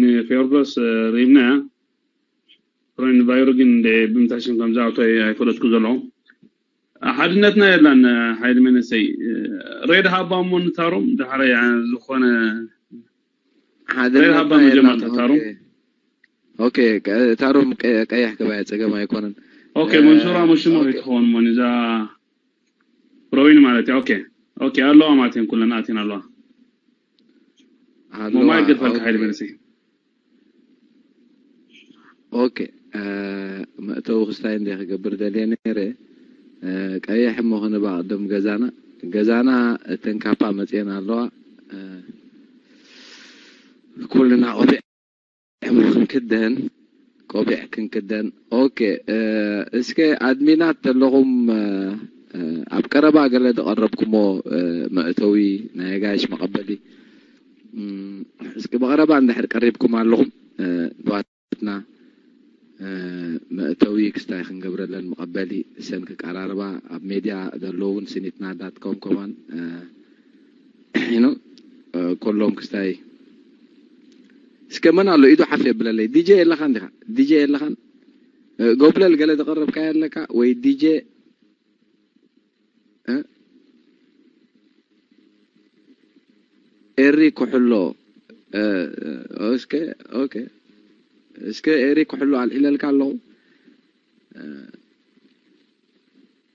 ንፌርዶስ ሪብና። ሮይን ቫይሩ ግን እንደ ብምንታይ ሽም ከም ዝኣቶ ኣይፈለጥኩ ዘለኹ። ሓድነትና የላን። ሓይሊ መንእሰይ ሬድ ሃባ እሞ ንታሮም ዳሕራይ ዝኾነ ሬድ ሃባ መጀመርታ ታሮም። ኦኬ፣ ታሮም ቀያሕ ገባያ ጸገም ኣይኮነን። ኦኬ፣ መንሱራ መሽሞ ከይትኸውን እሞ ንዛ ሮይን ማለት እያ። ኦኬ ኦኬ፣ ኣለዋ ማለት እየን ኩለን ኣትየን ኣለዋ። ሞማይ ገድፈልካ ሓይሊ መንእሰይ። ኦኬ፣ መእተዊ ክስታይ እንደ ክገብር ደልየ ነይረ። ቀይሕ እሞ ክንባ ቅድም ገዛና ገዛና እተን ካፓ መፅየን ኣለዋ። ኩልና ቆቢዕ ክንክደን ቆቢዕ ክንክደን። ኦኬ፣ እስከ ኣድሚናት ዘለኹም ኣብ ቀረባ ገለ ዝቐረብኩሞ መእተዊ ናይ ኣጋይሽ መቐበሊ እስኪ ብቐረባ እንድሕር ቀሪብኩም ኣለኹም ኣሕዋትና መእተዊ ክስታይ ክንገብረለን መቐበሊ እሰን ክቀራርባ ኣብ ሜድያ ዘለዉ እውን ስኒትና ዳት ኮም ከማን you know ኮሎም ክስታይ እስከ መን ኣሎ ኢዱ ሓፍ የብለለይ። ዲጄ የለኻን ዲኻ? ዲጄ የለኻን? ጎብለል ገለ ዘቐረብካ የለካ ወይ ዲጄ ኤሪ ኩሕሎ እስከ ኦኬ እስከ ኤሪ ኩሕሎ ኣልዒለልካ ኣለኹ።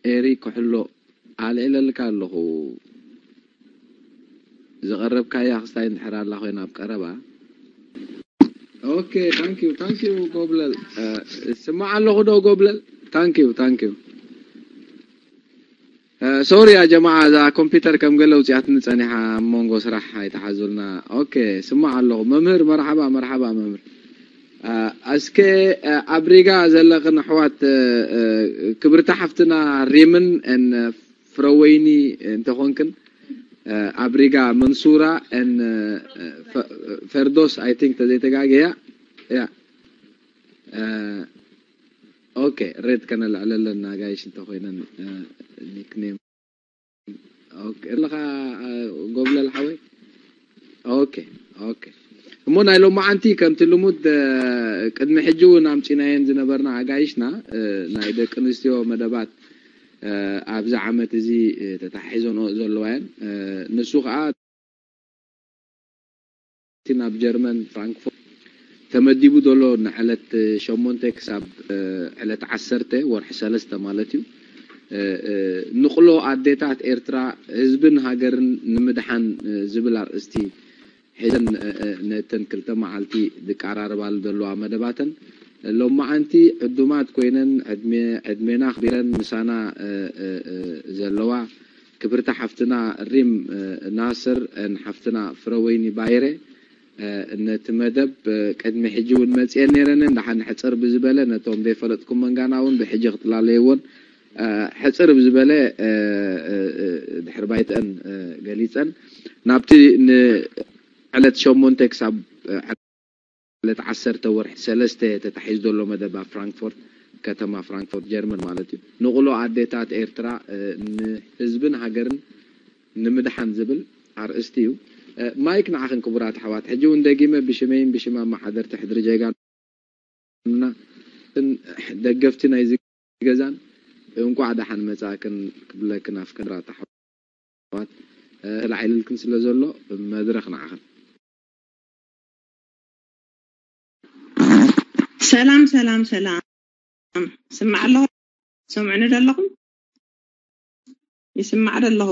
ኤሪ ኩሕሎ ኣልዒለልካ ኣለኹ። ዘቐረብካያ ክስታይ እንድሕር ኣላ ኮይና ኣብ ቀረባ ኦኬ thank you thank you ጎብለል ስማዕ ኣለኹ ዶ ጎብለል? Thank you thank you ሶሪ ያ ጀማዓ እዛ ኮምፒውተር ከም ገለ ውፅኣትኒ ፀኒሓ ኣብ መንጎ ስራሕ ኣይተሓዙልና። ኦኬ ስማዕ ኣለኹ መምህር መርሓባ መርሓባ መምህር። እስከ ኣብ ሪጋ ዘለኽን ኣሕዋት ክብርቲ ሓፍትና ሪምን ፍረወይኒ እንተኾንክን ኣብ ሪጋ መንሱራ ፈርዶስ I think ተዘይተጋግያ ያ ኦኬ ሬድ ከነልዕለለን ኣጋይሽ እንተኮይነን ኒክኔም ኣለካ ጎብለል ሓወይ። ኦኬ ኦኬ እሞ ናይ ሎማዓንቲ ከምቲ ልሙድ ቅድሚ ሕጂ እውን ኣምፂናየን ዝነበርና ኣጋይሽና ናይ ደቂ ኣንስትዮ መደባት ኣብዚ ዓመት እዚ ተታሒዞንኦ ዘለዋ እየን። ንሱ ከዓ እቲ ናብ ጀርመን ፍራንክፎርት ተመዲቡ ዘሎ ንዕለት ሸሞንተ ክሳብ ዕለት ዓሰርተ ወርሒ ሰለስተ ማለት እዩ። ንቕሎ ኣዴታት ኤርትራ ህዝብን ሃገርን ንምድሓን ዝብል ኣርእስቲ ሒዘን ነተን ክልተ መዓልቲ ዝቀራርባሉ ዘለዋ መደባተን ሎማዓንቲ ዕዱማት ኮይነን ዕድሜና ኣኽቢረን ምሳና ዘለዋ ክብርቲ ሓፍትና ሪም ናስር ን ሓፍትና ፍረወይኒ ባይረ ነቲ መደብ ቅድሚ ሕጂ እውን መፅኤን ነይረንን ደሓን ሕፅር ብዝበለ ነቶም ዘይፈለጥኩም መንጋና እውን ብሕጂ ክጥላለይዎን ሕፅር ብዝበለ ድሕሪ ባይተአን ገሊፀን ናብቲ ንዕለት ሸሞንተ ክሳብ ዕለት ዓሰርተ ወርሒ ሰለስተ ተታሒዙ ዘሎ መደብ ኣብ ፍራንክፎርት ከተማ ፍራንክፎርት ጀርመን ማለት እዩ ንቕሎ ኣዴታት ኤርትራ ንህዝብን ሃገርን ንምድሓን ዝብል ኣርእስቲ እዩ። ማይክ ንዓኽን ክቡራት ኣሕዋት ሕጂ እውን ደጊመ ብሽመይን ብሽም ኣመሓደርቲ ሕድሪ ጀጋኑና ደገፍቲ ናይዚ ገዛን እንቋዕ ደሓን መጻእክን ክብለክን ኣፍቀራት ኣሕዋት ተላዒልልክን ስለ ዘሎ መድረኽ ንዓኽን። ሰላም ሰላም ሰላም ስማዕ ኣለኹ ሰምዕኒ ደለኹም ይስማዕ ደለኹ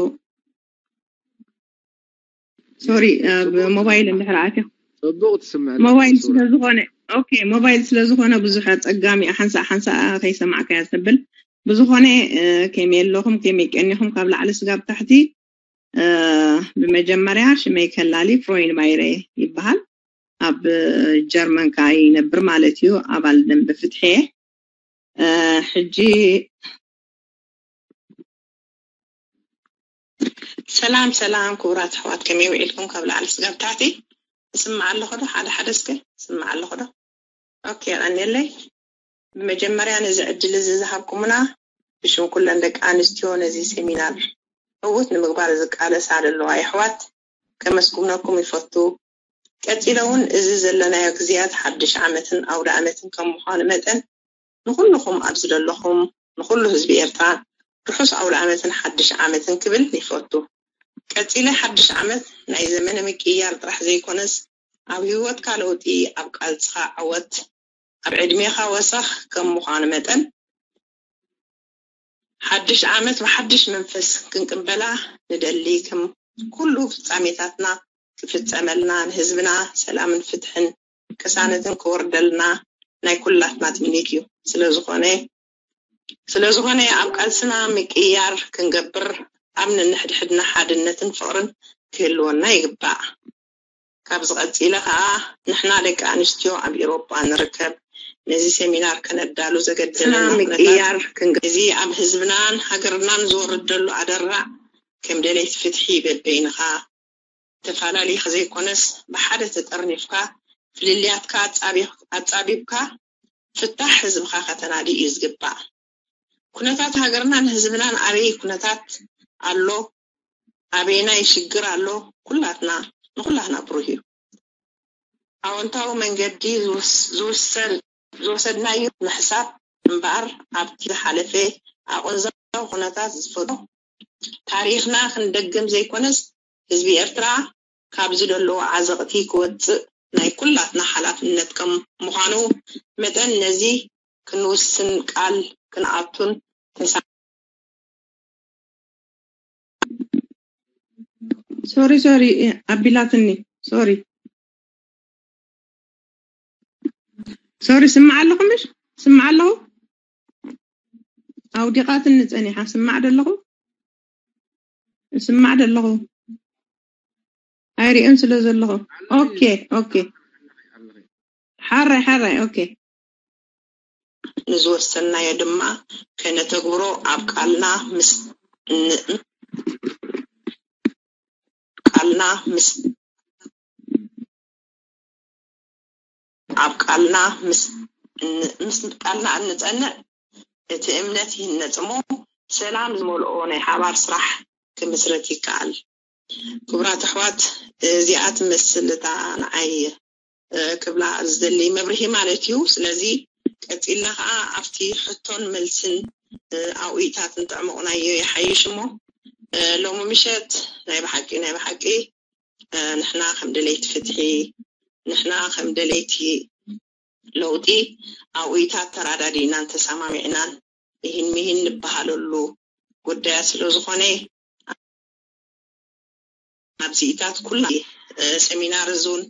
ሶሪ ብሞባይል እንድሕር ኣትያ ጽቡቕ ትስምዕ ሞባይል ስለ ዝኾነ ኦኬ ሞባይል ስለ ዝኾነ ብዙሕ ኣጸጋሚ ሓንሳእ ሓንሳእ ከይሰማዕካ እያ ተብል ብዝኾነ ከመይ ኣለኹም ከመይ ቀኒኹም ካብ ላዕሊ ስጋብ ታሕቲ ብመጀመርያ ሽመይ ከላሊ ፍሮይን ባይረ ይበሃል ኣብ ጀርመን ከዓ ይነብር ማለት እዩ ኣባል ደንበ ፍትሐ ሕጂ ሰላም ሰላም ክቡራት ኣሕዋት ከመይ ውዒልኩም ካብ ላዕሊ ስጋብ ታሕቲ እስማዕ ኣለኹ ዶ ሓደ ሓደ እስከ እስማዕ ኣለኹ ዶ ኦኬ ቀኒለይ ብመጀመርያ ነዚ ዕድል እዚ ዝሃብኩምና ብሽም ኩለን ደቂ ኣንስትዮ ነዚ ሴሚናር ዕዉት ንምግባር ዝቃለሳ ዘለዋ የሕዋት ከመስግነኩም ይፈቱ ቀጺለ እውን እዚ ዘለናዮ ግዜያት ሓድሽ ዓመትን ኣውደ ዓመትን ከም ምዃኑ መጠን ንኹልኹም ኣብዚ ዘለኹም ንኹሉ ህዝቢ ኤርትራ ርሑስ ኣውደ ዓመትን ሓድሽ ዓመትን ክብል ይፈቱ። ቀጺለ ሓድሽ ዓመት ናይ ዘመነ ምቅይያር ጥራሕ ዘይኮነስ ኣብ ህይወትካ ለውጢ፣ ኣብ ቃልስኻ ዓወት፣ ኣብ ዕድሜኻ ወሰኽ ከም ምዃኑ መጠን ሓድሽ ዓመት ብሓድሽ መንፈስ ክንቅበላ ንደሊ። ከም ኩሉ ፍጻሜታትና ክፍጸመልና ንህዝብና ሰላምን ፍትሕን ቅሳነትን ክወርደልና ናይ ኩላትና ትምኒት እዩ። ስለዝኾነ ስለዝኾነ ኣብ ቃልስና ምቅይያር ክንገብር ኣብ ነንሕድሕድና ሓድነትን ፍቕርን ክህልወና ይግባእ። ካብዚ ቀጺለ ከኣ ንሕና ደቂ ኣንስትዮ ኣብ ኤውሮጳ ንርከብ ነዚ ሴሚናር ከነዳሉ ዘገደደና ምቅያር ክንገ- እዚ ኣብ ህዝብናን ሃገርናን ዝወርድ ዘሎ ኣደራዕ ከም ደለይቲ ፍትሒ በበይንኻ ተፋላሊኻ ዘይኮነስ ብሓደ ተጠርኒፍካ ፍልልያትካ ኣጻቢ- ኣጻቢብካ ፍታሕ ህዝብኻ ከተናዲ እዩ ዝግባእ። ኩነታት ሃገርናን ህዝብናን ኣበይ ኩነታት ኣሎ ኣበየናይ ሽግር ኣሎ ኩላትና ንኩላትና ብሩህ እዩ። ኣወንታዊ መንገዲ ዝወሰድናዩ ምሕሳብ እምበኣር ኣብቲ ዝሓለፈ ኣቆንዛዊ ኩነታት ዝፈቶ ታሪኽና ክንደግም ዘይኮነስ ህዝቢ ኤርትራ ካብዚ ደለዎ ዓዘቕቲ ክወፅእ ናይ ኩላትና ሓላፍነት ከም ምዃኑ መጠን ነዚ ክንውስን ቃል ክንኣቱን ተሳ ሶሪ ሶሪ ኣቢላትኒ ሶሪ ሶሪ ስማዕ ኣለኹ ምሽ ስማዕ ኣለኹ ኣውዲቓትኒ ጸኒሓ ስማዕ ደለኹ ስማዕ ደለኹ ኣይሪእን ስለ ዘለኹ ኦኬ ኦኬ ሓራይ ሓራይ ኦኬ ንዝወሰንናዮ ድማ ከነተግብሮ ኣብ ቃልና ምስ ቃልና ምስ ኣብ ቃልና ምስ ምስ ቃልና እንጸንዕ እቲ እምነት ይህነጽ እሞ ሰላም ዝመልኦ ናይ ሓባር ስራሕ ክምስረት ይከኣል። ክቡራት ኣሕዋት እዚኣ ትመስል እታ ንዓይ ክብላ ዝደሊ መብርሂ ማለት እዩ። ስለዚ ቀፂልና ከዓ ኣብቲ ሕቶን መልስን ኣውኢታት እንተዕመቑናዮ ይሓይሽ እሞ ሎሚ ምሸት ናይ ብሓቂ ናይ ብሓቂ ንሕና ከም ደለይቲ ፍትሒ ንሕና ከም ደለይቲ ለውጢ ኣውኢታት ተራዳዲእናን ተሰማሚዕናን ይህን ምሂን ንበሃለሉ ጉዳያት ስለዝኾነ ኣብዚኢታት ኩላ ሰሚናር እዙን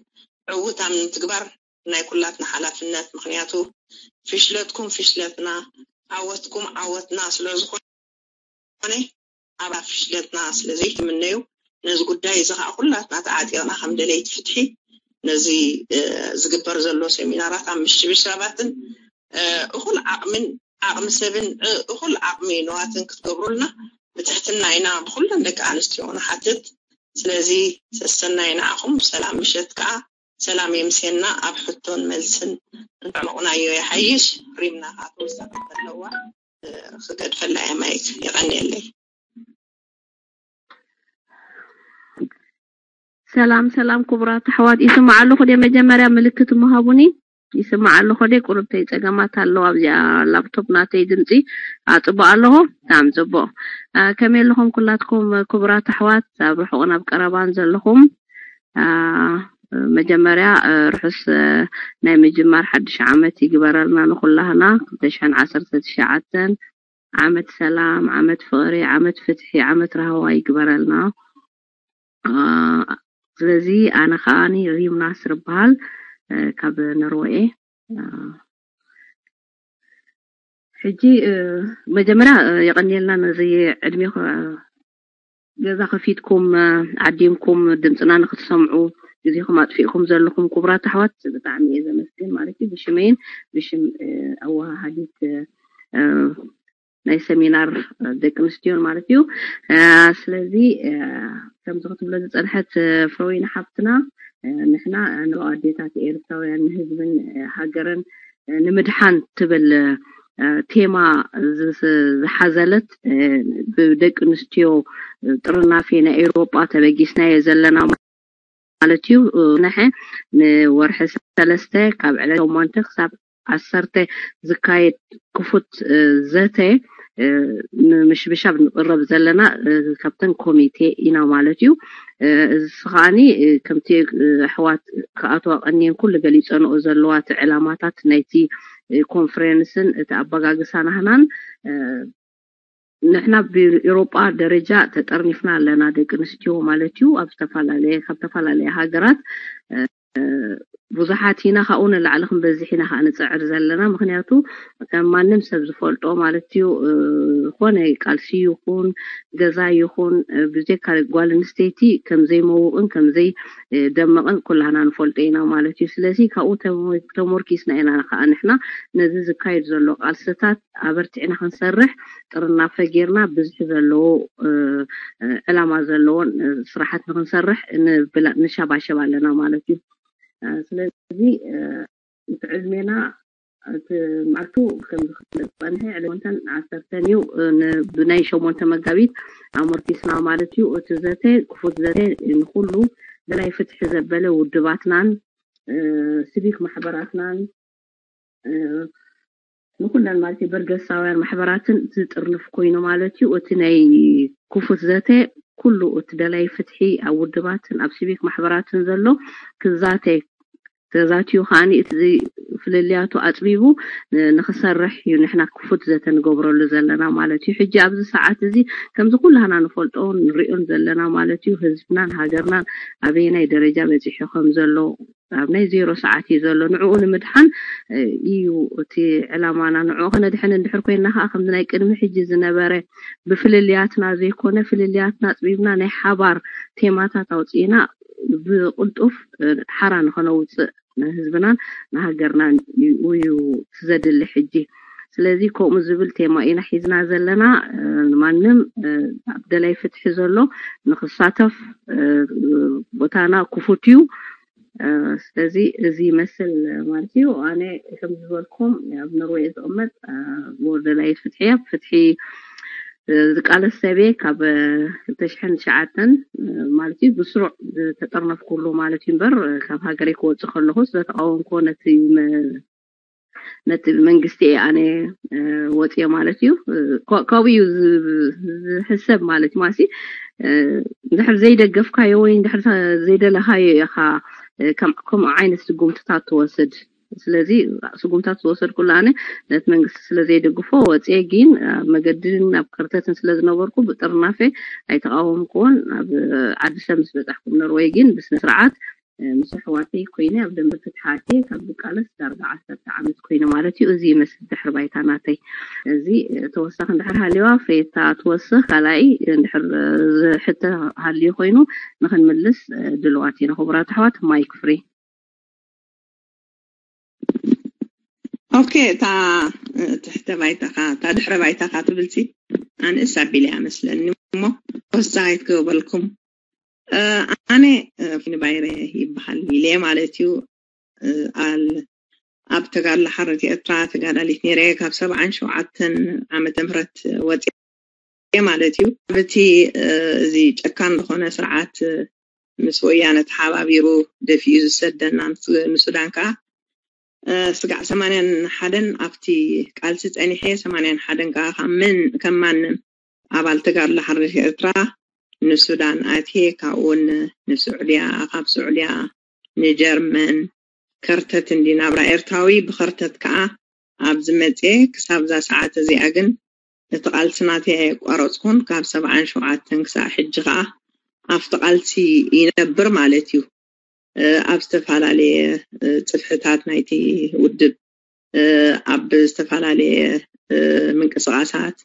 ዕውት ኣብ ምትግባር ናይ ኩላትና ሓላፍነት ምክንያቱ ፍሽለትኩም ፍሽለትና ዓወትኩም ዓወትና ስለዝኾነ ኣብ ፍሽለትና ስለዘይትምነዩ ነዚ ጉዳይ እዚ ከዓ ኩላትና ተዓጢቕና ከም ደለይቲ ፍትሒ ነዚ ዝግበር ዘሎ ሰሚናራት ኣብ ምሽብሻባትን እኹል ዓቕምን ዓቕሚ ሰብን እኹል ዓቕሚ ንዋትን ክትገብሩልና ብትሕትና ኢና ብኩለን ደቂ ኣንስትዮ ንሓትት። ስለዚ ሰሰናይ ንዓኹም ሰላም ምሸት ከዓ ሰላም የምሴና ኣብ ሕቶን መልስን እንተዕመቑናዮ ይሓይሽ ሪምና ከዓ ተወሳኺ ዘለዋ ክገድፈላ እየ ማይክ የቐንየለይ። ሰላም ሰላም ክቡራት ኣሕዋት ይስማዕ ኣለኹ ድየ? መጀመርያ ምልክት ምሃቡኒ ይስማዕ ኣለኹ ድየ? ቁርብተይ ፀገማት ኣለዋ ኣብዚኣ ላፕቶፕ ናተይ ድምፂ ኣፅቡቅ ኣለኹ። ብጣዕሚ ፅቡቅ። ከመይ ኣለኹም ኩላትኩም ክቡራት ኣሕዋት ኣብ ርሑቅን ኣብ ቀረባን ዘለኹም? መጀመርያ ርሑስ ናይ ምጅማር ሓድሽ ዓመት ይግበረልና ንኩላህና ክልተ ሽሕን ዓሰርተ ትሽዓተን ዓመት ሰላም ዓመት ፍቅሪ ዓመት ፍትሒ ዓመት ራህዋ ይግበረልና። ስለዚ ኣነ ከዓ ሪም ናስር እበሃል ካብ ኖርወይ። ሕጂ መጀመርያ የቐንየልና ነዚ ዕድሜ ገዛ ከፊትኩም ዓዲምኩም ድምፅና ንክትሰምዑ ግዜኹም ኣጥፊእኩም ዘለኹም ክቡራት ኣሕዋት ብጣዕሚ እየ ዘመስግን ማለት እዩ። ብሽመይን ብሽም ኣወሃሃዲት ናይ ሰሚናር ደቂ ኣንስትዮን ማለት እዩ። ስለዚ ከምዚ ክትብሎ ዝፀንሐት ፍረወይኒ ሓፍትና ንሕና ንሪኦ ኣዴታት ኤርትራውያን ንህዝብን ሃገርን ንምድሓን ትብል ቴማ ዝሓዘለት ብደቂ ኣንስትዮ ጥርናፌ ናይ ኤውሮጳ ተበጊስናዮ ዘለና ማለት እዩ። ነሐ ንወርሒ ሰለስተ ካብ ዕለት ሸሞንተ ክሳብ ዓሰርተ ዝካየድ ክፉት ዘተ ንምሽብሻብ ንቕረብ ዘለና ካብተን ኮሚቴ ኢና ማለት እዩ። እዚ ከዓኒ ከምቲ ኣሕዋት ክኣትዋ ቀንየን ኩሉ ገሊፀንኦ ዘለዋ እቲ ዕላማታት ናይቲ ኮንፈረንስን እቲ ኣበጋግሳ ናህናን ንሕና ብኤሮጳ ደረጃ ተጠርኒፍና ኣለና ደቂ ኣንስትዮ ማለት እዩ። ኣብ ዝተፈላለየ ካብ ዝተፈላለየ ሃገራት ብዙሓት ኢና፣ ካብኡ ንላዕሊ ክንበዝሕ ኢና ከዓ ንፅዕር ዘለና። ምክንያቱ ከም ማንም ሰብ ዝፈልጦ ማለት እዩ፣ ዝኾነ ቃልሲ ይኹን ገዛ ይኹን ብዘይካ ጓል ኣንስተይቲ ከምዘይመውቕን ከምዘይደምቕን ኩላህና ንፈልጦ ኢና ማለት እዩ። ስለዚ ካብኡ ተመርኪስና ኢና ከዓ ንሕና ነዚ ዝካየድ ዘሎ ቃልስታት ኣበርቲዕና ክንሰርሕ ጥርናፈ ጌርና ብዝሒ ዘለዎ ዕላማ ዘለዎን ስራሓት ንክንሰርሕ ንሸባሸብ ኣለና ማለት እዩ። ስለዚ እቲ ዕድሜና እቲ ማዕቱ ከም ዝፍለጥ ጸንሐ ዕለወንተን ዓሰርተን እዩ። ብናይ ሸሞንተ መጋቢት ኣሞርኪስና ማለት እዩ። እቲ ዘተ ክፉት ዘተ ንኩሉ ደላይ ፍትሒ ዘበለ ውድባትናን ሲቪክ ማሕበራትናን ንኩለን ማለት እዩ በርገሳውያን ማሕበራትን ዝጥርንፍ ኮይኑ ማለት እዩ። እቲ ናይ ክፉት ዘተ ኩሉ እቲ ደላይ ፍትሒ ኣብ ውድባትን ኣብ ሲቪክ ማሕበራትን ዘሎ ክዛተ ተዛትዩ ከዓኒ እቲ ፍልልያቱ ኣፅቢቡ ንክሰርሕ እዩ ንሕና ክፉት ዘተ ንገብረሉ ዘለና ማለት እዩ። ሕጂ ኣብዚ ሰዓት እዚ ከምዚ ኩላህና ንፈልጦ ንሪኦን ዘለና ማለት እዩ ህዝብናን ሃገርናን ኣበየናይ ደረጃ በፂሑ ከም ዘሎ ኣብ ናይ ዜሮ ሰዓት እዩ ዘሎ። ንዕኡ ንምድሓን እዩ እቲ ዕላማና። ንዕኡ ከነድሕን እንድሕር ኮይንና ከዓ ከምዚ ናይ ቅድሚ ሕጂ ዝነበረ ብፍልልያትና ዘይኮነ ፍልልያትና ኣፅቢብና ናይ ሓባር ቴማታት ኣውፅእና ብቅልጡፍ ሓራ ንኸነውፅእ ንህዝብናን ንሃገርናን እዩ ዘድሊ ሕጂ። ስለዚ ከምኡ ዝብል ቴማ ኢና ሒዝና ዘለና። ማንም ኣብ ደላይ ፍትሒ ዘሎ ንክሳተፍ ቦታና ክፉት እዩ። ስለዚ እዚ ይመስል ማለት እዩ። ኣነ ከም ዝበልኩም ኣብ ኖርዌይ ዝቕመጥ ወርደላይት ፍትሒ ኣብ ፍትሒ ዝቃለስ ሰብ እየ። ካብ ክልተ ሽሕን ትሽዓተን ማለት እዩ ብስሩዕ ዝተጠርነፍኩሉ ማለት እዩ እምበር ካብ ሃገረይ ክወፅእ ከለኹ ስለተቃወምኩ ነቲ ነቲ መንግስቲ እየ ኣነ ወፅየ ማለት እዩ። ካብኡ እዩ ዝሕሰብ ማለት እዩ። ማሲ እንድሕር ዘይደገፍካዮ ወይ እንድሕር ዘይደለኻዮ ኢኻ ከምኡ ዓይነት ስጉምትታት ትወስድ። ስለዚ ስጉምታት ዝወሰድኩሉ ኣነ ነቲ መንግስቲ ስለ ዘይደግፎ ወፅየ። ግን ኣብ መገድን ኣብ ከርተትን ስለ ዝነበርኩ ብጥርናፌ ኣይተቃወምኩዎን። ኣብ ዓዲ ሰብ ምስ በፃሕኩም ኖርወይ ግን ብስነ ስርዓት ምስ ኣሕዋተይ ኮይነ ኣብ ደንበ ፍትሓ ኣትየ ካብ ዝቃለስ ዳርጋ ዓሰርተ ዓመት ኮይነ ማለት እዩ። እዚ ይመስል ድሕሪ ባይታ ናተይ። እዚ ተወሳኺ እንድሕር ሃልዋ ፍሬታ ትወስኽ ካልኣይ እንድሕር ዝሕተ ሃልዩ ኮይኑ ንክንምልስ ድልዋት ኢና። ክቡራት ኣሕዋት ማይክ ፍሪ። ኦኬ እታ ትሕተ ባይታኻ እታ ድሕረ ባይታኻ ትብልሲ ኣንእስ ኣቢለ እያ መስለኒ እሞ ተወሳኺት ክበልኩም ኣነ ፊኒ ባይረ ይበሃል ኢለ ማለት እዩ። ኣብ ተጋድሎ ሓርነት ኤርትራ ተጋዳሊት ነይረ ካብ ሰብዓን ሸውዓተን ዓመተ ምህረት ወፅየ ማለት እዩ። ኣብቲ እዚ ጨካን ዝኾነ ስርዓት ምስ ወያነ ተሓባቢሩ ደፊኡ ዝሰደና ንሱዳን ከዓ ስጋዕ ሰማንያን ሓደን ኣብቲ ቃልሲ ፀኒሐ ሰማንያን ሓደን ከዓ ከም ማንም ኣባል ተጋድሎ ሓርነት ኤርትራ ንሱዳን ኣትየ ካብኡውን ንስዑድያ ካብ ስዑድያ ንጀርመን ከርተት እንዲ ናብራ ኤርትራዊ ብኸርተት ከዓ ኣብዚ መፅየ ክሳብ እዛ ሰዓት እዚኣ ግን እቲ ቃልሲ ናተይ ኣየቋረፅኩን ካብ ሰብዓን ሸውዓተን ክሳብ ሕጂ ከዓ ኣብቲ ቃልሲ ይነብር ማለት እዩ። ኣብ ዝተፈላለየ ፅፍሕታት ናይቲ ውድብ ኣብ ዝተፈላለየ ምንቅስቃሳት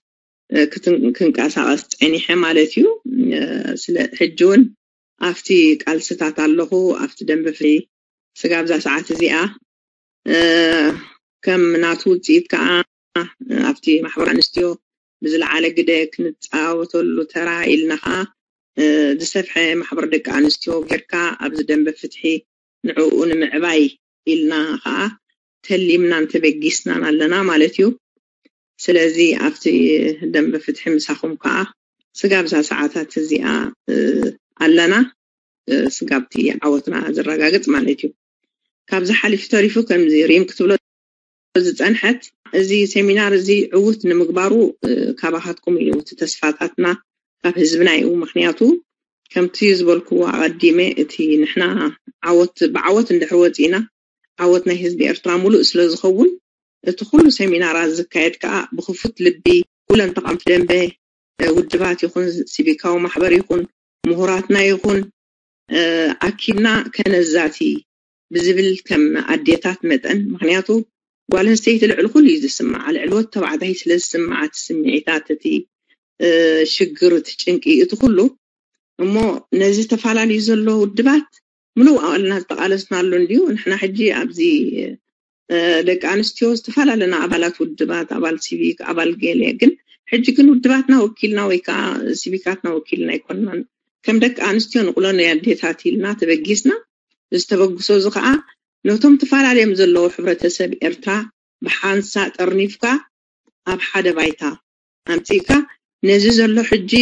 ክንቀሳቀስ ፀኒሐ ማለት እዩ። ስለ ሕጂ እውን ኣብቲ ቃልስታት ኣለኹ ኣብቲ ደንበ ፍትሒ ስጋብ እዛ ሰዓት እዚኣ ከም ናቱ ውፅኢት ከዓ ኣብቲ ማሕበር ኣንስትዮ ብዝለዓለ ግደ ክንፃወተሉ ተራ ኢልና ከዓ ዝሰፍሐ ማሕበር ደቂ ኣንስትዮ ጌርካ ኣብዚ ደንበ ፍትሒ ንዕኡ ንምዕባይ ኢልና ከዓ ተሊምናን ተበጊስናን ኣለና ማለት እዩ። ስለዚ ኣብቲ ደንበ ፍትሒ ምሳኹም ከዓ ስጋብ እዛ ሰዓታት እዚኣ ኣለና። ስጋብቲ ዓወትና ዘረጋግፅ ማለት እዩ። ካብዚ ሓሊፉ ተሪፉ ከምዚ ሪም ክትብሎ ዝፀንሐት፣ እዚ ሴሚናር እዚ ዕውት ንምግባሩ ካባኻትኩም እዩ እቲ ተስፋታትና፣ ካብ ህዝብና እዩ። ምክንያቱ ከምቲ ዝበልክዎ ኣቐዲመ፣ እቲ ንሕና ዓወት ብዓወት እንድሕር ወፂእና፣ ዓወት ናይ ህዝቢ ኤርትራ ሙሉእ ስለ ዝኸውን፣ እቲ ኩሉ ሴሚናራት ዝካየድ ከዓ ብክፉት ልቢ ኩለን ተቓምቲ ደንበ ውድባት ይኹን፣ ሲቪካዊ ማሕበር ይኹን፣ ምሁራትና ይኹን፣ ኣኪብና ከነዛቲ ብዝብል ከም ኣዴታት መጠን። ምክንያቱ ጓል ኣንስተይቲ ልዕሊ ኩሉ እዩ ዝስምዓ። ልዕሊ ወድ ተባዕታይ ስለ ዝስምዓ፣ እቲ ስምዒታት፣ እቲ ሽግር፣ እቲ ጭንቂ፣ እቲ ኩሉ እሞ ነዚ ተፈላለዩ ዘሎ ውድባት ምሉእ ኣዋልና ዝተቓለስናሉ እንድዩ። ንሕና ሕጂ ኣብዚ ደቂ ኣንስትዮ ዝተፈላለና ኣባላት ውድባት፣ ኣባል ሲቪክ፣ ኣባል ገለ፣ ግን ሕጂ ግን ውድባትና ወኪልና ወይ ከዓ ሲቪካትና ወኪልና ኣይኮንናን። ከም ደቂ ኣንስትዮ ንቑሎ ናይ ኣዴታት ኢልና ተበጊስና። እዚ ተበግሶ እዚ ከዓ ነቶም ተፈላለዮም ዘለዉ ሕብረተሰብ ኤርትራ ብሓንሳ ጠርኒፍካ ኣብ ሓደ ባይታ ኣምፂእካ፣ ነዚ ዘሎ ሕጂ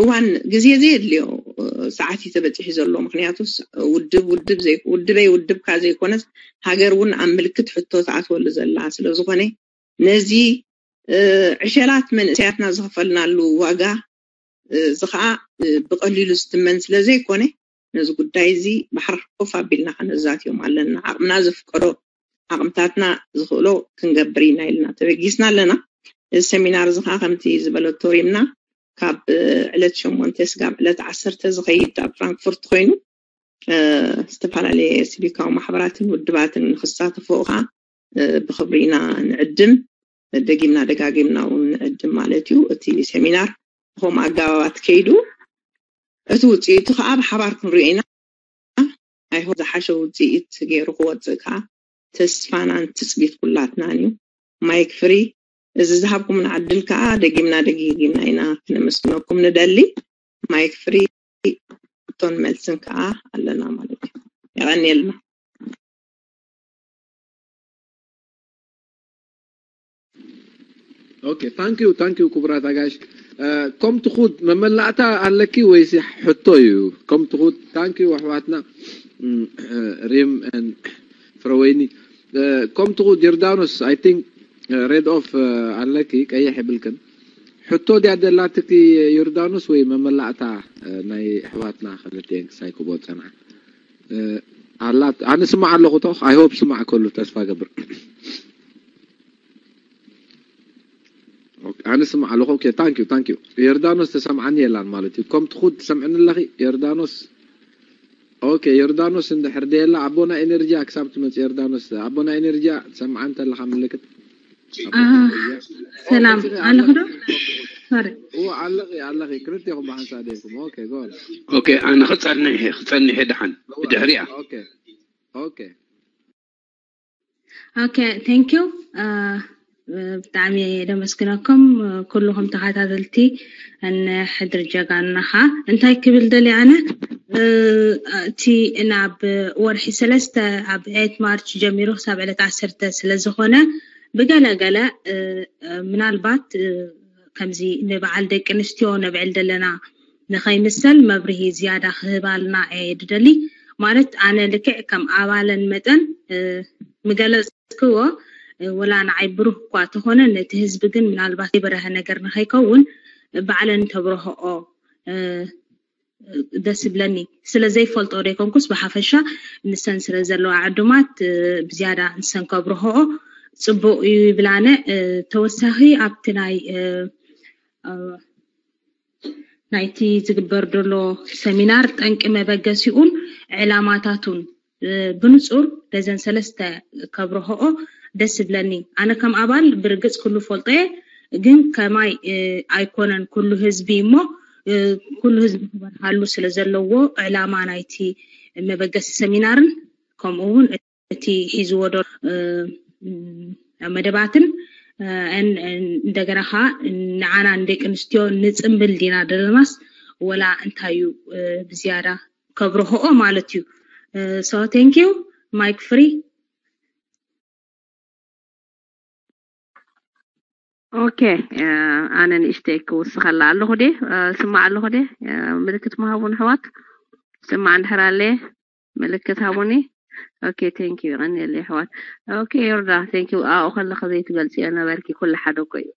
እዋን ግዜ ዘየድልዮ ሰዓት እዩ ተበፂሑ ዘሎ። ምክንያቱ ውድብ ውድብ ውድበይ ውድብካ ዘይኮነስ ሃገር እውን ኣብ ምልክት ሕቶ ትኣትወሉ ዘላ ስለዝኮነ፣ ነዚ ዕሸላት መንእሰያትና ዝኸፈልናሉ ዋጋ እዚ ከዓ ብቀሊሉ ዝትመን ስለዘይኮነ፣ ነዚ ጉዳይ እዚ ባሕሪ ኮፍ ኣቢልና ከነዛትዮም ኣለና። ዓቕምና ዝፍቀዶ፣ ዓቕምታትና ዝኽእሎ ክንገብር ኢና ኢልና ተበጊስና ኣለና። እዚ ሰሚናር እዚ ከዓ ከምቲ ዝበለቶ ሪምና ካብ ዕለት ሸሞንተ ስጋብ ዕለት ዓሰርተ ዝኸይድ ኣብ ፍራንክፉርት ኮይኑ፣ ዝተፈላለየ ሲቪካዊ ማሕበራትን ውድባትን ንክሳተፍኡ ከዓ ብክብሪ ኢና ንዕድም። ደጊምና ደጋጊምና እውን ንዕድም ማለት እዩ። እቲ ሰሚናር ብከምኡ ኣገባባት ከይዱ፣ እቲ ውፅኢቱ ከዓ ብሓባር ክንሪኦ ኢና። ኣይሆ ዝሓሸ ውፅኢት ገይሩ ክወፅእ ከዓ ተስፋናን ትፅቢት ኩላትናን እዩ። ማይክ ፍሪ፣ እዚ ዝሃብኩምና ዕድል ከዓ ደጊምና ደጊጊምና ኢና ክነመስግነኩም ንደሊ። ማይክ ፍሪ፣ እቶን መልስን ከዓ ኣለና ማለት እዩ። የቐንየልና። ኦኬ፣ ታንክ ዩ፣ ታንክ ዩ ክቡራት ኣጋይሽ። ከም ትኹድ መመላእታ ኣለኪ ወይሲ ሕቶ እዩ? ከም ትኹድ፣ ታንክ ዩ ኣሕዋትና ሪም ፍረወይኒ። ከም ትኹድ ዮርዳኖስ፣ I think red off ኣለኪ፣ ቀይሕ የብልክን። ሕቶ ድያ ደላትኪ ዮርዳኖስ ወይ መመላእታ ናይ ኣሕዋትና ክልቲኤን ክሳይ ክቦ ጸንሓ? ኣላት ኣነ ስማዕ ኣለኹ ቶ I hope ስማዕ ከሉ ተስፋ ገብር ኣነ ስማዕ ኣለኹ okay thank you thank you ዮርዳኖስ ተሰምዓኒ የላን ማለት እዩ ከም ትኹድ ትሰምዕኒ ኣለኺ ዮርዳኖስ okay ዮርዳኖስ እንድሕር ደየላ ኣቦና ኤነርጂያ ክሳብ ትመጽእ ዮርዳኖስ ኣቦና ኤነርጂያ ትሰምዓ እንተለኻ ምልክት ሰላም ኣለኹ ዶ sorry እዎ ኣለኺ ኣለኺ ክልቴኹም ብሓንሳብ ደይኩም okay go on okay ኣነ ክጸንሕ ክጸንሕ ደሓን ብድሕሪኣ okay okay okay thank you ብጣዕሚ ደመስግነኩም ኩልኹም ተኸታተልቲ ሕድሪ ጀጋኑና ከዓ እንታይ ክብል ደልየ ኣነ እቲ ናብ ወርሒ ሰለስተ ኣብ eight March ጀሚሩ ክሳብ ዕለት ዓሰርተ ስለዝኾነ ብገለ ገለ ምናልባት ከምዚ ንበዓል ደቂ ኣንስትዮ ነብዕል ዘለና ንኸይምሰል መብርሂ ዝያዳ ክህባልና እየ ድደሊ ማለት ኣነ ልክዕ ከም ኣባለን መጠን ምገለጽክዎ ወላ ንዓይ ብሩህ እኳ ተኾነ ነቲ ህዝቢ ግን ምናልባት ዘይበረሀ ነገር ንኸይከውን ባዕለን ተብረህኦ ደስ ይብለኒ ስለ ዘይፈልጦ ዘይኮንኩስ ብሓፈሻ ንሰን ስለ ዘለዋ ዕዱማት ብዝያዳ ንሰን ከብርህኦ ፅቡቅ እዩ ይብላነ ተወሳኺ ኣብቲ ናይ ናይቲ ዝግበር ዘሎ ሰሚናር ጠንቂ መበገሲኡን ዕላማታቱን ብንፁር ነዘን ሰለስተ ከብርህኦ ደስ ይብለኒ ኣነ ከም ኣባል ብርግፅ ኩሉ ፈልጦ እየ ግን ከማይ ኣይኮነን ኩሉ ህዝቢ እሞ ኩሉ ህዝቢ ክበርሃሉ ስለ ዘለዎ ዕላማ ናይቲ መበገሲ ሰሚናርን ከምኡ እውን እቲ ሒዝዎ ዶ መደባትን እንደገና ከዓ ንዓና ንደቂ ኣንስትዮ ንፅምብል ዲና ደለናስ ወላ እንታይ እዩ ብዝያዳ ከብርህኦ ማለት እዩ so thank you mic free okay ኣነ ንእሽተይ ክውስኸላ ኣለኹ ደ ስማዕ ኣለኹ ደ ምልክት መሃቡን ኣሕዋት ስማዕ እንድሕር ኣለ ምልክት ሃቡኒ። ኦኬ፣ ቴንክ ዩ። ይቐንየለይ ኣሕዋት። ኦኬ፣ ዮርዳ፣ ቴንክ ዩ። ኣብኡ ከለኸ ዘይትገልጽዮ ነበርኪ፣ ኩሉ ሓደ እኮ እዩ።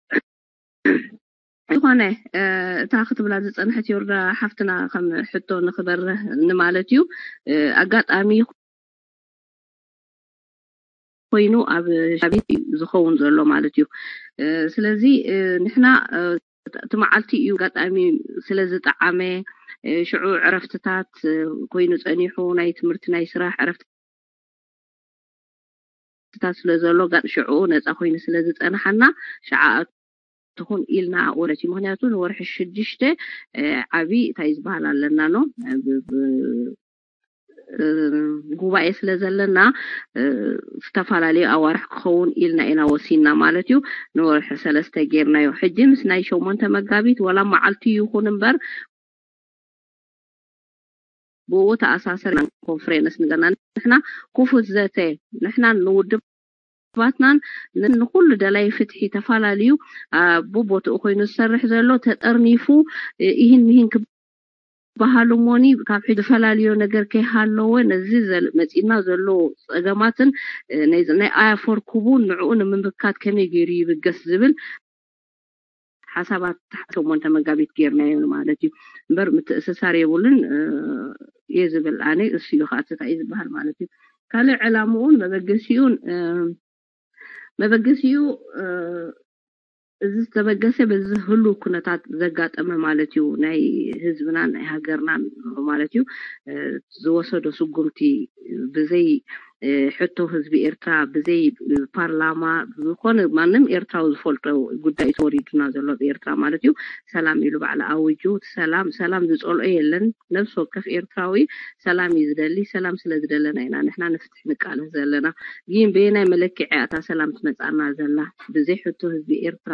ዝኾነ፣ እ፣ እታ ክትብላ ዝጸንሐት ዮርዳ ሓፍትና ከም ሕቶ ንኽበርህ ንማለት እዩ። እ፣ ኣጋጣሚ ኮይኑ ኣብ ቤት እዩ ዝኸውን ዘሎ ማለት እዩ። እ፣ ስለዚ፣ እ፣ ንሕና፣ እ፣ እቲ መዓልቲ እዩ ኣጋጣሚ ስለ ዝጠዓመ፣ እ፣ ሽዑ ዕረፍትታት፣ እ፣ ኮይኑ ጸኒሑ፣ ናይ ትምህርቲ፣ ናይ ስራሕ ዕረፍትታት ስለ ዘሎ፣ ኣጋ-፣ ሽዑ ነጻ ኮይኑ ስለ ዝጸንሓና፣ ሽዓ ትኹን ኢልና ወረት እዩ። ምኽንያቱ ንወርሒ ሽዱሽተ፣ እ፣ ዓቢ እንታይ ዝበሃል ኣለና ኖ፣ እ፣ ብ-፣ ብ-፣ እ፣ ጉባኤ ስለ ዘለና፣ እ፣ ዝተፈላለዩ ኣዋርሕ ክኸውን ኢልና ኢና ወሲንና ማለት እዩ። ንወርሒ ሰለስተ ጌርናዮ። ሕጂ ምስ ናይ ሸሞንተ መጋቢት ወላ መዓልቲ ይኹን እምበር ብኡ ተኣሳሰር ኮንፈረንስ ንገና ንሕና ክፉት ዘተ ንሕና ንውድባትናን ን-፣ ንኹሉ ደላይ ፍትሒ ተፈላለዩ ኣብ ቦቦትኡ ኮይኑ ዝሰርሕ ዘሎ ተጠርኒፉ፣ እ፣ ይህን ይህን ክበሃሉ እሞኒ ካብ ሕጂ ዝፈላልዮ ነገር ከይሃለወ ነዚ ዘል-፣ መጺእና ዘሎ ጸገማትን፣ እ፣ ናይ፣ ናይ ኣያ ፎር ክቡን ንዕኡ ንምምካት ከመይ ገይሩ ይብገስ ዝብል ሓሳባት ታሕቲ ሸሞንተ መጋቢት ጌርናዮ ማለት እዩ። እምበር ምትእስሳር የብሉን፣ እ፣ እየ ዝብል ኣነ። እሱ እዩ ከዓ እቲ እንታይ እዩ ዝበሃል ማለት እዩ። ካልእ ዕላምኡን መበገሲኡን፣ እ፣ መበገሲኡ፣ እ፣ እዚ ዝተበገሰ በዚ ህሉው ኩነታት ዘጋጠመ ማለት እዩ። ናይ ህዝብናን ናይ ሃገርናን ማለት እዩ። እ፣ ዝወሰዶ ስጉምቲ ብዘይ፣ እ፣ ሕቶ ህዝቢ ኤርትራ፣ ብዘይ ፓርላማ፣ ዝኾነ ማንም ኤርትራዊ ዝፈልጦ ጉዳይ እዩ ተወሪዱና ዘሎ ኣብ ኤርትራ ማለት እዩ። ሰላም ኢሉ ባዕሉ ኣዊጁ፣ እቲ ሰላም፣ ሰላም ዝጸልኦ የለን። ነፍሲ ወከፍ ኤርትራዊ ሰላም እዩ ዝደሊ። ሰላም ስለ ዝደለና ኢና ንሕና ንፍትሒ ንቃለስ ዘለና። ግን በየናይ መለክዒ እያ እታ ሰላም ትመጻና ዘላ? ብዘይ ሕቶ ህዝቢ ኤርትራ፣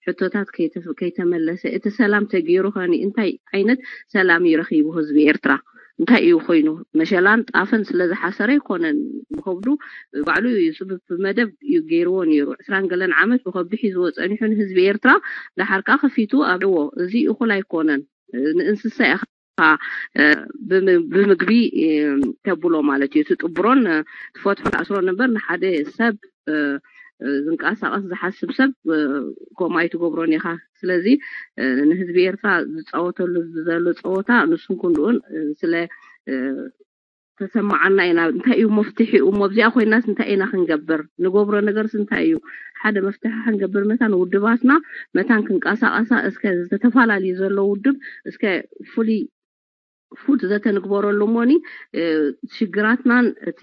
ሕቶታት ከይተፈ-፣ ከይተመለሰ፣ እቲ ሰላም ተገይሩ ኸኒ እንታይ ዓይነት ሰላም እዩ ረኺቡ ህዝቢ ኤርትራ? እንታይ እዩ ኮይኑ? መሸላን ጣፍን ስለ ዝሓሰረ ኣይኮነን። ብኸብዱ ባዕሉ እዩ፣ ስብ-፣ ብመደብ እዩ ገይርዎ ነይሩ። ዕስራን ገለን ዓመት ብኸብዱ ሒዝዎ ጸኒሑ ንህዝቢ ኤርትራ። ደሓር ከኣ ከፊቱ ኣብልዎ። እዚ እኹል ኣይኮነን። ንእንስሳ ኢኻ፣ እ፣ ብም-፣ ብምግቢ፣ እ፣ ተብሎ ማለት እዩ። እቲ ጥብሮን፣ እ፣ ትፈትሖ፣ ትኣስሮ ነበር፣ ንሓደ ሰብ፣ እ፣ እ፣ ዝንቀሳቐስ ዝሓስብ ሰብ፣ እ፣ ከምኡ ኣይትገብሮን ኢኻ። ስለዚ፣ እ፣ ንህዝቢ ኤርትራ ዝጻወተሉ ዘሎ ጸወታ ንሱን ክንድኡን፣ እ፣ ስለ፣ እ፣ ተሰማዓና ኢና። እንታይ እዩ መፍትሒኡ እሞ? ኣብዚኣ ኮይናስ እንታይ ኢና ክንገብር? ንገብሮ ነገርስ እንታይ እዩ? ሓደ መፍትሒ ክንገብር መታን ውድባትና መታን ክንቀሳቐሳ፣ እስከ ዝተፈላለዩ ዘሎ ውድብ እስከ ፍሉይ ፉት ዘተንግበረሉ እሞኒ፣ እ፣ ሽግራትናን እቲ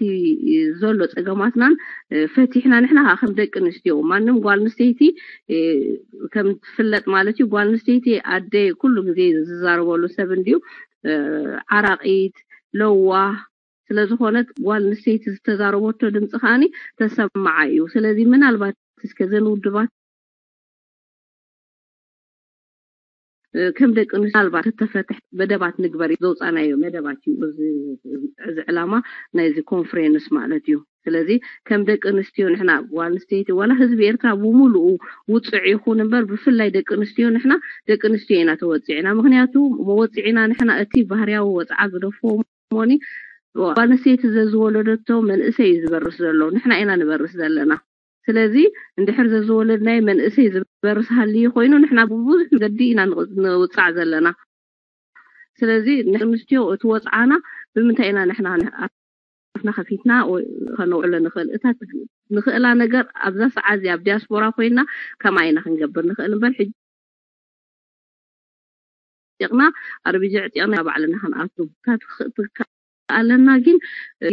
ዘሎ ጸገማትናን፣ እ፣ ፈቲሕና ንሕና ከዓ ከም ደቂ ኣንስትዮ፣ ማንም ጓል ኣንስተይቲ፣ እ፣ ከም ትፍለጥ ማለት እዩ፣ ጓል ኣንስተይቲ ኣደ ኩሉ ግዜ ዝዛረበሉ ሰብ እንድዩ፣ እ፣ ዓራቒት፣ ለዋህ ስለ ዝኾነት ጓል ኣንስተይቲ ዝተዛረበቶ ድምፂ ከዓኒ ተሰማዓ እዩ። ስለዚ ምናልባት እስከ ዘን ውድባት እ፣ ከም ደቂ ኣንስትዮ ምናልባት ተተፈትሕ መደባት ንግበር ዘውፃናዮ መደባት እዩ። እዚ፣ እዚ ዕላማ ናይዚ ኮንፈረንስ ማለት እዩ። ስለዚ ከም ደቂ ኣንስትዮ ንሕና ጓል ኣንስተይቲ ዋላ ህዝቢ ኤርትራ ብምሉኡ ውፅዕ ይኹን እምበር ብፍላይ ደቂ ኣንስትዮ ንሕና ደቂ ኣንስትዮ ኢና ተወፂዕና። ምኽንያቱ መወፅዒና ንሕና እቲ ባህርያዊ ወፅዓ ግደፎ እሞኒ ጓል ኣንስተይቲ ዘዝወለደቶ መንእሰይ እዩ ዝበርስ ዘሎ። ንሕና ኢና ንበርስ ዘለና። ስለዚ እንድሕር ዘዝወለድናዮ መንእሰይ ዝበርስ ሃልዩ ኮይኑ ንሕና ብብዙሕ መገዲ ኢና ንቕ-፣ ንውጻዕ ዘለና። ስለዚ ንሕና ኣንስትዮ እቲ ወጽዓና ብምንታይ ኢና ንሕና ኣፍና ከፊትና ወይ ከነውዕሎ ንኽእል? እታ ንኽእላ ነገር ኣብዛ ሰዓት እዚኣ ኣብ ዲያስፖራ ኮይና ከምኣ ኢና ክንገብር ንኽእል እምበር ሕጂ ጢቕና ኣርቢጂ ዕጢቕና ባዕልና ክንኣቱ ኣለና። ግን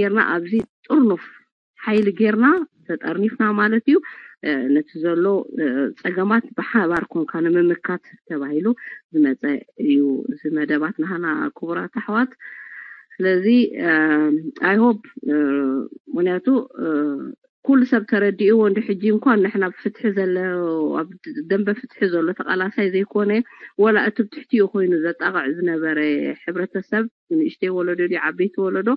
ጌርና ኣብዚ ጥርኑፍ ሓይሊ ጌርና ተጠርኒፍና ማለት እዩ። እ፣ ነቲ ዘሎ፣ እ፣ ጸገማት ብሓባር ኮንካ ንምምካት ተባሂሉ ዝመጸ እዩ እዚ መደባት ናህና ክቡራት ኣሕዋት። ስለዚ፣ እ፣ ኣይ ሆፕ፣ እ፣ ምኽንያቱ፣ እ፣ ኩሉ ሰብ ተረዲእዎ እንዲ ሕጂ እንኳን ንሕና ኣብ ፍትሒ ዘሎ፣ ኣብ ደንበ ፍትሒ ዘሎ ተቓላሳይ ዘይኮነ፣ ወላ እቲ ብትሕቲኡ ኮይኑ ዘጣቕዕ ዝነበረ ሕብረተሰብ፣ ንእሽተይ ወለዶ ድዩ ዓበይቲ ወለዶ፣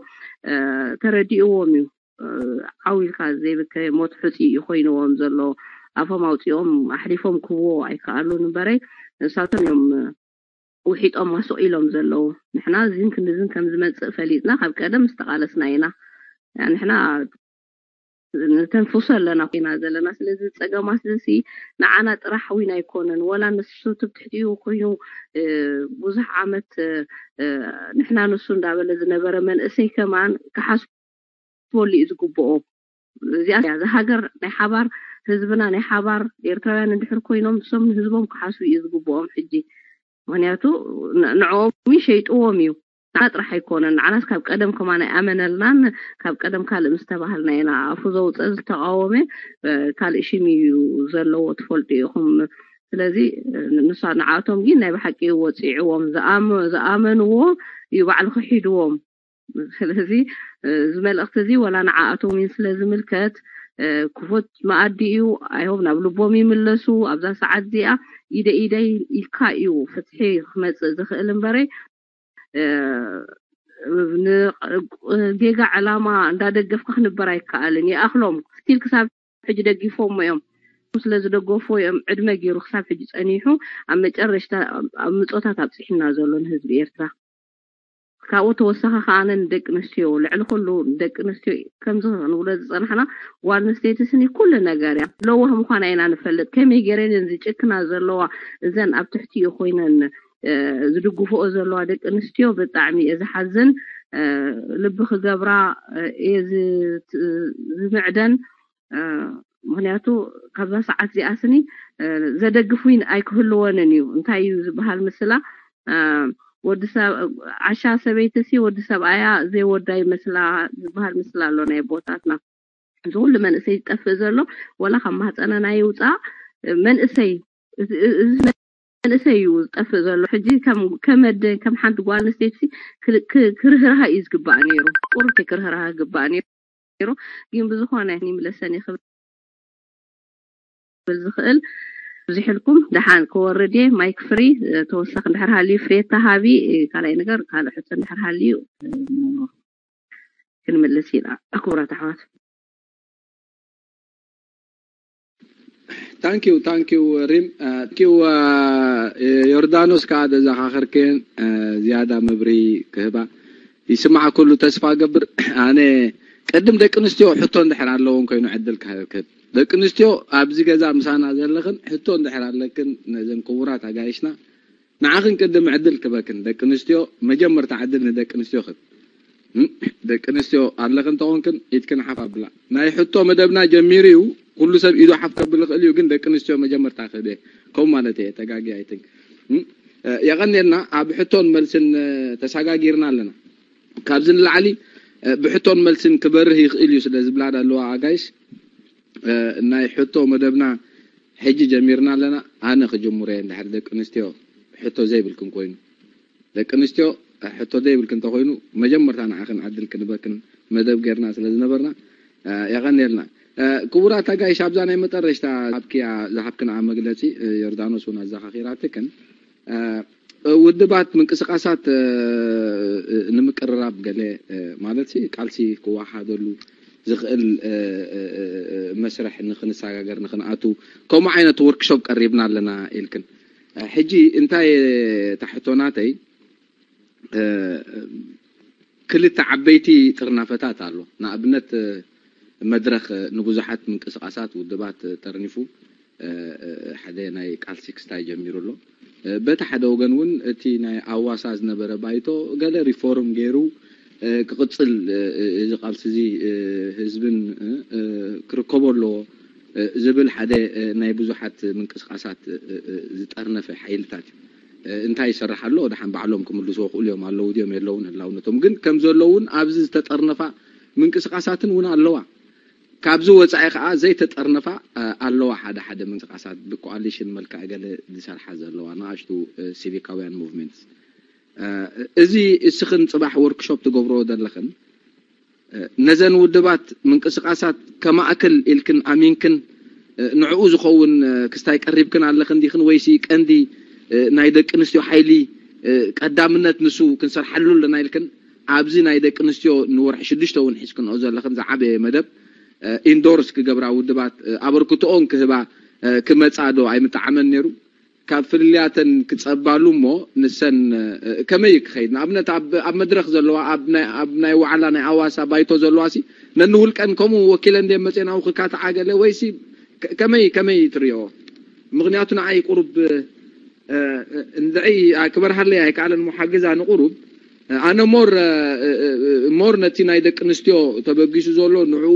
እ፣ ተረዲእዎም እዩ። እ፣ ዓው ኢልካ ዘይብከ ሞት ሕጹይ እዩ ኮይንዎም ዘሎ። ኣፎም ኣውጺኦም ኣሕሊፎም ክህብዎ ኣይከኣሉን እምበረይ፣ ንሳቶም እዮም ውሒጦም ማስቕ ኢሎም ዘለዉ። ንሕና እዚን ክንድዝን ከም ዝመጽእ ፈሊጥና ካብ ቀደም ዝተቓለስና ኢና። ንሕና ንተንፍሶ ኣለና ኮይና ዘለና። ስለዚ ጸገማት እዚ ንዓና ጥራሕ ዊን ኣይኮነን፣ ወላ ንሱ ትብትሕትኡ ኮይኑ ብዙሕ ዓመት ንሕና ንሱ እንዳበለ ዝነበረ መንእሰይ ከማን ክሓስበሉ እዩ ዝግብኦ። እዚኣ እዛ ሃገር ናይ ሓባር፣ ህዝብና ናይ ሓባር፣ ኤርትራውያን እንድሕር ኮይኖም ንሶም ንህዝቦም ክሓስቡ እዩ ዝግብኦም። ሕጂ ምክንያቱ ንዕኦም ሸይጥዎም እዩ። ንዓና ጥራሕ ኣይኮነን። ንዓናስ ካብ ቀደም ከማን ኣይኣመነልናን። ካብ ቀደም ካልእ ምስ ተባህልና ኢና። ኣፉ ዘውፀ ዝተቃወመ ካልእ ሽም እዩ ዘለዎ፣ ትፈልጡ ኢኹም። ስለዚ ንሳ ንዓቶም ግን ናይ ብሓቂ ወፂዕዎም፣ ዝኣመንዎ እዩ ባዕሉ ክሒድዎም። ስለዚ እዚ መልእኽቲ እዚ ወላ ንዓኣቶም እውን ስለ ዝምልከት ክፉት መኣዲ እዩ። ኣይሆብ ናብ ልቦም ይምለሱ። ኣብዛ ሰዓት እዚኣ ኢደ ኢደይ ኢልካ እዩ ፍትሒ ክመፅእ ዝኽእል እምበረ ጌጋ ዕላማ እንዳደገፍካ ክንበር ኣይከኣልን። ይኣኽሎም ስቲል ክሳብ ሕጂ ደግፎሞ እዮም። ስለ ዝደገፉ እዮም ዕድመ ገይሩ ክሳብ ሕጂ ፀኒሑ ኣብ መጨረሽታ ኣብ ምፆታት ኣብፅሒና ዘሎ ንህዝቢ ኤርትራ። ካብኡ ተወሳኺ ከኣ ንደቂ ኣንስትዮ ልዕሊ ኩሉ ንደቂ ኣንስትዮ ከምዚ ክንብሎ ዝፀናሕና ጓል ኣንስተይቲ ስኒ ኩሉ ነገር እያ። ለዋህ ምዃና ኢና ንፈልጥ። ከመይ ገይረን ዝጭክና ዘለዋ እዘን ኣብ ትሕቲኡ ኮይነን ዝድግፍኦ ዘለዋ ደቂ ኣንስትዮ ብጣዕሚ እየ ዝሓዝን። ልቢ ክገብራ እየ ዝምዕደን። ምክንያቱ ካብዛ ሰዓት እዚኣ ስኒ ዘደግፍ ዊን ኣይክህልወንን እዩ። እንታይ እዩ ዝበሃል ምስላ ወዲ ሰብ ዓሻ ሰበይቲ ሲ ወዲ ሰብኣያ ዘይወዳ ይመስላ ዝበሃል ምስላ ኣሎ ናይ ኣቦታትና። እዚ ኩሉ መንእሰይ ዝጠፍእ ዘሎ ወላ ካብ ማህፀነና ይውፃእ መንእሰይ መንእሰይ እዩ ዝጠፍእ ዘሎ። ሕጂ ከም ከመደ ከም ሓንቲ ጓል ኣንስተይቲ ክርህራሃ እዩ ዝግባእ ነይሩ። ቁሩብ ክርህራሃ ዝግባእ ነይሩ። ግን ብዝኾነ ይምለሰኒ ክብል ዝኽእል ብዙሕልኩም ደሓን ክወርድ እየ። ማይክ ፍሪ ተወሳኺ እንድሕር ሃልዩ ፍሬታ ሃቢ ካልኣይ ነገር ካልእ ሕቶ እንድሕር ሃልዩ ክንምልስ ኢና። ክቡራት ኣሕዋት ታንኪዩ ታንኪዩ ሪም ታንኪዩ ዮርዳኖስ ከዓ ዘዘኻኸርክን ዝያዳ መብሪ ክህባ ይስማዕ ኩሉ ተስፋ ገብር ኣነ ቅድም ደቂ ኣንስትዮ ሕቶ እንድሕር ኣለውን ኮይኑ ዕድል ክህብ ደቂ ኣንስትዮ ኣብዚ ገዛ ምሳና ዘለኽን ሕቶ እንድሕር ኣለክን ነዘን ክቡራት ኣጋይሽና ንዓኽን ቅድም ዕድል ክበክን ደቂ ኣንስትዮ መጀመርታ ዕድል ንደቂ ኣንስትዮ ክብ ደቂ ኣንስትዮ ኣለኽን ተኾንክን ኢድክን ሓፍ ኣብላ ናይ ሕቶ መደብና ጀሚሩ እዩ ኩሉ ሰብ ኢዱ ሓፍ ከብል ይኽእል እዩ ግን ደቂ ኣንስትዮ መጀመርታ ክህብ ከም ማለት እየ ተጋጊ ኣይትንክ የቐንየልና ኣብ ሕቶን መልስን ተሰጋጊርና ኣለና ካብዚ ንላዕሊ ብሕቶን መልስን ክበርህ ይኽእል እዩ ስለ ዝብላ ኣለዋ ኣጋይሽ ናይ ሕቶ መደብና ሕጂ ጀሚርና ኣለና ኣነ ክጅምሮ እየ እንድሕር ደቂ ኣንስትዮ ሕቶ ዘይብልክን ኮይኑ ደቂ ኣንስትዮ ሕቶ ዘይብልክን እንተኮይኑ መጀመርታ ንዓኽን ዕድል ክንበክን መደብ ጌርና ስለ ዝነበርና የቐንየልና ክቡራት ኣጋይሽ ኣብዛ ናይ መጠረሽታ ኣብክያ ዝሃብክንኣ መግለፂ ዮርዳኖስ እውን ኣዘኻኺራትክን ውድባት ምንቅስቃሳት ንምቅርራብ ገለ ማለት ቃልሲ ክወሓደሉ ዝኽእል መስርሕ ንክንሰጋገር ንክንኣቱ ከምኡ ዓይነት ወርክሾፕ ቀሪብና ኣለና ኢልክን ሕጂ እንታይ ታሕቶ ናተይ ክልተ ዓበይቲ ጥርናፈታት ኣሎ ንኣብነት መድረኽ ንብዙሓት ምንቅስቃሳት ውድባት ጠርኒፉ ሓደ ናይ ቃልሲ ክስታይ ጀሚሩ ኣሎ በቲ ሓደ ወገን እውን እቲ ናይ ኣዋሳ ዝነበረ ባይቶ ገለ ሪፎርም ገይሩ ክቕፅል እዚ ቃልሲ እዚ ህዝብን ክርከቦ ኣለዎ ዝብል ሓደ ናይ ብዙሓት ምንቅስቃሳት ዝጠርነፈ ሓይልታት እዩ እንታይ ይሰርሕ ኣሎ ደሓን ባዕሎም ክምልስዎ ክእሉ እዮም ኣለዉ ድዮም የለውን ህላውነቶም ግን ከም ዘለውን ኣብዚ ዝተጠርነፋ ምንቅስቃሳትን እውን ኣለዋ ካብዚ ወፃኢ ከዓ ዘይተጠርነፋ ኣለዋ ሓደ ሓደ ምንቅስቃሳት ብኮኣሊሽን መልክዕ ገለ ዝሰርሓ ዘለዋ ንኣሽቱ ሲቪካውያን ሙቭመንትስ እዚ እስኽን ፅባሕ ወርክሾፕ ትገብርኦ ዘለኽን ነዘን ውድባት ምንቅስቃሳት ከማእክል ኢልክን ኣሚንክን ንዕኡ ዝኸውን ክስታይ ቀሪብክን ኣለኽን ዲኽን ወይሲ ቀንዲ ናይ ደቂ ኣንስትዮ ሓይሊ ቀዳምነት ንሱ ክንሰርሓሉ ኣለና ኢልክን ኣብዚ ናይ ደቂ ኣንስትዮ ንወርሒ ሽዱሽተ እውን ሒዝክንኦ ዘለኽን ዝዓበየ መደብ ኢንዶርስ ክገብራ ውድባት ኣበርክትኦን ክህባ ክመፃ ዶ ኣይምጠዓመን ነይሩ ካብ ፍልልያተን ክጸባሉ እሞ ንሰን ከመይ ክኸይድ ንኣብነት ኣብ መድረኽ ዘለዋ ኣብ ናይ ዋዕላ ናይ ኣዋሳ ባይቶ ዘለዋ ሲ ነንውልቀን ከምኡ ወኪለን ደ መፅኤን ኣብኡ ክካትዓ ገለ ወይሲ ከመይ ከመይ ትሪኦ? ምክንያቱ ንዓይ ቁሩብ እንድዒ ክበርሃለይ ኣይከኣለን ሞ ሓግዛ ንቁሩብ ኣነ ሞር ሞር ነቲ ናይ ደቂ ኣንስትዮ ተበጊሱ ዘሎ ንዕኡ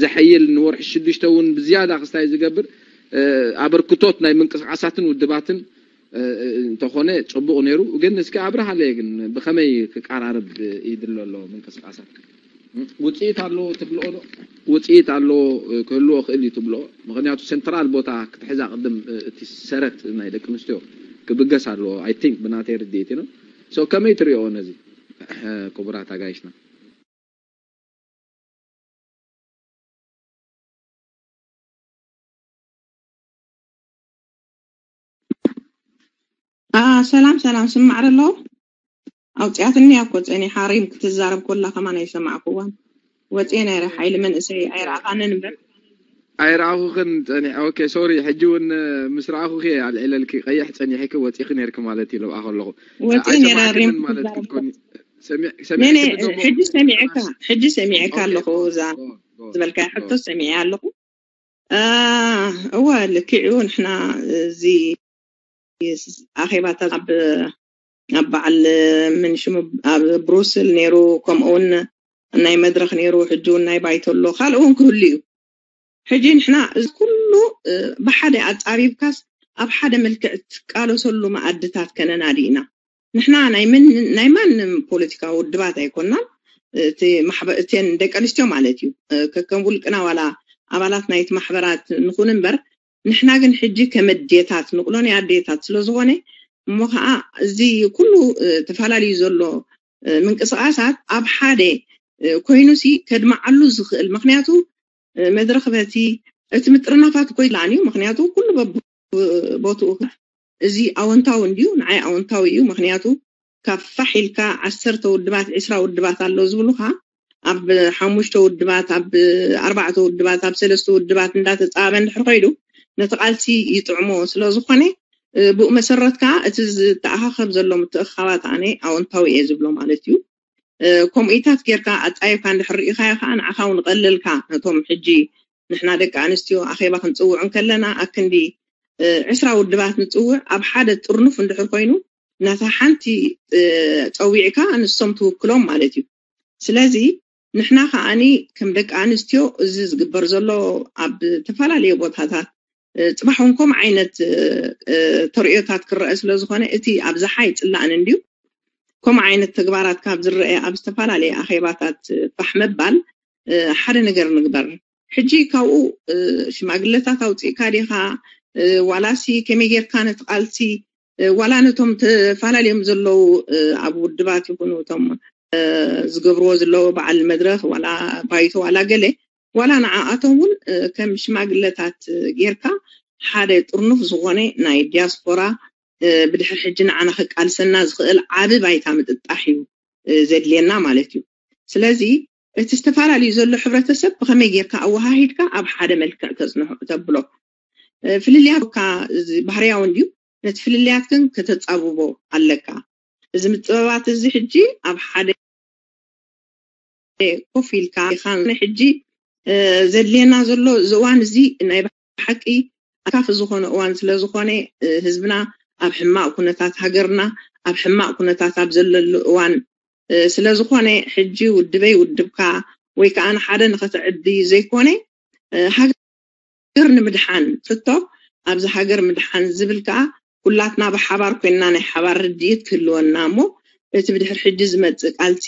ዘሐይል ንወርሒ ሽዱሽተ እውን ብዝያዳ ክስታይ ዝገብር ኣበርክቶት ናይ ምንቅስቃሳትን ውድባትን እንተኾነ ጽቡቕ ነይሩ። ግን እስኪ ኣብርሃለይ ግን ብኸመይ ክቀራረብ ይድሎ ኣሎ ምንቅስቃሳት? ውፅኢት ኣለዎ ትብልኦ ዶ? ውፅኢት ኣለዎ ክህልዎ ክእል እዩ ትብልኦ? ምክንያቱ ሴንትራል ቦታ ክትሕዛ ቅድም እቲ ሰረት ናይ ደቂ ኣንስትዮ ክብገስ ኣለዎ። I think ብናተይ ርድኢት ነው። So ከመይ ትሪኦ ነዚ ክቡራት ኣጋይሽና? ሰላም ሰላም ስማዕ ኣሎ ኣውፅኣትኒ እያ እኮ ፀኒሓ ሪም ክትዛረብ ኮላ ከማን ኣይሰማዕኩዋን ወፅየ ነይረ ሓይሊ መንእሰይ ኣይረኣኻንን እምበር ኣይረኣኹኽን ፀኒሐ okay sorry ሕጂ እውን ምስ ረኣኹኺ ኣልዒለልኪ ቀይሕ ፀኒሕኪ ወፂኺ ነይርኪ ማለት እዩ ልብኣ ከለኹ ወፅየ ነይረ ሪም ማለት ክትኮኒ ሕጂ ሰሚዕካ ሕጂ ሰሚዕካ ኣለኹ እዛ ዝበልካዮ ሕቶ ሰሚዐ ኣለኹ እወ ልክዕ እዩ ንሕና እዚ ኣኼባታት ኣብ ኣብ በዓል ምን ሽሙ ኣብ ብሩስል ነይሩ ከምኡ እውን ናይ መድረኽ ነይሩ ሕጂ እውን ናይ ባይቶ ኣሎ ካልእ እውን ክህሉ እዩ ሕጂ ንሕና እዚ ኩሉ ብሓደ ኣፃቢብካስ ኣብ ሓደ መልክዕ ትቃለሰሉ መኣድታት ከነናዲ ኢና ንሕና ናይ ምን ናይ ማንም ፖለቲካዊ ውድባት ኣይኮናን እቲ ማሕበ እተን ደቂ ኣንስትዮ ማለት እዩ ከከም ውልቅና ዋላ ኣባላት ናይቲ ማሕበራት ንኹን እምበር ንሕና ግን ሕጂ ከም ኣዴታት ንቕሎን ኣዴታት ስለ ዝኾነ እሞ ከዓ እዚ ኩሉ ተፈላለዩ ዘሎ ምንቅስቃሳት ኣብ ሓደ ኮይኑሲ ከድመዓሉ ዝኽእል ምክንያቱ መድረኽ በቲ እቲ ምጥርናፋት እኮ ይለኣን እዩ ምክንያቱ ኩሉ ቦትኡ እዚ ኣወንታዊ እንድዩ ንዓይ ኣወንታዊ እዩ ምክንያቱ ካብ ፋሕ ኢልካ ዓሰርተ ውድባት ዕስራ ውድባት ኣሎ ዝብሉካ ኣብ ሓሙሽተ ውድባት ኣብ ኣርባዕተ ውድባት ኣብ ሰለስተ ውድባት እንዳተፃበ እንድሕር ከይዱ ነቲ ቃልሲ ይጥዕሞ ስለ ዝኾነ ብኡ መሰረት ከዓ እቲ ዝተኣኻኸብ ዘሎ ምትእኻባት ኣነ ኣወንታዊ እየ ዝብሎ ማለት እዩ ከምኡኢታት ጌርካ ኣፃይብካ እንድሕር ርኢኻዮ ከዓ ንዓኻ እውን ቀለልካ ነቶም ሕጂ ንሕና ደቂ ኣንስትዮ ኣኼባ ክንፅውዕ እንከለና ኣክንዲ ዕስራ ውድባት ንፅውዕ ኣብ ሓደ ጥርኑፍ እንድሕር ኮይኑ ነታ ሓንቲ ፀዊዕካ ንሶም ትውክሎም ማለት እዩ ስለዚ ንሕና ከዓኒ ከም ደቂ ኣንስትዮ እዚ ዝግበር ዘሎ ኣብ ዝተፈላለዩ ቦታታት ፅባሕ እውን ከምኡ ዓይነት ተርእዮታት ክረአ ስለ ዝኾነ እቲ ኣብዝሓ ይፅላእን እንድዩ ከምኡ ዓይነት ተግባራት ካብ ዝረአ ኣብ ዝተፈላለየ ኣኼባታት ፋሕ ምባል ሓደ ነገር ንግበር ሕጂ ካብኡ ሽማግለታት ኣውፅእካ ዲኻ ዋላሲ ከመይ ጌርካ ነቲ ቃልሲ ዋላ ነቶም ተፈላለዮም ዘለዉ ኣብ ውድባት ይኹኑ እቶም ዝገብርዎ ዘለዉ በዓል መድረኽ ዋላ ባይቶ ዋላ ገለ ዋላ ንዓኣቶም እውን ከም ሽማግለታት ጌርካ ሓደ ጥርኑፍ ዝኾነ ናይ ዲያስፖራ ብድሕሪ ሕጂ ንዓና ከቃልሰና ዝኽእል ዓቢ ባይታ ምጥጣሕ እዩ ዘድልየና ማለት እዩ ስለዚ እቲ ዝተፈላለዩ ዘሎ ሕብረተሰብ ብኸመይ ጌርካ ኣወሃሂድካ ኣብ ሓደ መልክዕ ተፅንሖ ተብሎ ፍልልያት ካ ባህርያዊ እንድዩ ነቲ ፍልልያት ግን ከተፃብቦ ኣለካ እዚ ምፅበባት እዚ ሕጂ ኣብ ሓደ ኮፍ ኢልካ ኢኻ ሕጂ ዘድልየና ዘሎ እዚ እዋን እዚ ናይ ብሓቂ ኣካፊ ዝኾነ እዋን ስለ ዝኾነ ህዝብና ኣብ ሕማቕ ኩነታት ሃገርና ኣብ ሕማቕ ኩነታት ኣብ ዘለሉ እዋን ስለ ዝኾነ ሕጂ ውድበይ ውድብካ ወይ ከዓ ንሓደ ንኸተዕቢ ዘይኮነ ሃገር ንምድሓን ሕቶ ኣብዚ ሃገር ምድሓን ዝብል ከዓ ኩላትና ብሓባር ኮይንና ናይ ሓባር ርድኢት ክህልወና እሞ እቲ ብድሕር ሕጂ ዝመፅእ ቃልሲ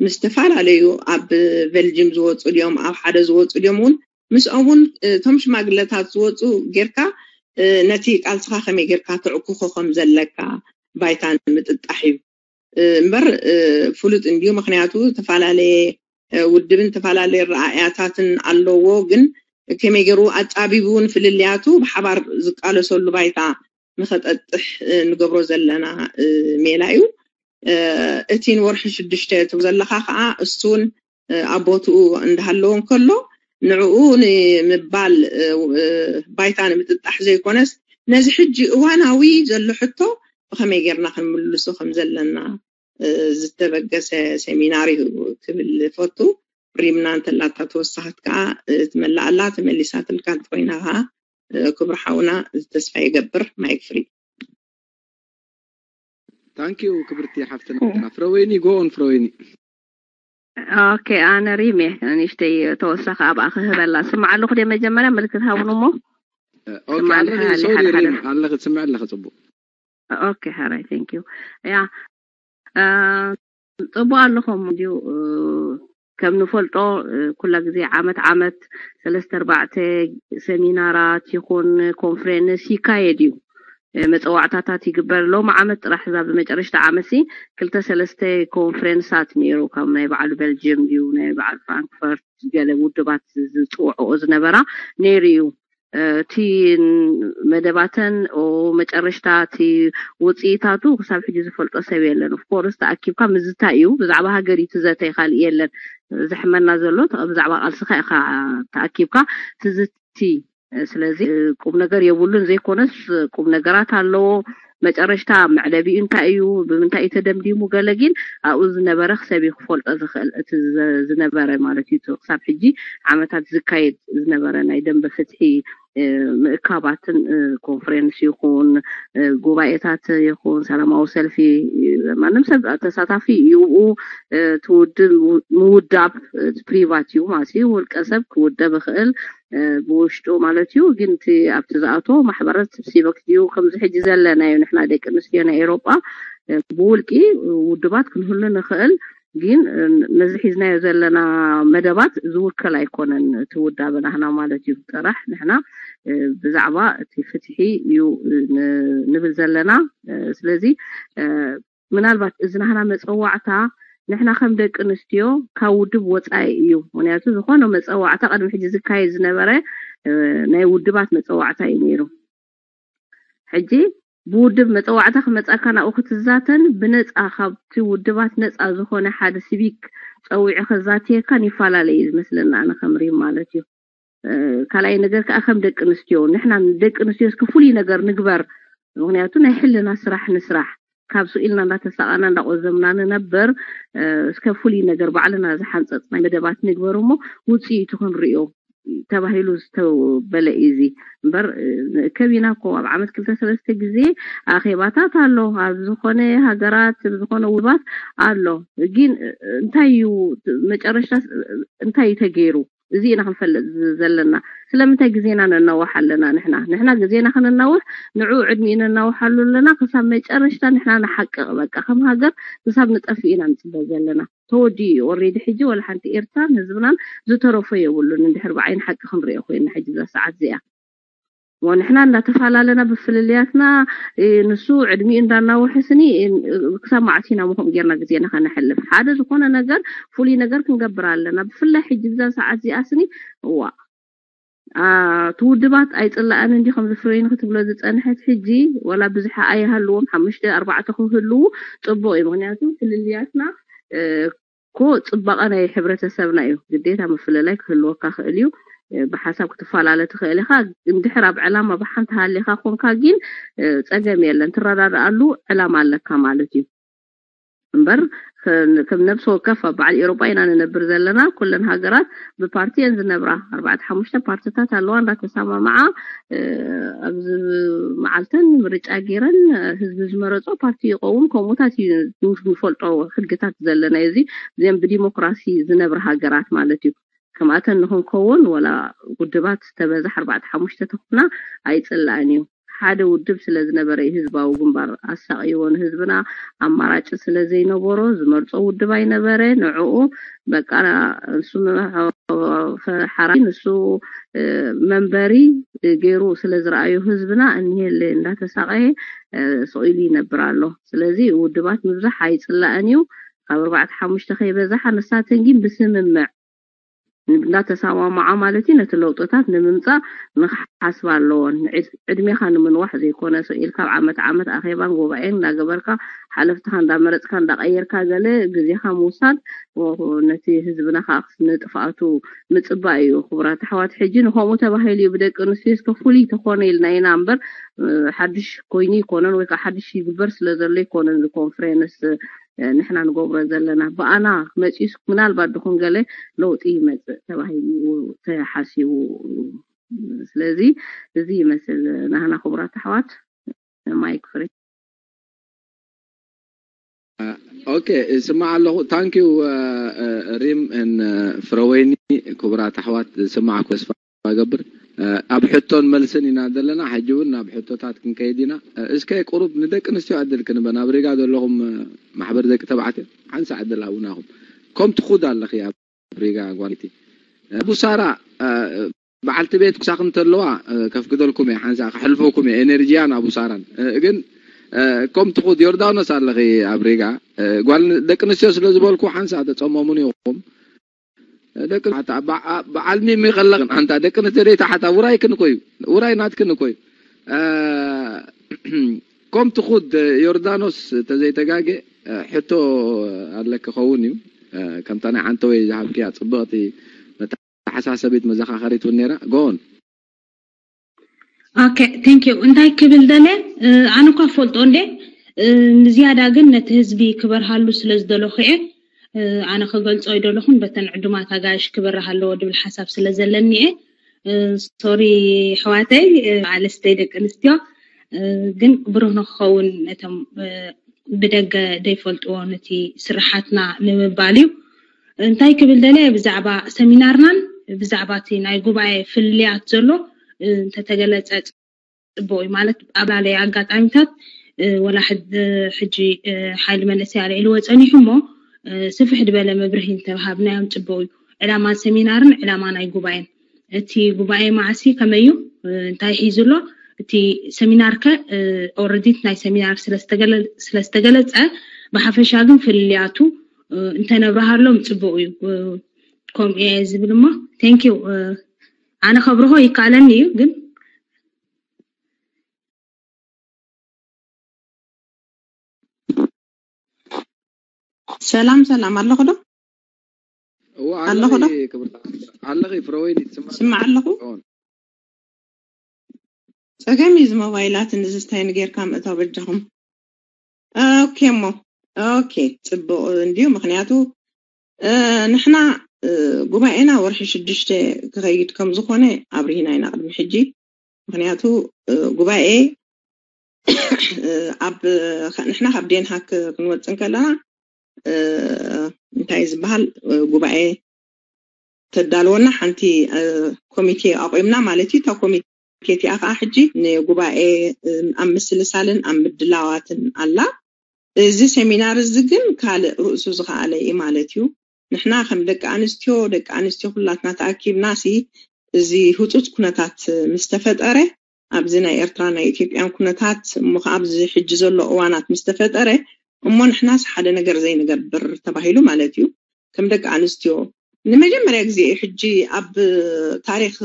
ምስ ዝተፈላለዩ ኣብ ቤልጅም ዝወፁ ድዮም ኣብ ሓደ ዝወፁ ድዮም እውን ምስኦም እውን እቶም ሽማግለታት ዝወፁ ጌርካ ነቲ ቃልስኻ ከመይ ጌርካ ተዕኩኾ ከም ዘለካ ባይታ ንምጥጣሕ እዩ እምበር ፍሉጥ እንድዩ ምክንያቱ ዝተፈላለየ ውድብን ዝተፈላለየ ረኣያታትን ኣለዎ ግን ከመይ ገይሩ ኣፃቢቡ ንፍልልያቱ ብሓባር ዝቃለሰሉ ባይታ ንኸጠጥሕ ንገብሮ ዘለና ሜላ እዩ እቲ ንወርሒ ሽዱሽተ ትብ ዘለካ ከዓ እሱን ኣብ ቦትኡ እንዳሃለዎ እንከሎ ንዕኡ ንምባል ባይታ ንምጥጣሕ ዘይኮነስ ነዚ ሕጂ እዋናዊ ዘሎ ሕቶ ብኸመይ ጌርና ክንምልሶ ከም ዘለና ዝተበገሰ ሴሚናር እዩ ክብል ፈቱ። ሪምና እንተላታ ተወሳኸት ከዓ ትመላኣላ፣ ተመሊሳትልካ እንተኮይና ከዓ ክብሪ ሓውና ተስፋ ይገብር። ማይክ ፍሪ። ታንኪዩ ክብርቲ ሓፍትና። ፍረወይኒ፣ ጎ ኦን ፍረወይኒ። ኦኬ፣ ኣነ ሪሜ ንእሽተይ ተወሳኺ ኣብኣ ክህበላ። ስማዕ ኣለኹ ደ መጀመርያ ምልክት ሃቡን እሞ። ኦኬ፣ ኣለኺ ሪም፣ ኣለኺ፣ ትስምዒ ኣለኺ፣ ጽቡቕ። ኦኬ፣ ሓራይ፣ ቴንክ ዩ። ያ፣ ጽቡቕ ኣለኹም። እንዲዩ ከም ንፈልጦ ኩላ ግዜ ዓመት ዓመት ሰለስተ ኣርባዕተ ሰሚናራት ይኹን ኮንፈረንስ ይካየድ እዩ። መፀዋዕታታት ይግበር። ሎሚ ዓመት ጥራሕ እዛ ብመጨረሽታ ዓመት ሲ ክልተ ሰለስተ ኮንፈረንሳት ነይሩ። ካብ ናይ በዓሉ ቤልጅየም ድዩ ናይ በዓል ፍራንክፈርት ገለ ውድባት ዝፅውዕኦ ዝነበራ ነይሩ እዩ። እቲ መደባተን መጨረሽታ እቲ ውፅኢታቱ ክሳብ ሕጂ ዝፈልጦ ሰብ የለን። ኦፍኮርስ ተኣኪብካ ምዝታይ እዩ። ብዛዕባ ሃገር እዩ ትዘተይ፣ ካልእ የለን። ዘሕመና ዘሎ ብዛዕባ ቃልስኻ ኢኻ ተኣኪብካ ትዝቲ። ስለዚ ቁም ነገር የብሉን ዘይኮነስ ቁም ነገራት ኣለዎ። መጨረሽታ መዕለቢኡ እንታይ እዩ፣ ብምንታይ እዩ ተደምዲሙ፣ ገለ ግን ኣብኡ ዝነበረ ሰብ እዩ ክፈልጦ ዝኽእል። እቲ ዝነበረ ማለት እዩ ክሳብ ሕጂ ዓመታት ዝካየድ ዝነበረ ናይ ደንበ ፍትሒ ምእካባትን ኮንፈረንስ ይኹን ጉባኤታት ይኹን ሰላማዊ ሰልፊ ማንም ሰብ ተሳታፊ ይብኡ ትውድብ ምውዳብ ፕሪቫት እዩ ማለት እዩ። ውልቀ ሰብ ክውደብ ይኽእል ብውሽጡ ማለት እዩ። ግን እቲ ኣብቲ ዝኣቶ ማሕበረት ሲቪክ ድዩ ከምዚ ሕጂ ዘለናዮ ንሕና ደቂ ኣንስትዮ ናይ ኤሮጳ ብውልቂ ውድባት ክንህሉ ንኽእል። ግን ነዚ ሒዝናዮ ዘለና መደባት ዝውክል ኣይኮነን እቲ ውዳበ ናህና ማለት እዩ። ጥራሕ ንሕና ብዛዕባ እቲ ፍትሒ እዩ ንብል ዘለና። ስለዚ ምናልባት እዚ ናህና መፀዋዕታ ንሕና ከም ደቂ ኣንስትዮ ካብ ውድብ ወፃኢ እዩ። ምክንያቱ ዝኾነ መፀዋዕታ ቅድሚ ሕጂ ዝካየድ ዝነበረ ናይ ውድባት መፀዋዕታ እዩ ነይሩ። ሕጂ ብውድብ መፀዋዕታ ክመፃካ ናብኡ ክትዛተን ብነፃ ካብቲ ውድባት ነፃ ዝኾነ ሓደ ሲቪክ ፀዊዑ ከዛትየካን ይፈላለ እዩ ዝመስለና ኣነ ከምሪ ማለት እዩ። ካልኣይ ነገር ከዓ ከም ደቂ ኣንስትዮ ንሕና ደቂ ኣንስትዮ እስከ ፍሉይ ነገር ንግበር። ምክንያቱ ናይ ሕልና ስራሕ ንስራሕ ካብ ስኢልና እንዳተሳቀና እንዳቆዘምና ንነበር እስከ ፍሉይ ነገር ባዕልና ዝሓንፀፅና መደባት ንግበር እሞ ውፅኢቱ ክንሪኦ ተባሂሉ ዝተበለ እዩ። እዚ እምበር ከቢና እኮ ኣብ ዓመት ክልተ ሰለስተ ግዜ ኣኼባታት ኣሎ። ኣብ ዝኾነ ሃገራት ዝኾነ ውባት ኣሎ። ግን እንታይ እዩ መጨረሽታ እንታይ እዩ ተገይሩ? እዚ ኢና ክንፈልጥ ዘለና። ስለምንታይ ግዜና ነናውሕ ኣለና? ንሕና ንሕና ግዜና ክንናውሕ ንዑ ዕድሚኡ ነናውሓሉ ኣለና። ክሳብ መጨረሽታ ንሕና ንሓቅቕ በቃ ከም ሃገር ክሳብ ንጠፍእ ኢና ንፅበ ዘለና። ተወዲኡ እዩ ኦሬዲ። ሕጂ ወላ ሓንቲ ኤርትራን ህዝብናን ዝተረፎ የብሉን። እንድሕር ብዓይኒ ሓቂ ክንሪኦ ኮይና ሕጂ እዛ ሰዓት እዚኣ ወንሕና እንዳተፈላለና ብፍልልያትና ንሱ ዕድሚኡ እንዳናወሐ ስኒ ክሳብ መዓስ ኢና ምኹም ጌርና ግዜና ከነሕልፍ? ሓደ ዝኾነ ነገር ፍሉይ ነገር ክንገብር ኣለና። ብፍላይ ሕጂ ብዛ ሰዓት እዚኣ ስኒ እዋ ትውድባት ኣይፅላእን እንዲ ከም ዝፍረይን ክትብሎ ዝፀንሐት ሕጂ ወላ ብዙሕ ኣይሃልዎም ሓሙሽተ ኣርባዕተ ክህልዉ ፅቡቅ እዩ። ምክንያቱ ፍልልያትና ኮ ፅባቐ ናይ ሕብረተሰብና እዩ። ግዴታ ምፍልላይ ክህልወካ ክእል እዩ። ብሓሳብ ክትፈላለ ትኽእል ኢኻ። እንድሕር ኣብ ዕላማ ብሓንቲ ሃሊኻ ኮንካ ግን ፀገም የለን። ትረዳድኣሉ ዕላማ ኣለካ ማለት እዩ። እምበር ከም ነብሲ ወከፍ ኣብ በዓል ኤሮጳ ኢና ንነብር ዘለና። ኩለን ሃገራት ብፓርቲ እየን ዝነብራ። ኣርባዕተ ሓሙሽተ ፓርትታት ኣለዋ እንዳተሰማምዓ ኣብዚ መዓልተን ምርጫ ገይረን ህዝቢ ዝመረፆ ፓርቲ ይቀውም። ከምኡታት እዩ ንፈልጦ ሕግታት ዘለና እዚ እዚኦም ብዲሞክራሲ ዝነብር ሃገራት ማለት እዩ። ከምኣተን ንክንከውን ወላ ውድባት ዝተበዛሕ ኣርባዕተ ሓሙሽተ ተኾና ኣይፅላእን እዩ። ሓደ ውድብ ስለ ዝነበረ እዩ ህዝባዊ ግንባር ኣሳቅይዎ ንህዝብና ኣማራጭ ስለ ዘይነበሮ ዝመርፆ ውድብ ኣይነበረ። ንዕኡ በቃ ንሱ ሓራ ንሱ መንበሪ ገይሩ ስለ ዝረኣዩ ህዝብና እኒሄለ እንዳተሳቀየ ስቕ ኢሉ ይነብር ኣሎ። ስለዚ ውድባት ምብዛሕ ኣይፅላእን እዩ። ካብ ኣርባዕተ ሓሙሽተ ከይበዛሓ ንሳተን ግን ብስምምዕ እንዳተሰማማዓ ማለት እዩ፣ ነቲ ለውጥታት ንምምፃእ ንክሓስባ ኣለዎን። ዕድ- ዕድሜኻ ንምንዋሕ ዘይኮነ፣ ስቕ ኢልካ ኣብ ዓመት ዓመት ኣኼባን ጉባኤን እንዳገበርካ፣ ሓለፍትኻ እንዳመረፅካ እንዳቀየርካ፣ ገለ ግዜኻ ምውሳድ፣ ወ- ነቲ ህዝብና ከዓ ንጥፍኣቱ ምፅባእ እዩ። ክቡራት ኣሕዋት፣ ሕጂ ንከምኡ ተባሂሉ እዩ ብደቂ ኣንስትዮ እስከ ፍሉይ ተኾነ ኢልና ኢና እምበር፣ እ፣ ሓድሽ ኮይኑ ይኮነን ወይ ከዓ ሓድሽ ይግበር ስለ ዘሎ ይኮነን። እዚ ኮንፈረንስ፣ እ፣ ንሕና ንገብሮ ዘለና ብኣና መፂኡስ ምናልባት ድኹን ገለ ለውጢ ይመፅእ ተባሂሉ እዩ ተሓሲቡ። ስለዚ እዚ ይመስል ናህና። ክቡራት ኣሕዋት፣ ማይክ ፍሪ። ኦኬ፣ እስማዕ ኣለኹ። ታንኪዩ ሪም ን ፍረወይኒ። ክቡራት ኣሕዋት፣ ዝስማዕኩ ተስፋ ገብር። ኣብ ሕቶን መልስን ኢና ዘለና። ሕጂ እውን ናብ ሕቶታት ክንከይድ ኢና። እስከ ቁሩብ ንደቂ ኣንስትዮ ዕድል ክንበን። ኣብ ሪጋ ዘለኹም ማሕበር ደቂ ተባዕትዮ ሓንሳ ዕድል ሃቡናኹም። ከም ትኹድ ኣለኺ ኣብ ሪጋ ጓልቲ። ኣቡ ሳራ፣ በዓልቲ ቤት ክሳኽ እንተለዋ ከፍቅደልኩም እየ። ሓንሳ ከሕልፈኩም እየ፣ ኤነርጂያን ኣቡ ሳራን። ግን ከም ትኹድ ዮርዳኖስ ኣለኺ ኣብ ሪጋ። ጓል ደቂ ኣንስትዮ ስለ ዝበልኩ ሓንሳ ተጸመሙን ኢኹም። ደቂ ኣንታ በዓል ሚሚ ከለኽን ኣንታ ደቂ ኣንስትዮ ደይታ ሓታ ውራይ ክንኮዩ፣ ውራይ ናትክን ኮዩ። ከም ትኹድ ዮርዳኖስ ተዘይተጋገ ሕቶ ኣለኪ ኸውን እዩ። ከምታ ናይ ዓንተወይ ዝሃብክያ ጽብቕቲ መተሓሳሰቢት መዘኻኸሪት እውን ነይራ። ጎን ኦኬ፣ ቴንክ ዩ። እንታይ ክብል ደለ፣ ኣነ እኳ ፈልጦ እንዴ፣ ንዝያዳ ግን ነቲ ህዝቢ ክበርሃሉ ስለ ዝደለኹ እየ። ኣነ ክገልጾ ኣይደለኹን፣ በተን ዕዱማት ኣጋይሽ ክበርሃ ኣለዎ ድብል ሓሳብ ስለ ዘለኒ እየ። ሶሪ ኣሕዋተይ፣ ኣንስተይ ደቂ ኣንስትዮ፣ ግን ብሩህ ንክኸውን ነቶም ብደገ ዘይፈልጥዎ ነቲ ስራሓትና ንምባል እዩ። እንታይ ክብል ደልየ፣ ብዛዕባ ሰሚናርናን ብዛዕባ እቲ ናይ ጉባኤ ፍልልያት ዘሎ እንተተገለጸ ጽቡቕ እዩ። ማለት ኣብ ላለየ ኣጋጣሚታት ወላ ሕጂ ሓይሊ መንእሰይ ኣልዒልዎ ጸኒሑ እሞ ስፍሕ ዝበለ መብርሂ እንተሃብናዮም ጽቡቕ እዩ። ዕላማ ሰሚናርን ዕላማ ናይ ጉባኤን፣ እቲ ጉባኤ መዓሲ ከመይ እዩ፣ እንታይ ሒዙ ኣሎ፣ እቲ ሰሚናር ከ ኦረዲት ናይ ሰሚናር ስለዝተገለጸ ብሓፈሻ ግን ፍልልያቱ እንተነብረሃሎም ጽቡቕ እዩ። ከምኡ እየ ዝብል እሞ ቴንኪው። ኣነ ከብርሆ ይከኣለኒ እዩ ግን ሰላም ሰላም ኣለኹ ዶ? እዋ ኣለኹ ዶ? ክብርታ ኣለኺ ፍረወይኒ ትስማዕ ስማዕ ኣለኹ። ጸገም እዩ ዝሞባይላት ንዝስታይ ንጌርካ ምእታው በጃኹም። ኦኬ እሞ ኦኬ ጽቡቕ እንድዩ። ምኽንያቱ ንሕና ጉባኤና ወርሒ ሽዱሽተ ክኸይድ ከም ዝኾነ ኣብሪህና ኢና ቅድሚ ሕጂ። ምኽንያቱ ጉባኤ ኣብ ንሕና ካብ ዴንሃክ ክንወፅእ እንከለና እንታይ ዝበሃል ጉባኤ ተዳልወና ሓንቲ ኮሚቴ ኣቑምና ማለት እዩ። እታ ኮሚቴ እቲኣ ከዓ ሕጂ ንጉባኤ ኣብ ምስልሳልን ኣብ ምድላዋትን ኣላ። እዚ ሴሚናር እዚ ግን ካልእ ርእሱ ዝኸኣለ እዩ ማለት እዩ። ንሕና ከም ደቂ ኣንስትዮ ደቂ ኣንስትዮ ኩላትና ተኣኪብና ሲ እዚ ህፁፅ ኩነታት ምስ ተፈጠረ ኣብዚ ናይ ኤርትራ ናይ ኢትዮጵያን ኩነታት እሞ ከዓ ኣብዚ ሕጂ ዘሎ እዋናት ምስ ተፈጠረ እሞ ንሕናስ ሓደ ነገር ዘይንገብር ተባሂሉ ማለት እዩ። ከም ደቂ ኣንስትዮ ንመጀመርያ ግዜ እዩ ሕጂ ኣብ ታሪክ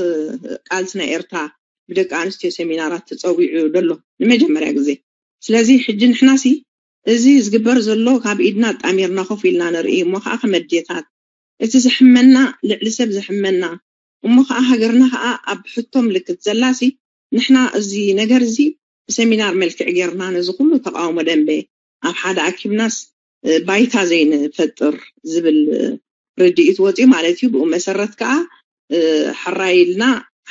ቃልሲ ናይ ኤርትራ ብደቂ ኣንስትዮ ሴሚናራት ተፀዊዑ ዘሎ ንመጀመርያ ግዜ። ስለዚ ሕጂ ንሕናሲ እዚ ዝግበር ዘሎ ካብ ኢድና ጣሚርና ኮፍ ኢልና ንርኢ እሞ ከዓ ከም ኣዴታት እቲ ዘሕመና ልዕሊ ሰብ ዘሕመና እሞ ከዓ ሃገርና ከዓ ኣብ ሕቶ ምልክት ዘላሲ ንሕና እዚ ነገር እዚ ብሰሚናር መልክዕ ጌርና ነዚ ኩሉ ተቃውሞ ደንበ ኣብ ሓደ ኣኪብናስ ባይታ ዘይንፈጥር ዝብል ርድኢት ወፂኡ ማለት እዩ። ብኡ መሰረት ከዓ ሕራይ ኢልና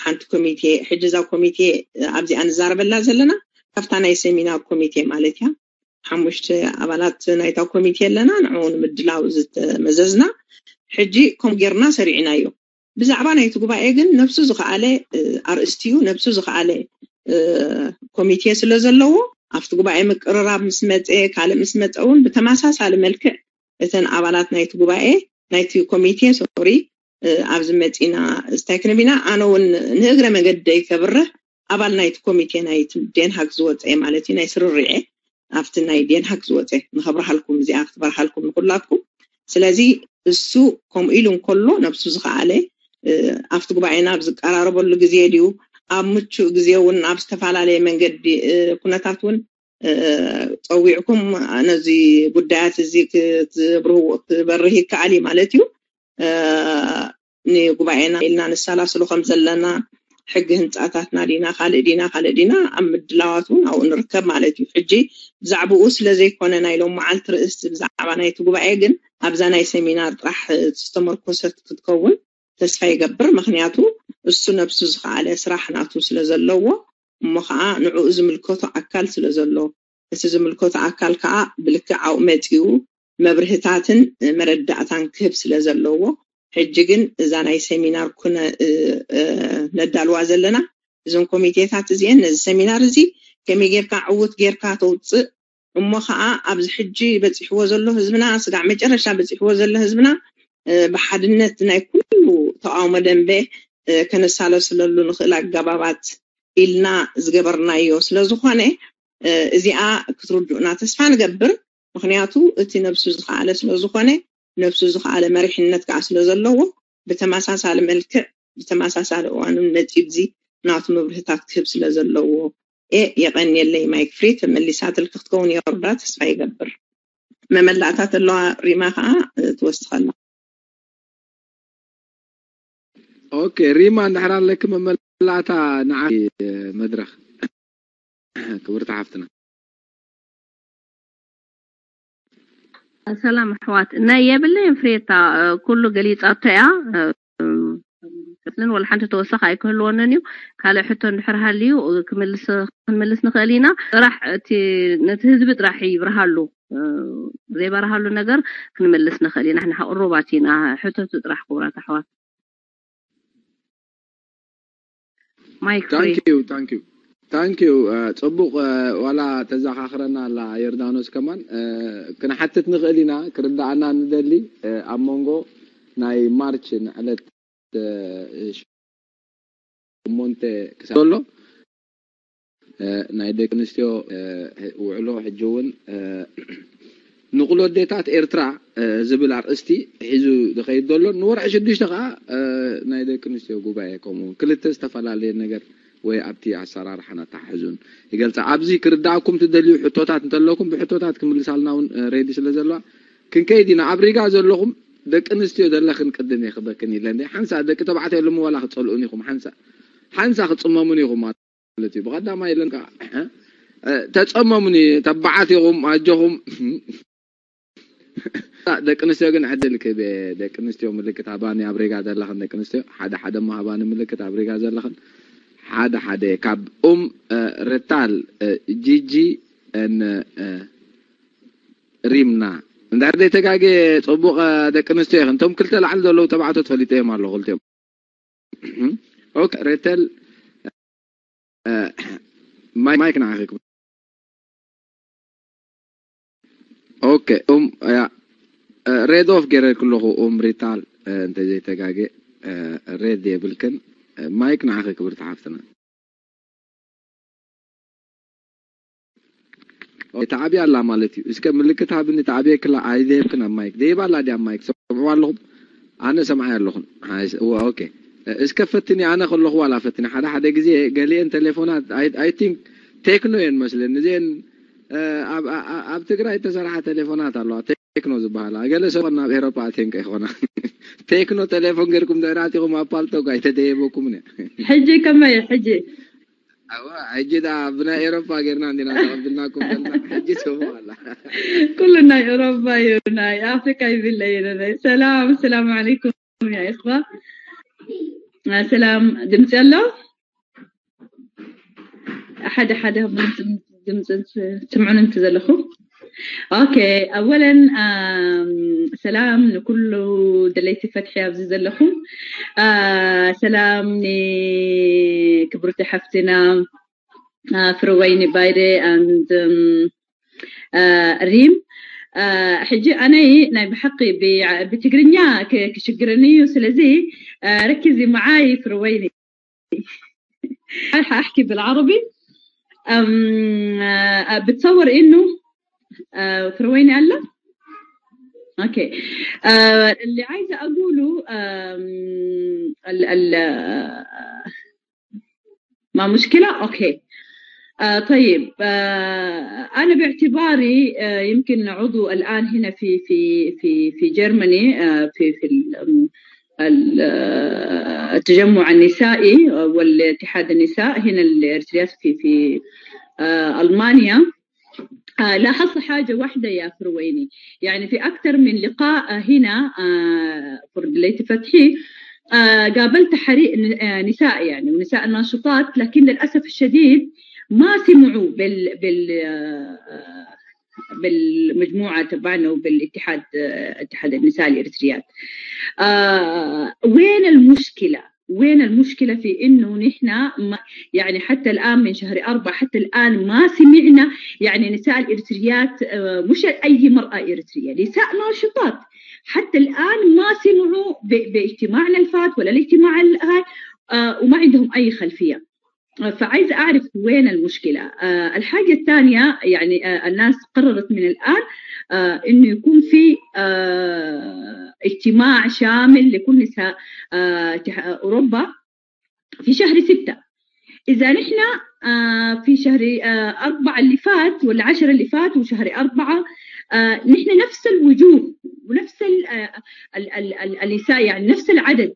ሓንቲ ኮሚቴ ሕጂ እዛ ኮሚቴ ኣብዚኣ ንዛረበላ ዘለና ካብታ ናይ ሰሚናር ኮሚቴ ማለት እያ። ሓሙሽተ ኣባላት ናይታ ኮሚቴ ኣለና። ንዕኡ ንምድላው ዝተመዘዝና ሕጂ ከም ጌርና ሰሪዕናዮ። ብዛዕባ ናይቲ ጉባኤ ግን ነብሱ ዝኸኣለ ኣርእስቲ እዩ። ነብሱ ዝኸኣለ ኮሚቴ ስለ ዘለዎ ኣብቲ ጉባኤ ምቅርራብ ምስ መፀ ካልእ ምስ መፀ እውን ብተመሳሳሊ መልክዕ እተን ኣባላት ናይቲ ጉባኤ ናይቲ ኮሚቴ ሶሪ ኣብዚ መፂና ስታይ ክንብና ኣነ እውን ንእግረ መገደይ ከብርህ ኣባል ናይቲ ኮሚቴ ናይ ዴንሃግ ዝወፀ ማለት እዩ ናይ ስርርዐ ኣብቲ ናይ ዴንሃግ ዝወፀ ንኸብርሃልኩም እዚኣ ክትበርሃልኩም ንኩላትኩም። ስለዚ እሱ ከምኡ ኢሉ እንከሎ ነብሱ ዝኸኣለ ኣብቲ ጉባኤና ኣብ ዝቀራረበሉ ግዜ ድዩ፣ ኣብ ምቹእ ግዜ እውን ኣብ ዝተፈላለየ መንገዲ ኩነታት እውን ጸዊዕኩም ነዚ ጉዳያት እዚ ክትብርህዎ ክበርህ ይከኣል እዩ ማለት እዩ። ንጉባኤና ኢልና ንሰላስሎ ከም ዘለና ሕጊ ህንፃታትና ዲና ካልእ ዲና ካልእ ዲና ኣብ ምድላዋት እውን ኣብኡ ንርከብ ማለት እዩ። ሕጂ ብዛዕባኡ ስለ ዘይኮነ ናይ ሎም መዓልቲ ርእስቲ ብዛዕባ ናይቲ ጉባኤ ግን ኣብዛ ናይ ሰሚናር ጥራሕ ዝተመርኮሰት ክትከውን ተስፋ ይገብር። ምክንያቱ እሱ ነብሱ ዝኸኣለ ስራሕ ናቱ ስለ ዘለዎ እሞ ከዓ ንዕኡ ዝምልከቶ ኣካል ስለ ዘሎ እቲ ዝምልከቶ ኣካል ከዓ ብልክዕ ኣብኡ መፂኡ መብርህታትን መረዳእታን ክህብ ስለ ዘለዎ ሕጂ ግን እዛ ናይ ሰሚናር ኩነ ነዳልዋ ዘለና እዞም ኮሚቴታት እዚአን ነዚ ሰሚናር እዚ ከመይ ጌርካ ዕውት ጌርካ ተውፅእ እሞ ከዓ ኣብዚ ሕጂ በፂሕዎ ዘሎ ህዝብና ስጋዕ መጨረሻ በፂሕዎ ዘሎ ህዝብና ብሓድነት ናይ ኩሉ ተቃውሞ ደንበ ከነሳለስለሉ ንኽእል ኣገባባት ኢልና ዝገበርናዮ ስለዝኾነ እዚኣ ክትርድኡና ተስፋ ንገብር። ምክንያቱ እቲ ነብሱ ዝኸኣለ ስለዝኾነ ነብሱ ዝኸኣለ መሪሕነት ከዓ ስለዘለዎ ብተመሳሳሊ መልክዕ ብተመሳሳሊ እዋንን ነፂብዚ ናቱ መብርህታት ክህብ ስለዘለዎ እ የቐንየለይ ማይክ ፍሪ ተመሊሳትልኪ ክትከውን የወርዳ ተስፋ ይገብር። መመላእታ ተለዋ ሪማ ከዓ ትወስኸላ። ኦኬ ሪማ እንድሕር ኣለኪ መመላእታ ንዓ መድረክ ክብርቲ ሓፍትና። ሰላም ኣሕዋት ናይ የብለይን ፍሬታ ኩሉ ገሊፃቶ እያ። ስልን ወላ ሓንቲ ተወሳኺ ኣይክህልወንን እዩ። ካልእ ሕቶ እንድሕር ሃልዩ ክንምልስ ንኽእል ኢና። ጥራሕ እቲ ነቲ ህዝቢ ጥራሕ ይብርሃሉ ዘይበርሃሉ ነገር ክንምልስ ንኽእል ኢና። ንሕና ቅሩባት ኢና። ሕተቱ ጥራሕ ክቡራት ኣሕዋት። ማይክ ፍሪ። Thank you, thank you. Thank you. ጽቡቕ ዋላ ተዘኻኽረና ኣላ ዮርዳኖስ ከማን ክንሓትት ንኽእል ኢና ክርዳኣና ንደሊ ኣብ መንጎ ናይ ማርች ንዕለት ሸሞንተ ክሳብ ዘሎ ናይ ደቂ ኣንስትዮ ውዕሎ ሕጂ እውን ንቑሎ ኣዴታት ኤርትራ ዝብል ኣርእስቲ ሒዙ ዝኸይድ ዘሎ ንወርሒ ሽዱሽተ ከዓ ናይ ደቂ ኣንስትዮ ጉባኤ ከምኡ ክልተ ዝተፈላለየ ነገር ወይ ኣብቲ ኣሰራርሓን ኣተሓሕዙን ይገልፃ። ኣብዚ ክርዳእኩም ትደልዩ ሕቶታት እንተለኩም ብሕቶታት ክምልሳልና እውን ሬዲ ስለ ዘለዋ ክንከይድ ኢና። ኣብ ሪጋ ዘለኹም ደቂ ኣንስትዮ ዘለኽን ቅድም እየ ክበክን ኢለ እንደ ሓንሳ ደቂ ተባዕትዮ ኣለሙ ዋላ ክፀልኡን ኢኹም ሓንሳ ሓንሳ ክፅመሙን ኢኹም ማለት እዩ። ብቐዳማይ ኢለን ከዓ ተፀመሙኒ ተባዓት ኢኹም ኣጆኹም። ደቂ ኣንስትዮ ግን ዕድል ክህብ ደቂ ኣንስትዮ ምልክት ሃባኒ ኣብ ሬጋ ዘለኽን ደቂ ኣንስትዮ ሓደ ሓደ እሞ ሃባኒ ምልክት ኣብ ሬጋ ዘለኽን ሓደ ሓደ ካብ ኡም ርታል ጂጂ ን ሪምና እንድሕር ዘይተጋግየ ፅቡቕ ደቂ ኣንስትዮ ኢኽን። እቶም ክልተ ላዕሊ ዘለዉ ተባዕቶ ትፈልጥዮም ኣለዉ ክልቲኦም። ኦኬ ሬተል ማይክ ንዓኺ ክብል። ኦኬ ኡም ያ ሬድ ኦፍ ገይረልኩ ኣለኹ ኡም ሪታል እንተዘይተጋግየ ሬድ የብልክን። ማይክ ንዓኺ ክብርቲ ሓፍትና። ተዓብያ ኣላ ማለት እዩ። እስከ ምልክት ሃብኒ ተዓብየክላ ኣይደየብክን ኣብ ማይክ ደይባ ኣላ ድያ ኣብ ማይክ ሰምዕዋ ኣለኹም ኣነ ሰምዓይ ኣለኹን። ኦኬ እስከ ፈትኒ ኣነ ከለኹ ዋላ ፈትኒ ሓደ ሓደ ግዜ ገሊአን ቴሌፎናት I think ቴክኖ እየን መስለኒ እዚአን ኣብ ትግራይ እተሰርሓ ቴሌፎናት ኣለዋ ቴክኖ ዝበሃላ ገለ ሰብ ናብ ኤሮፓ ኣትየን ከይኮና ቴክኖ ቴሌፎን ገርኩም ድሕራቲኹም ኣብ ፓልቶክ ኣይተደየበኩምን እያ። ሕጂ ከመይ ሕጂ ሕጂ ዳ ብናይ ኤሮፓ ጌርና እንዲና ተቐብልናኩም ዘለና ሕጂ ስሙ ኣላ ኩሉ ናይ ኤሮፓ እዩ ናይ ኣፍሪካ ይብለ እዩ ሰላም ሰላም ዓለይኩም ያ ኢኽዋ ሰላም ድምፂ ኣሎ ሓደ ሓደ ድምፂ ትምዑን እንት ዘለኹም ኦኬ ኣወለን ሰላም ንኩሉ ደለይቲ ፈትሒ ኣብዚ ዘለኹም ሰላም ንክብርቲ ሓፍትና ፍርወይኒ ባይደ and ሪም ሕጂ ኣነይ ናይ ብሓቂ ብትግርኛ ክሽግረኒ እዩ ስለዚ ረኪዚ መዓይ ፍርወይኒ احكي بالعربي بتصور انه ፍርወይኒ ኣላ اوكي. آه اللي عايزه اقوله آم، ال ال آه، ما مشكله. اوكي. آه طيب، آه انا باعتباري آه يمكن عضو الان هنا في في في في جيرماني، آه في في ال- ال- آه، التجمع النسائي والاتحاد النساء هنا الاريتريات في في آه المانيا. آه لاحظت حاجه واحده يا فرويني، يعني في اكثر من لقاء هنا آه في ليت فتحي، آه قابلت حريق نساء، يعني ونساء ناشطات، لكن للاسف الشديد ما سمعوا بال بال آه بالمجموعه تبعنا وبالاتحاد، آه اتحاد النساء الاريتريات. آه وين المشكله؟ وين المشكله في انه نحن يعني حتى الان من شهر أربعة حتى الان ما سمعنا يعني نساء الاريتريات، آه مش اي مراه اريتريه، نساء ناشطات حتى الان ما سمعوا باجتماعنا الفات ولا الاجتماع هاي، آه وما عندهم اي خلفيه. فعايزه اعرف وين المشكله. آه الحاجه الثانيه، يعني آه الناس قررت من الان آه انه يكون في آه اجتماع شامل لكل نساء آه اوروبا في شهر ستة. اذا نحن آه في شهر آه أربعة اللي فات ولا عشرة اللي فات وشهر أربعة، آه نحن نفس الوجوه ونفس ال- آه، ال- ال- ال- النساء، يعني نفس العدد.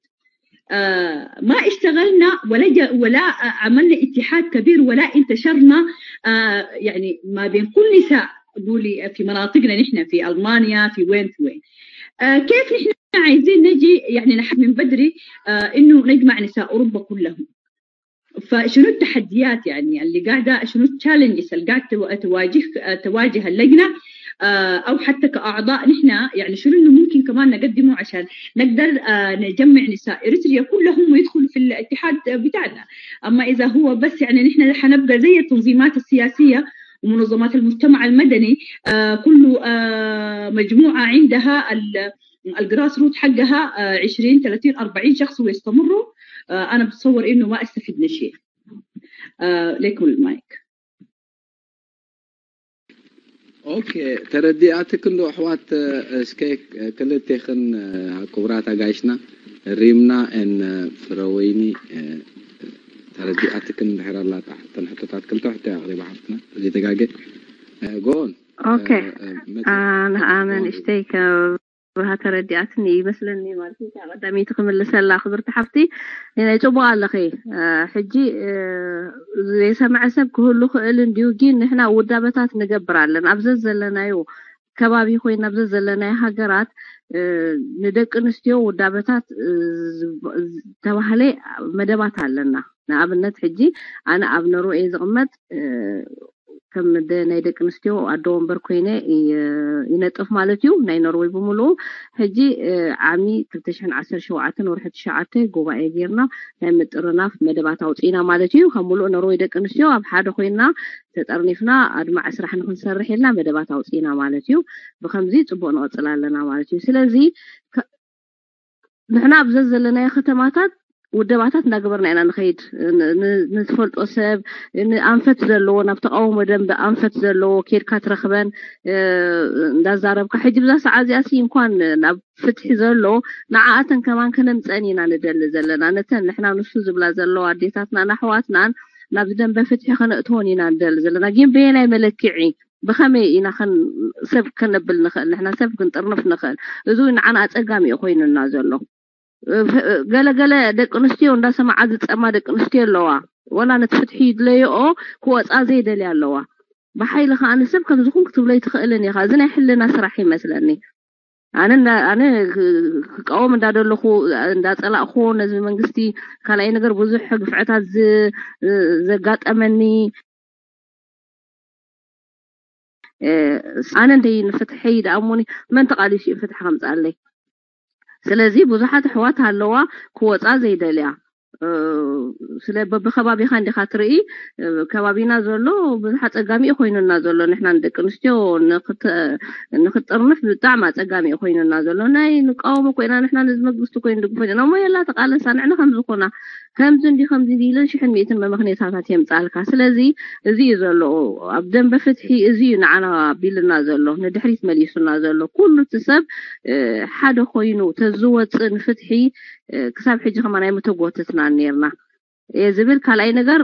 آه ما اشتغلنا ولا جا ولا عملنا اتحاد كبير ولا انتشرنا. آه يعني ما بين كل نساء، قولي في مناطقنا نحن في المانيا في وين في وين. آه كيف نحن عايزين نجي يعني نحن من بدري آه انه نجمع نساء اوروبا كلهم؟ فشنو التحديات يعني اللي قاعده، شنو ال challenges اللي قاعد تواجه تواجه اللجنه آه او حتى كاعضاء نحن، يعني شنو اللي ممكن كمان نقدمه عشان نقدر آه نجمع نساء اريتريا كلهم ويدخلوا في الاتحاد بتاعنا؟ اما اذا هو بس يعني نحن حنبقى زي التنظيمات السياسيه ومنظمات المجتمع المدني، آه كل آه مجموعه عندها ال grassroot حقها آه عشرين ثلاثين أربعين شخص ويستمروا. آه انا بتصور انه ما استفدنا شيء. آه لكم المايك. اوكي، ተረዲኣትክ እንዶ ኣሕዋት። እስከ ክልቴኽን ክቡራት ኣጋይሽና ሪምና ን ፍረወይኒ ተረዲኣትክን ድሕር ኣላታ ተን ሕቶታት ክልተ ሕቶ ኣቕሪባ ሓፍትና ዘይተጋገ ጎን ኦኬ። ኣነ ኣመን እሽተይ ብሃ ተረዲኣትኒ ይመስለኒ ማለት እዩ። ቀዳመይቲ ክምልሰላ ክብርቲ ሓፍቲ ናይ ጽቡቅ ኣለኺ። ሕጂ ዘይሰምዐ ሰብ ክህሉ ክእል እንድዩ፣ ግን ንሕና ውዳበታት ንገብር ኣለን ኣብ ዘዘለናዩ ከባቢ ኮይና ኣብ ዘዘለናዩ ሃገራት ንደቂ ኣንስትዮ ውዳበታት ዝተባህለ መደባት ኣለና። ንኣብነት ሕጂ ኣነ ኣብ ኖርወይ ዝቕመጥ ከም ናይ ደቂ ኣንስትዮ ኣዶ ወንበር ኮይነ ይነጥፍ ማለት እዩ። ናይ ኖርወይ ብምሉኡ ሕጂ ዓሚ ክልተ ሽሕን ዓሰርተ ሸውዓተን ወርሒ ትሽዓተ ጉባኤ ጌርና ናይ ምጥርናፍ መደባት ኣውፂና ማለት እዩ። ካብ ሙሉእ ኖርወይ ደቂ ኣንስትዮ ኣብ ሓደ ኮይና ተጠርኒፍና ኣድማዒ ስራሕ ንክንሰርሕ ኢልና መደባት ኣውፂና ማለት እዩ። ብከምዚ ፅቡቅ ንቐፅል ኣለና ማለት እዩ። ስለዚ ንሕና ኣብ ዘዘለናዮ ከተማታት ውደባታት እንዳገበርና ኢና ንኸይድ። ንዝፈልጦ ሰብ ኣንፈት ዘለዎ ናብ ተቃውሞ ደንበ ኣንፈት ዘለዎ ኬድካ ትረኽበን እንዳዛረብካ ሕጂ ብዛ ሰዓት እዚኣ ሲ እንኳን ናብ ፍትሒ ዘሎ ንዓኣተን ከማን ከነምፀን ኢና ንደሊ ዘለና። ነተን ንሕና ንሱ ዝብላ ዘለዋ ኣዴታትናን ኣሕዋትናን ናብዚ ደንበ ፍትሒ ከነእትወን ኢና ንደሊ ዘለና። ግን በየናይ መለክዒ ብኸመይ ኢና ሰብ ከነብል ንኽእል? ንሕና ሰብ ክንጥርንፍ ንኽእል? እዚ ንዓና ኣፀጋሚ እዩ ኮይኑና ዘሎ። ገለገለ ደቂ ኣንስትዮ እንዳሰማዓ ዝፀማ ደቂ ኣንስትዮ ኣለዋ። ወላ ነቲ ፍትሒ ይድለዮኦ ክወፃ ዘይደልያ ኣለዋ። ብሓይሊ ከዓ ንሰብ ከምዚ ኩን ክትብሎ ኣይትኽእልን ኢኻ። እዚ ናይ ሕልና ስራሕ ይመስለኒ። ኣነ ኣነ ክቃወም እንዳደለኹ እንዳፀላእኹዎ ነዚ መንግስቲ ካልኣይ ነገር ብዙሕ ግፍዕታት ዘጋጠመኒ ኣነ እንተይ ንፍትሐይ ደኣሞኒ መን ተቃሊሱ እዩ ፍትሒ ከምፅኣለይ? ስለዚ ብዙሓት ኣሕዋት ኣለዋ ክወፃ ዘይደልያ። ስለ በብከባቢካ እንዲካ ትርኢ። ከባቢና ዘሎ ብዙሕ ኣፀጋሚ እዩ ኮይኑና ዘሎ። ንሕና ንደቂ ኣንስትዮ ንክጥርንፍ ብጣዕሚ ኣፀጋሚ እዩ ኮይኑና ዘሎ። ናይ ንቃወሞ ኮይና ንሕና ነዚ መንግስቲ ኮይኑ ንድግፎ ኢና እሞ የላ ተቃለሳ ንዕና ከምዝኮና ከምዚ እንዲ ከምዚ እንዲ ኢለን ሽሕን ሚእትን መመኽኔታታት የምጻልካ። ስለዚ እዚ እዩ ዘሎ ኣብ ደንበ ፍትሒ፣ እዚ እዩ ንዓና ኣቢልና ዘሎ፣ ንድሕሪት መሊሱና ዘሎ። ኩሉ እቲ ሰብ ሓደ ኮይኑ ተዝወፅእ ንፍትሒ ክሳብ ሕጂ ከማን ኣይምተጎተትናን ነርና እየ ዝብል። ካልኣይ ነገር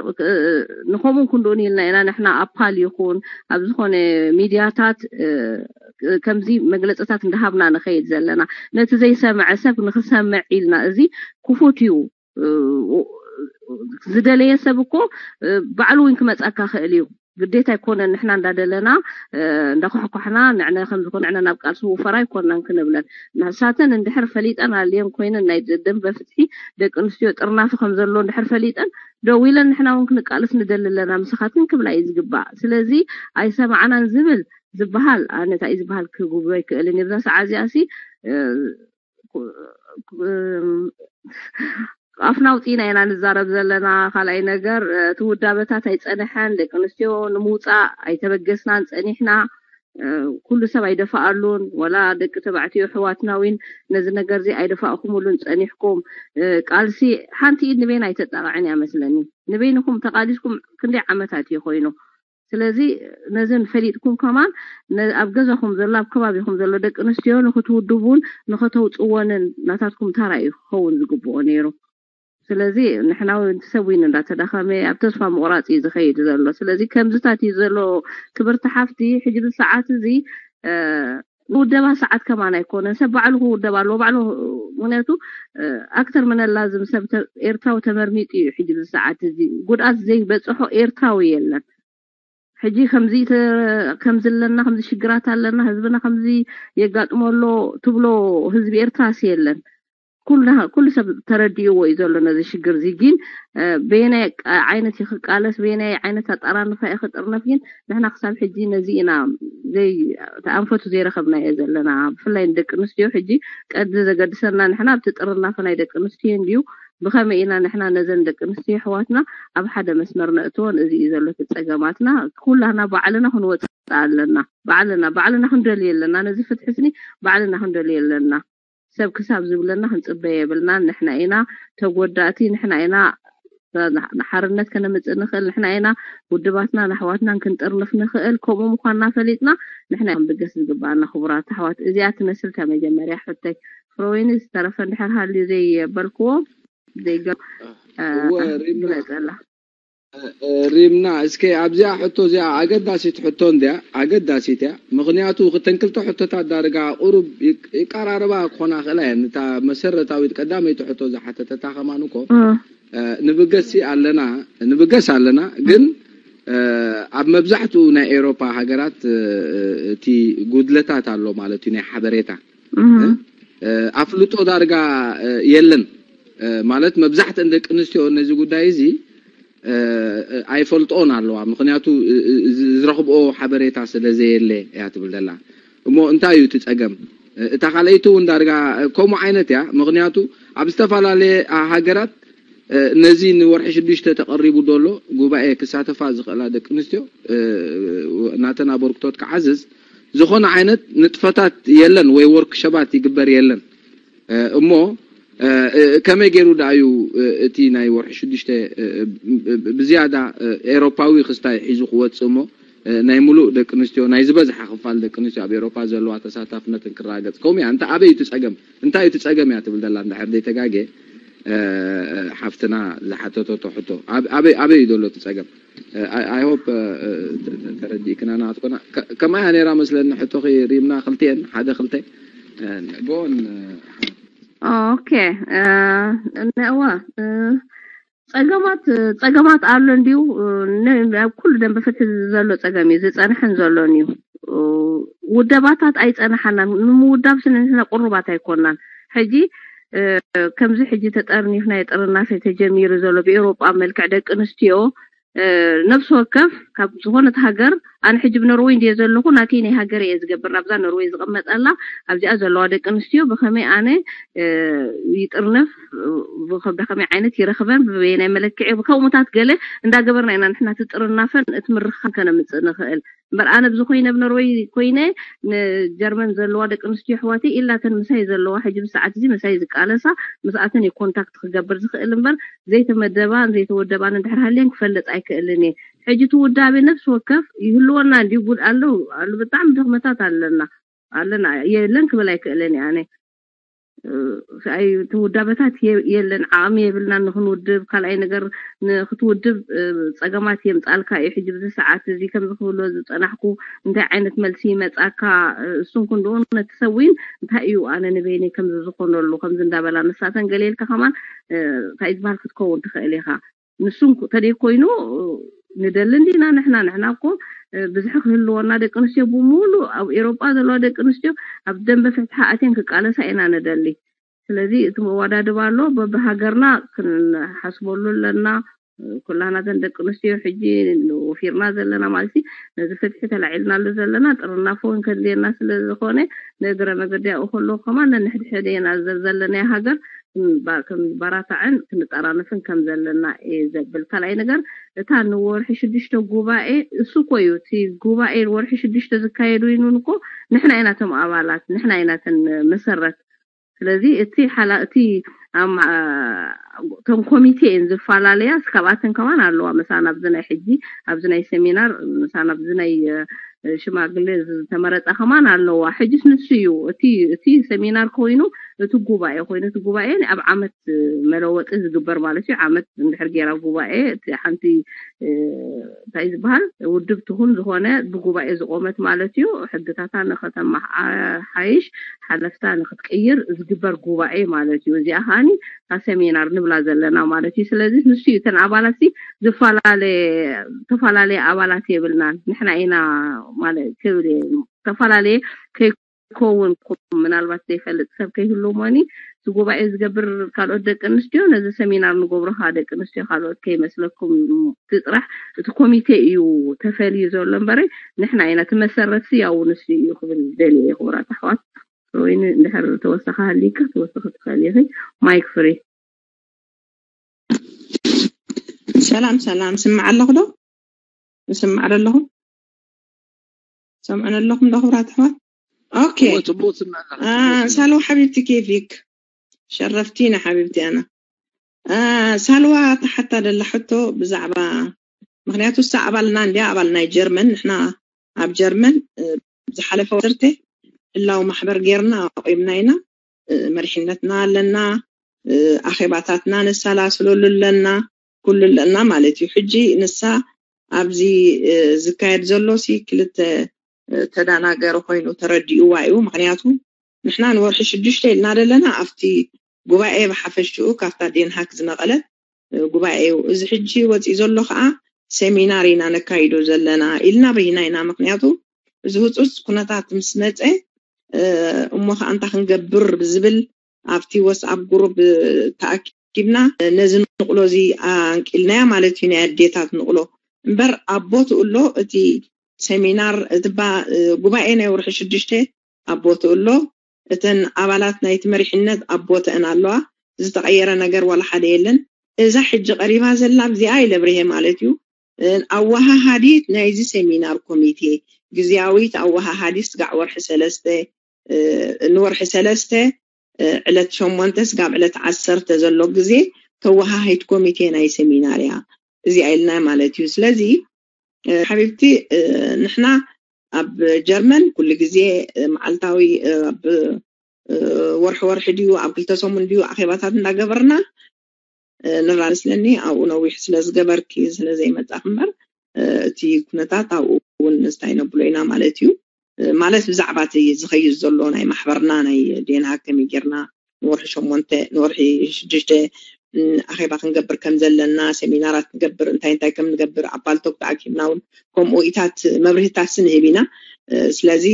ንከምኡ ክንድኡን ኢልና ኢና ንሕና ኣፓል ይኹን ኣብ ዝኾነ ሚድያታት ከምዚ መግለፅታት እንዳሃብና ንኸይድ ዘለና። ነቲ ዘይሰምዐ ሰብ ንክሰምዕ ኢልና፣ እዚ ክፉት እዩ። ዝደለየ ሰብ እኮ ባዕሉ እውን ክመፃካ ክእል እዩ። ግዴታ ኣይኮነን ንሕና እንዳደለና እንዳኳሕኳሕና ንዕነ ከም ዝኾነ ንዕነ ናብ ቃልሲ ውፈራ ኣይኮናን ክንብለን። ንሳተን እንድሕር ፈሊጠን ኣልየን ኮይነን ናይ ደንበ ፍትሒ ደቂ ኣንስትዮ ጥርናፊ ከም ዘሎ እንድሕር ፈሊጠን ደው ኢለን ንሕና እውን ክንቃልስ ንደሊ ኣለና ምሳኻትክን ክብላ እዩ ዝግባእ። ስለዚ ኣይሰማዕናን ዝብል ዝበሃል ኣነ እንታይ እዩ ዝበሃል ክጉብሮ ኣይክእልን እየ። ብዛ ሰዓት እዚኣ ሲ ኣፍና ኣውፂእና ኢና ንዛረብ ዘለና። ካልኣይ ነገር እቲ ውዳበታት ኣይፀንሐን፣ ደቂ ኣንስትዮ ንምውፃእ ኣይተበገስናን ፀኒሕና። ኩሉ ሰብ ኣይደፋኣሉን፣ ወላ ደቂ ተባዕትዮ ኣሕዋትና እውን ነዚ ነገር እዚ ኣይደፋእኩምሉን ፀኒሕኩም። ቃልሲ ሓንቲ ኢድ ንበይና ኣይተጣቕዕን እያ መስለኒ። ንበይንኹም ተቓሊስኩም ክንደይ ዓመታት እዩ ኮይኑ። ስለዚ ነዚ ፈሊጥኩም ከማን ኣብ ገዛኹም ዘሎ ኣብ ከባቢኹም ዘሎ ደቂ ኣንስትዮ ንክትውድቡን ንክተውፅወንን ናታትኩም ታራ እዩ ክኸውን ዝግብኦ ነይሩ። ስለዚ ንሕና እውን ሰብ እውን እንዳተዳኸመ ኣብ ተስፋ ምቑራፅ እዩ ዝኸይድ ዘሎ። ስለዚ ከምዚታት እዩ ዘሎ። ክብርቲ ሓፍቲ ሕጂ ብሰዓት እዚ ውደባ ሰዓት ከማን ኣይኮነን። ሰብ ባዕሉ ክውደብ ኣለዎ ባዕሉ። ምክንያቱ ኣክተር መነላዝም ሰብ ኤርትራዊ ተመርሚጡ እዩ። ሕጂ ብሰዓት እዚ ጉድኣት ዘይበፅሖ ኤርትራዊ የለን። ሕጂ ከምዚ ኣለና፣ ከምዚ ሽግራት ኣለና፣ ህዝብና ከምዚ የጋጥሞ ኣሎ ትብሎ ህዝቢ ኤርትራስ የለን። ኩሉ ሰብ ተረዲእዎ እዩ ዘሎ ነዚ ሽግር እዚ። ግን በየናይ ዓይነት ይክቃለስ፣ በየናይ ዓይነት ኣጠራንፋ ይክጥርነፍ፣ ግን ንሕና ክሳብ ሕጂ ነዚ ኢና ዘይ ተኣንፈቱ ዘይረኸብናዮ ዘለና። ብፍላይ ንደቂ ኣንስትዮ ሕጂ ቀዲ ዘገድሰና ንሕና ኣብቲ ጥርናፈ ናይ ደቂ ኣንስትዮ እንድዩ። ብኸመይ ኢና ንሕና ነዘን ደቂ ኣንስትዮ ኣሕዋትና ኣብ ሓደ መስመር ነእትወን? እዚ እዩ ዘሎ እቲ ጸገማትና። ኩላና ባዕልና ክንወጽእ ኣለና። ባዕልና ባዕልና ክንደልዮ ኣለና። ነዚ ፍትሒ ስኒ ባዕልና ክንደልዮ ኣለና። ሰብ ክሳብ ዝብለና ክንጽበ የብልናን። ንሕና ኢና ተጎዳእቲ፣ ንሕና ኢና ንሓርነት ከነምጽእ ንኽእል፣ ንሕና ኢና ውድባትና ንኣሕዋትናን ክንጥርንፍ ንኽእል። ከምኡ ምዃንና ፈሊጥና ንሕና ኢና ክንብገስ ዝግባኣና። ክቡራት ኣሕዋት፣ እዚኣ ትመስል እታ መጀመርያ ሕቶይ። ፍሮወይኒ ዝተረፈ እንድሕር ሃልዩ ዘይበልክዎ ዘይገ እወ ሪምና ግለጸላ። ሪምና እስከ ኣብዚኣ ሕቶ እዚኣ ኣገዳሲት ሕቶ እንድያ ኣገዳሲት እያ። ምክንያቱ ክተን ክልተ ሕቶታት ዳርጋ ቁሩብ ይቅ- ይቀራረባ ክኾና ክእላ እየን። እታ መሰረታዊት ቀዳመይቲ ሕቶ ዝሓተተታ ከማን እኮ እ፣ ንብገስ ኣለና ንብገስ ኣለና ግን እ፣ ኣብ መብዛሕትኡ ናይ ኤውሮፓ ሃገራት እ፣ እቲ ጉድለታት ኣሎ ማለት እዩ ናይ ሓበሬታ እ፣ ኣፍልጦ ዳርጋ እ፣ የለን እ፣ ማለት መብዛሕትአን ደቂ ኣንስትዮ ነዚ ጉዳይ እዚ እ፣ እ፣ ኣይፈልጥኦን ኣለዋ። ምክንያቱ እ፣ እ፣ ዝ- ዝረኽብኦ ሓበሬታ ስለ ዘየለ እያ ትብል ዘላ። እሞ እንታይ እዩ እቲ ጸገም? እ፣ እታ ካልኣይቲ እውን ዳርጋ እ፣ ከምኡ ዓይነት እያ። ምክንያቱ ኣብ ዝተፈላለየ ኣ- ሃገራት እ፣ ነዚ ንወርሒ ሽዱሽተ ተቐሪቡ ዘሎ ጉባኤ ክሳተፋ ዝኽእላ ደቂ ኣንስትዮ እ፣ ናተን ኣበርክቶት ክዓዝዝ ዝኾነ ዓይነት ንጥፈታት የለን ወይ ወርክሸባት ይግበር የለን። እሞ ከመይ ገይሩ ደኣ እዩ እቲ ናይ ወርሒ ሽዱሽተ ብዝያዳ ኤሮፓዊ ክስታይ ሒዙ ክወፅእ እሞ ናይ ሙሉእ ደቂ ኣንስትዮ ናይ ዝበዝሓ ክፋል ደቂ ኣንስትዮ ኣብ ኤሮፓ ዘለዋ ተሳታፍነትን ክረጋገፅ ከምኡ እያ እንተ ኣበይ እቲ ፀገም እንታይ እቲ ፀገም እያ ትብል ዘላ እንድሕር ዘይተጋጌ ሓፍትና ዝሓተተቶ ሕቶ ኣበይ ኣበይ እዩ ዘሎ እቲ ፀገም I hope ተረዲእክና ናትኮና ከማያ ነራ መስለኒ ሕቶኺ ሪምና ክልቲኤን ሓደ ክልተ ጎን ኦኬ እዋ ጸገማት ጸገማት ኣሎ እንዲዩ ኣብ ኩሉ ደንበ ፍትሒ ዘሎ ጸገም እዩ ዝጸንሐን ዘሎን እዩ ውደባታት ኣይጸንሓናን ንምውዳብ ስንሕና ቁሩባት ኣይኮናን ሕጂ ከምዚ ሕጂ ተጠርኒፍና የጥርናፈ ተጀሚሩ ዘሎ ብኤውሮጳ መልክዕ ደቂ ኣንስትዮ ነብሲ ወከፍ ካብ ዝኾነት ሃገር ኣነ ሕጂ ብኖርወይ እንድየ ዘለኹ፣ ናተይ ናይ ሃገር እየ ዝገብር። ናብዛ ኖርወይ ዝቐመጠላ ኣብዚኣ ዘለዋ ደቂ ኣንስትዮ ብኸመይ ኣነ ይጥርነፍ፣ ብከብዳ ከመይ ዓይነት ይረኽበን፣ ብበየናይ መለክዒ፣ ብከምኡታት ገለ እንዳገበርና ኢና ንሕና ትጥርናፈን እቲ ምርኻን ከነምፅእ ንኽእል። እምበር ኣነ ብዚ ኮይነ፣ ብኖርወይ ኮይነ፣ ንጀርመን ዘለዋ ደቂ ኣንስትዮ ኣሕዋተይ ኢላተን ምሳይ ዘለዋ፣ ሕጂ ብሰዓት እዚ ምሳይ ዝቃለሳ፣ ምስኣተን እዩ ኮንታክት ክገብር ዝኽእል እምበር ዘይተመደባን ዘይተወደባን እንድሕር ሃልየን ክፈልጥ ኣይክእልን እየ። ሕጂ እቲ ውዳቤ ነፍሲ ወከፍ ይህልወና እንዲዩ፣ ጉድ ኣሎ ኣሎ፣ ብጣዕሚ ድኽመታት ኣለና ኣለና የለን ክብል ኣይክእልን እየ ኣነ። ኣይ፣ እቲ ውዳበታት የ- የለን፣ ዓቕሚ የብልናን ንክንውድብ። ካልኣይ ነገር ንክትውድብ እ፣ ፀገማት የምፃልካ እዩ። ሕጂ ብዚ ሰዓት እዚ ከምዚ ክብሎ ዝፀናሕኩ እንታይ ዓይነት መልሲ ይመፃካ? እ፣ እሱን ክንድኡ ነቲ ሰብ እውን እንታይ እዩ ኣነ ንበይነይ ከምዚ ዝኾነሉ ከምዚ እንዳበላ ንሳተን ገለ ኢልካ ከማን እ፣ እንታይ ዝበሃል ክትከውን ትኽእል ኢኻ። ንሱ እንኩ- ተደይ ኮይኑ ንደሊ እንዲና ንሕና ንሕና እኮ እ፣ ብዝሒ ክህልወና ደቂ ኣንስትዮ ብምሉእ ኣብ ኤሮጳ ዘለዋ ደቂ ኣንስትዮ ኣብ ደንበ ፍትሒ ኣትየን ክቃለሳ ኢና ንደሊ። ስለዚ እቲ መዋዳድባ ኣሎ፣ በብሃገርና ክንሓስበሉ ኣለና። ኩላና ዘን ደቂ ኣንስትዮ ሕጂ ወፊርና ዘለና ማለት እዩ። ነዚ ፍትሒ ተላዒልናሉ ዘለና ጥርናፈ እውን ከድልየና ስለ ዝኾነ ንእግረ መገዲ ኣብኡ ከለዉ ከማን ነንሕድሕደና ዘብ ዘለናዮ ሃገር ክንባ- ክንበራታዕን ክንጠራንፍን ከም ዘለና እየ ዘብል። ካልኣይ ነገር እታ ንወርሒ ሽዱሽተ ጉባኤ እሱ እኮ እዩ እቲ ጉባኤ ወርሒ ሽዱሽተ ዝካየድ ወይኑን እኮ ንሕና ኢና እቶም ኣባላት ንሕና ኢና እተን መሰረት ስለዚ እቲ ሓላ እቲ ኣም- እቶም ኮሚቴ እየን ዝፈላለያ እስካብኣተን ከማን ኣለዋ ምሳና ኣብዚ ናይ ሕጂ ኣብዚ ናይ ሰሚናር ምሳና ኣብዚ ናይ እ፣ ሽማግሌ ዝተመረጠ ከማን ኣለዋ ሕጅስ ንሱ እዩ እቲ እቲ ሰሚናር ኮይኑ እቲ ጉባኤ ኮይኑ እቲ ጉባኤ ኣብ ዓመት መለወጢ ዝግበር ማለት እዩ ዓመት እንድሕር ገይራ ጉባኤ እቲ ሓንቲ እ፣ እንታይ ዝበሃል ውድብ ትኹን ዝኾነ ብጉባኤ ዝቆመት ማለት እዩ ሕግታታ ንኸተመሓሓይሽ ሓለፍታ ንክትቅይር ዝግበር ጉባኤ ማለት እዩ እዚኣ ከዓኒ እታ ሰሚናር ንብላ ዘለና ማለት እዩ ስለዚ ንሱ እዩ እተን ኣባላት ሲ ዝፈላለየ ዝተፈላለየ ኣባላት የብልናን ንሕና ኢና ማለት ክብል እየ ዝተፈላለየ ከይከውን ምናልባት ዘይፈልጥ ሰብ ከይህሉ ሞኒ እቲ ጉባኤ ዝገብር ካልኦት ደቂ ኣንስትዮ ነዚ ሰሚናር ንገብሮ ከዓ ደቂ ኣንስትዮ ካልኦት ከይመስለኩም እቲ ጥራሕ እቲ ኮሚቴ እዩ ተፈልዩ ዘሎ እምበረ ንሕና ኢና እቲ መሰረት ሲ ያው ንሱ እዩ ክብል ደልየ እየ ክቡራት ኣሕዋት ወይኒ እንድሕር ተወሰኺ ሃሊካ ተወሰኺ ትኽእል ኢኺ ማይክ ፍሪ ሰላም ሰላም ስምዕ ኣለኹ ዶ? ይስምዕ ዶ ኣለኹ? ሰምዕን ኣለኹም ዶ ክብራት ኣሕዋት? ኦኬ እወ፣ ጽቡቅ ትስምዕ ኣለኻ፣ አ፣ ጽቡቅ ትስምዕ። ሳልዋ ሓቢብቲ ኬፊክ ሸረፍቲና ሓቢብቲ ኣና አ፣ ሳልዋ ተሓታ ደላ ሕቶ ብዛዕባ ምክንያቱ እሳ ኣባልና እንዲያ ኣባል ናይ ጀርመን ንሕና ኣብ ጀርመን እ፣ ዝሓለፈ ወሰርተ ህላው ማሕበር ጌርና ኣቆምና ኢና እ፣ መሪሕነትና ኣለና እ፣ ኣኼባታትና ነሰላስለሉ ኣለና ኩሉ ኣለና ማለት እዩ ሕጂ ንሳ ኣብዚ እ፣ ዝካየድ ዘሎ ሲ ክልተ እ፣ ተዳናገሪ ኮይኑ ተረዲእዋ እዩ ምክንያቱ ንሕና ንወርሒ ሽዱሽተ ኢልና ዘለና ኣብቲ ጉባኤ ብሓፈሽኡ ካብታ ዴንሃክ ዝነቐለት እ፣ ጉባኤ እዩ እዚ ሕጂ ወፂኡ ዘሎ ከዓ ሰሚናር ኢና ነካይዶ ዘለና ኢልና በይና ኢና ምክንያቱ እዚ ህፁፅ ኩነታት ምስ መፀ እ፣ እሞ ከዓ እንታይ ክንገብር ብዝብል ኣብቲ ወስኣፕ ግሩፕ ተኣኪብና ነዚ ንቕሎ እዚ ኣንቂልናያ ማለት እዩ ናይ ኣዴታት ንቕሎ እምበር ኣብ ቦትኡ ኣሎ እቲ ሰሚናር እቲ ባ- ጉባኤ ናይ ወርሒ ሽዱሽተ ኣብ ቦትኡ ኣሎ እተን ኣባላት ናይቲ መሪሕነት ኣብ ቦተአን ኣለዋ ዝተቐየረ ነገር ዋላ ሓደ የለን እዛ ሕጂ ቀሪባ ዘላ ኣብዚኣ ኢለ ብርሄ ማለት እዩ ኣወሃሃዲት ናይዚ ሰሚናር ኮሚቴ ግዝያዊት ኣወሃሃዲት ስጋዕ ወርሒ ሰለስተ ንወርሒ ሰለስተ ዕለት ሸሞንተ ስጋብ ዕለት ዓሰርተ ዘሎ ግዜ ተወሃሂድ ኮሚቴ ናይ ሰሚናር እያ እዚኣ ኢልና ማለት እዩ ስለዚ ሓቢብቲ ንሕና ኣብ ጀርመን ኩሉ ግዜ መዓልታዊ ኣብ ወርሒ ወርሒ ድዩ ኣብ ክልተ ሰሙን ድዩ ኣኼባታት እንዳገበርና ንራ ስለኒ ኣብኡ ነዊሕ ስለ ዝገበርኪ ስለ ዘይመጻ ክምበር እቲ ኩነታት ኣብኡ እውን ንስታይ ነብሎ ኢና ማለት እዩ ማለት ብዛዕባ እቲ ዝኸይድ ዘሎ ናይ ማሕበርና ናይ ዴንሃ ከመይ ጌርና ንወርሒ ሸሞንተ ንወርሒ ሽዱሽተ ኣኼባ ክንገብር ከም ዘለና ሰሚናራት ንገብር እንታይ እንታይ ከም ንገብር ኣብ ፓልቶክ ተኣኪብና እውን ከምኡ ኢታት መብርሂታት ንህብ ኢና ስለዚ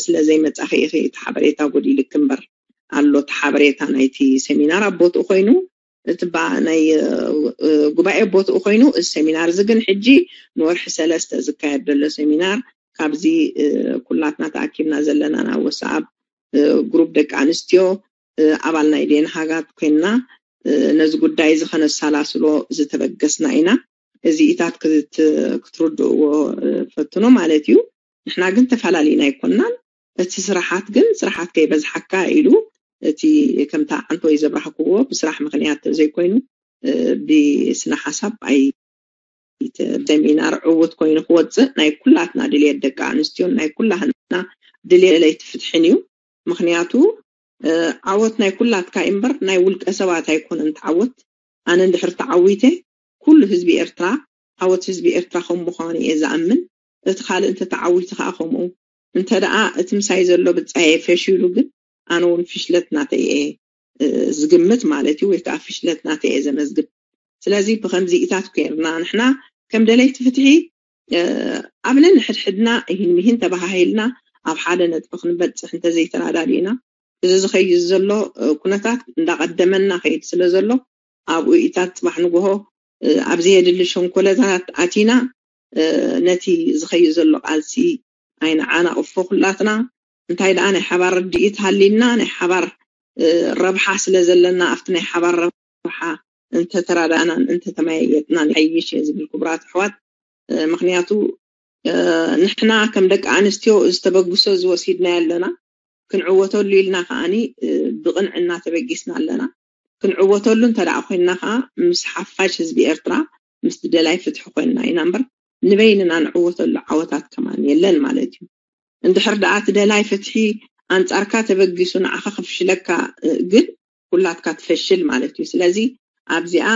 ስለ ዘይመጻኺ ኢኺ እቲ ሓበሬታ ጎዲልክ እምበር ኣሎ እቲ ሓበሬታ ናይቲ ሰሚናር ኣብ ቦትኡ ኮይኑ እቲ ባ ናይ ጉባኤ ቦትኡ ኮይኑ፣ እዚ ሰሚናር እዚ ግን ሕጂ ንወርሒ ሰለስተ ዝካየድ ዘሎ ሰሚናር፣ ካብዚ ኩላትና ተኣኪብና ዘለና ናብ ወሳኣብ ግሩፕ ደቂ ኣንስትዮ ኣባል ናይ ዴንሃጋት ኮይንና ነዚ ጉዳይ እዚ ከነሳላስሎ ዝተበገስና ኢና። እዚኢታት ክትርድእዎ ፈትኖ ማለት እዩ። ንሕና ግን ተፈላለዩና ኣይኮንናን። እቲ ስራሓት ግን ስራሓት ከይበዝሓካ ኢሉ፣ እቲ ከምታ ዓንተወይ ዘብራህክዎ ብስራሕ ምክንያት ዘይኮይኑ ብስነ ሓሳብ ኣይ ሰሚናር ዕውት ኮይኑ ክወፅእ ናይ ኩላትና ድልየት ደቂ ኣንስትዮን ናይ ኩላህና ድልየት ለይቲ ፍትሕን እዩ። ምክንያቱ ዓወት ናይ ኩላትካ እምበር ናይ ውልቀ ሰባት ኣይኮነን። ተዓወት ኣነ እንድሕር ተዓዊተ ኩሉ ህዝቢ ኤርትራ ዓወት ህዝቢ ኤርትራ ከም ምዃኑ እየ ዝኣምን። እቲ ካልእ እንተ ተዓዊቱ ከዓ ከምኡ። እንተ ደኣ እቲ ምሳይ ዘሎ ብጻየ ፈሽሉ ግን ኣነ እውን ፍሽለት ናተይ እየ ዝግምት ማለት እዩ፣ ወይ ከዓ ፍሽለት ናተይ እየ ዘመዝግብ። ስለዚ ብከምዚ ኢታት ኮይርና ንሕና ከም ደለይቲ ፍትሒ ኣብ ነንሕድሕድና ይህን ምሂን ተባሃሂልና ኣብ ሓደ ነጥቢ ክንበፅሕ እንተዘይተራዳዲእና፣ እዚ ዝኸይድ ዘሎ ኩነታት እንዳቐደመና ከይድ ስለ ዘሎ፣ ኣብኡ ኢታት ጽባሕ ንግሆ ኣብ ዘየድሊ ሸንኮለታት ኣቲና ነቲ ዝኸይድ ዘሎ ቃልሲ ኣይንዓናቕፎ ኩላትና። እንታይ ደኣ ናይ ሓባር ርድኢት ሃሊና ናይ ሓባር ረብሓ ስለ ዘለና ኣብቲ ናይ ሓባር ረብሓ እንተተራዳእናን እንተተመያየጥናን ይሓይሽ እየ ዝብል ክቡራት ኣሕዋት። ምክንያቱ ንሕና ከም ደቂ ኣንስትዮ እዚ ተበግሶ እዚ ወሲድናዮ ኣለና። ክንዕወተሉ ኢልና ከዓኒ ብቕንዕና ተበጊስና ኣለና። ክንዕወተሉ እንተ ደኣ ኮይንና ከዓ ምስ ሓፋሽ ህዝቢ ኤርትራ ምስቲ ደላይ ፍትሒ ኮይንና ኢና እምበር ንበይንና ንዕወተሉ ዓወታት ከማን የለን ማለት እዩ። እንድሕር ደኣ እቲ ደላይ ፍትሒ ኣንጻርካ ተበጊሱ ንዓኻ ክፍሽለካ ግን ኩላትካ ትፈሽል ማለት እዩ። ስለዚ ኣብዚኣ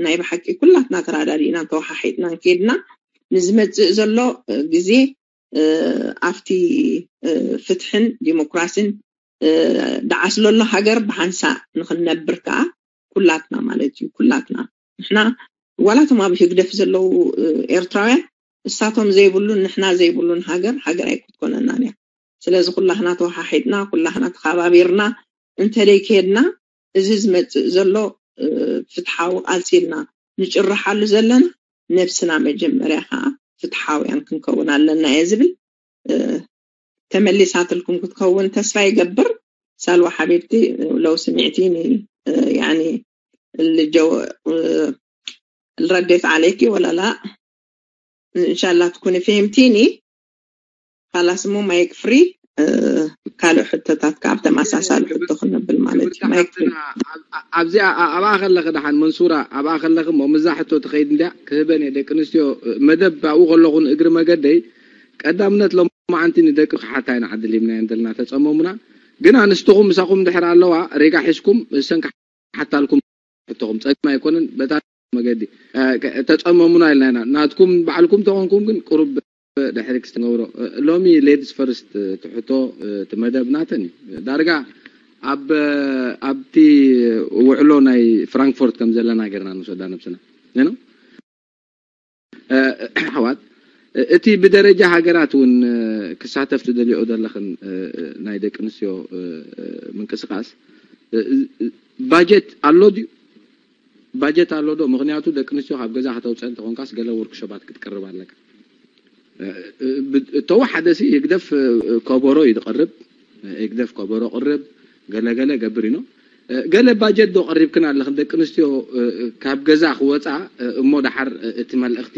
ናይ ብሓቂ ኩላትና ተራዳዲእናን ተወሓሒጥናን ከይድና ንዝመጽእ ዘሎ ግዜ ኣብቲ ፍትሕን ዲሞክራሲን ደዓስለሎ ሃገር ብሓንሳእ ንክንነብር ከዓ ኩላትና ማለት እዩ። ኩላትና ንሕና ዋላ እቶም ኣብ ህግደፍ ዘለዉ ኤርትራውያን እሳቶም ዘይብሉን ንሕና ዘይብሉን ሃገር ሃገር ኣይክትኮነናን እያ። ስለዚ ኩላህና ተወሓሒጥና ኩላህና ተኸባቢርና እንተደይ ከድና እዚ ዝመፅእ ዘሎ ፍትሓዊ ቃልሲ ኢልና ንጭርሓሉ ዘለና ነብስና መጀመርያ ከዓ ፍትሓውያን ክንከውን ኣለና እየ ዝብል። ተመሊሳትልኩም ክትከውን ተስፋ ይገብር። ሳልዋ ሓቢብቲ ለው ስሚዕቲኒ ያኒ ልጀው ልረዴት ዓለይኪ ወላላ እንሻላ ትኩኒ ፍሂምቲኒ። ካላስ እሞ ማይክ ፍሪ ካልእ ሕቶታት ካብ ተመሳሳሊ ሕቶ ክነብል ማለት እዩ። ማይክ ፍሪ ኣብዚኣ ኣብኣ ከለኺ ደሓን መንሱራ ኣብኣ ከለኺ እሞ ምዛ ሕቶ ትኸይድ እንድያ ክህበን እየ ደቂ ኣንስትዮ መደብ ኣብኡ ከለኹ ንእግሪ መገደይ ቀዳምነት ሎማዓንቲ ንደቂ ክሓታ ኢና ዓድል ሂብናዮም ዘለና ተፀመሙና ግን ኣንስትኹም ምሳኹም ድሕር ኣለዋ ሬጋ ሒዝኩም እሰን ክሓታልኩም ሕቶኹም ፀገም ኣይኮነን በታ መገዲ ተፀመሙና ኢልና ኢና ናትኩም ባዕልኩም ተኾንኩም ግን ቁሩብ ድሕሪ ክስትንገብሮ ሎሚ ሌድስ ፈርስት ትሕቶ እቲ መደብ ናተን እዩ ዳርጋ ኣብ ኣብቲ ውዕሎ ናይ ፍራንክፎርት ከም ዘለና ገርና ንወሰዳ ነብስና ነው ኣሕዋት እቲ ብደረጃ ሃገራት እውን ክሳተፍ ትደልዮ ዘለኽን ናይ ደቂ ኣንስትዮ ምንቅስቃስ ባጀት ኣሎ ድዩ? ባጀት ኣሎ ዶ? ምክንያቱ ደቂ ኣንስትዮ ካብ ገዛ ከተውፅአን ተኾንካስ ገለ ወርክሾባት ክትቅርብ ኣለካ። እተወሓደ ሲ ህግደፍ ከበሮ እዩ ዝቐርብ። ህግደፍ ከበሮ ቅርብ ገለገለ ገብር ኢኖ ገለ ባጀት ዶ ቀሪብክን ኣለኽን ደቂ ኣንስትዮ ካብ ገዛ ክወፃ እሞ ደሓር እቲ መልእኽቲ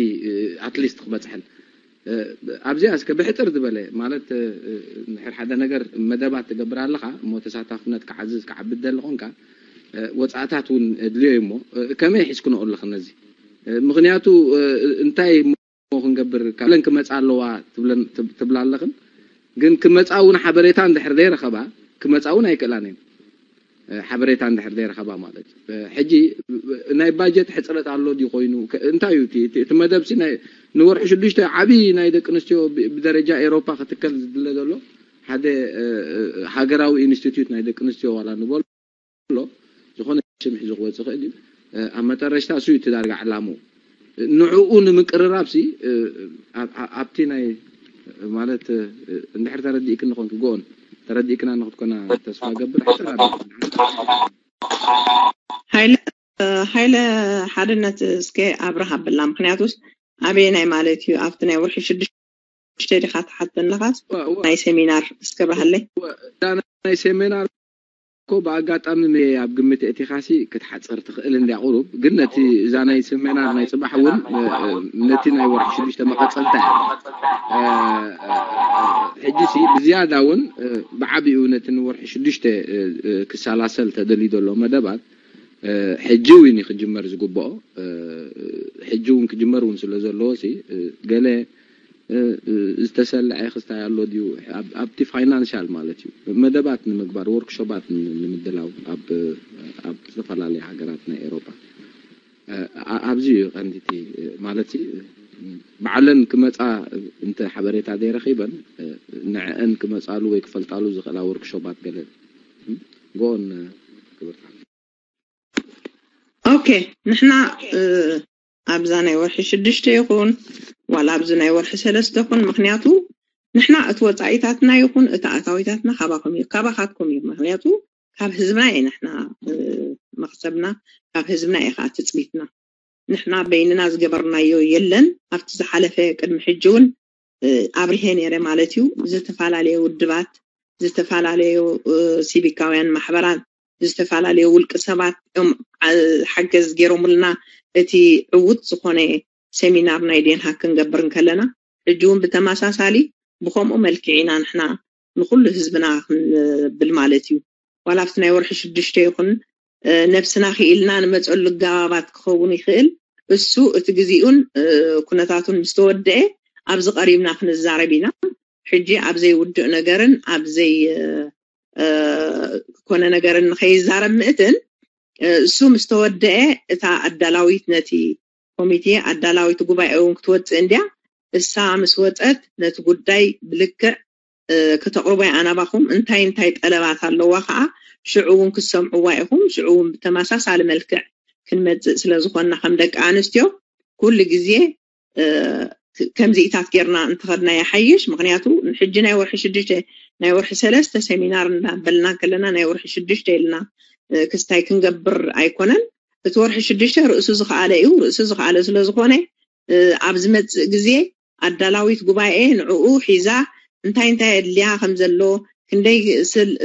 ኣትሊስት ክበፅሐን ኣብዚኣ እስከ ብሕፅር ዝበለ ማለት ንድሕር ሓደ ነገር መደባት ትገብር ኣለኻ እሞ ተሳታፍነት ክዓዝዝ ክዓቢ ደሊ ኾንካ ወፃእታት እውን ድልዮ እዩ እሞ ከመይ ሒዝክንኦ ኣለኽን ነዚ ምክንያቱ እንታይ ክንገብር ካብ ለን ክመፃ ኣለዋ ትብላ ኣለኽን ግን ክመፃ እውን ሓበሬታ እንድሕር ዘይረኸባ ክመፃ እውን ኣይክእላን እየን ሓበሬታ እንድሕር ዘይረኸባ ማለት እዩ ሕጂ ናይ ባጀት ሕፅረት ኣሎ ድዩ ኮይኑ እንታይ እዩ እቲ መደብ ሲ ንወርሒ ሽዱሽተ ዓብዪ ናይ ደቂ ኣንስትዮ ብደረጃ ኤሮፓ ክትከል ዝድለ ዘሎ ሓደ ሃገራዊ ኢንስቲትዩት ናይ ደቂ ኣንስትዮ ዋላ ንበሎ ኣሎ ዝኾነ ሽም ሒዙ ክወፅእ ይኽእል እዩ ኣብ መጠረሽታ እሱ እዩ ትዳርጋ ዕላምኡ ንዕኡ ንምቅርራብ ሲ ኣብቲ ናይ ማለት እንድሕር ተረዲእክኒ ኮንኪ ጎኦን ተረዲእክና ንክትኮና ተስፋ ገብር ሃይለ ሃይለ ሓድነት እስከ ኣብርህ ኣብላ። ምክንያቱስ ኣበየናይ ማለት እዩ ኣብቲ ናይ ወርሒ ሽዱሽተ ዲኻ ትሓተኒ ኣለኻስ ናይ ሴሚናር እስከ ኣብርሃለይ። ናይ ሴሚናር እኮ ብኣጋጣሚ ኣብ ግምት እቲኻሲ ክትሓፀር ትኽእል እንዲያ ቁሩብ። ግን ነቲ እዛ ናይ ሴሚናር ናይ ፅባሕ እውን ነቲ ናይ ወርሒ ሽዱሽተ መቐፀልታ እያ። ሕጂ ሲ ብዝያዳ እውን ብዓቢኡ ነቲ ንወርሒ ሽዱሽተ ክሰላሰል ተደልዩ ዘሎ መደባት ሕጂ እውን ክጅመር ዝግብኦ። ሕጂ እውን ክጅመር እውን ስለ ዘለዎ ሲ ገለ ዝተሰለዐ ክስታይ ኣሎ ድዩ ኣብቲ ፋይናንሻል ማለት እዩ። መደባት ንምግባር፣ ወርክሾባት ንምድላው ኣብ ዝተፈላለዩ ሃገራት ናይ ኤሮጳ ኣብዚ እዩ ቀንዲቲ ማለት በዓለን ክመፃ እንተ ሓበሬታ ዘይረኺበን ንዕአን ክመፃሉ ወይ ክፈልጣሉ ዝኽእላ ወርክሾባት ገለ ጎን ክብርታ ኦኬ ንሕና ኣብዛ ናይ ወርሒ ሽዱሽተ ይኹን ዋላ ኣብዚ ናይ ወርሒ ሰለስተ ይኹን ምክንያቱ ንሕና እቲ ወፃኢታትና ይኹን እቲ ኣታዊታትና ካባኹም እዩ ካባኻትኩም እዩ ምክንያቱ ካብ ህዝብና እየ ንሕና መክሰብና ካብ ህዝብና እየ ከዓ ትፅቢትና ንሕና በይንና ዝገበርናዮ የለን ኣብቲ ዝሓለፈ ቅድሚ ሕጂ እውን ኣብርሄ ነይረ ማለት እዩ ዝተፈላለዩ ውድባት ዝተፈላለዩ ሲቪካውያን ማሕበራት ዝተፈላለዩ ውልቂ ሰባት እዮም ሓገዝ ገይሮምልና እቲ ዕዉት ዝኾነ ሴሚናር ናይ ዴንሃክ ክንገብር እንከለና ሕጂ እውን ብተመሳሳሊ ብከምኡ መልክዕ ኢና ንሕና ንኩሉ ህዝብና ክንብል ማለት እዩ ዋላ ኣብቲ ናይ ወርሒ ሽዱሽተ ይኹን ነብስና ክኢልና ንመፀሉ ኣገባባት ክኸውን ይኽእል እሱ እቲ ግዜኡን ኩነታቱን ምስ ተወደአ ኣብዚ ቀሪብና ክንዛረብ ኢና ሕጂ ኣብ ዘይውድእ ነገርን ኣብ ዘይ ኮነ ነገርን ንኸይዛረብ ምእትን እሱ ምስ ተወደአ እታ ኣዳላዊት ነቲ ኮሚቴ ኣዳላዊት ጉባኤ እውን ክትወፅእ እንድያ እሳ ምስ ወፀት ነቲ ጉዳይ ብልክዕ ክተቕርቦ ኣናባኹም እንታይ እንታይ ጠለባት ኣለዋ ከዓ ሽዑ እውን ክትሰምዕዋ ኢኹም ሽዑ እውን ብተመሳሳሊ መልክዕ ክንመፅእ ስለ ዝኾንና ከም ደቂ ኣንስትዮ ኩሉ ግዜ ከምዚኢታት ጌርና እንተኸድና ይሓይሽ ምክንያቱ ሕጂ ናይ ወርሒ ሽዱሽተ ናይ ወርሒ ሰለስተ ሴሚናር እንዳበልና ከለና ናይ ወርሒ ሽዱሽተ ኢልና ክስታይ ክንገብር ኣይኮነን እቲ ወርሒ ሽዱሽተ ርእሱ ዝኸኣለ እዩ ርእሱ ዝኸኣለ ስለ ዝኾነ ኣብ ዝመፅእ ግዜ ኣዳላዊት ጉባኤ ንዕኡ ሒዛ እንታይ እንታይ ኣድልያ ከም ዘሎ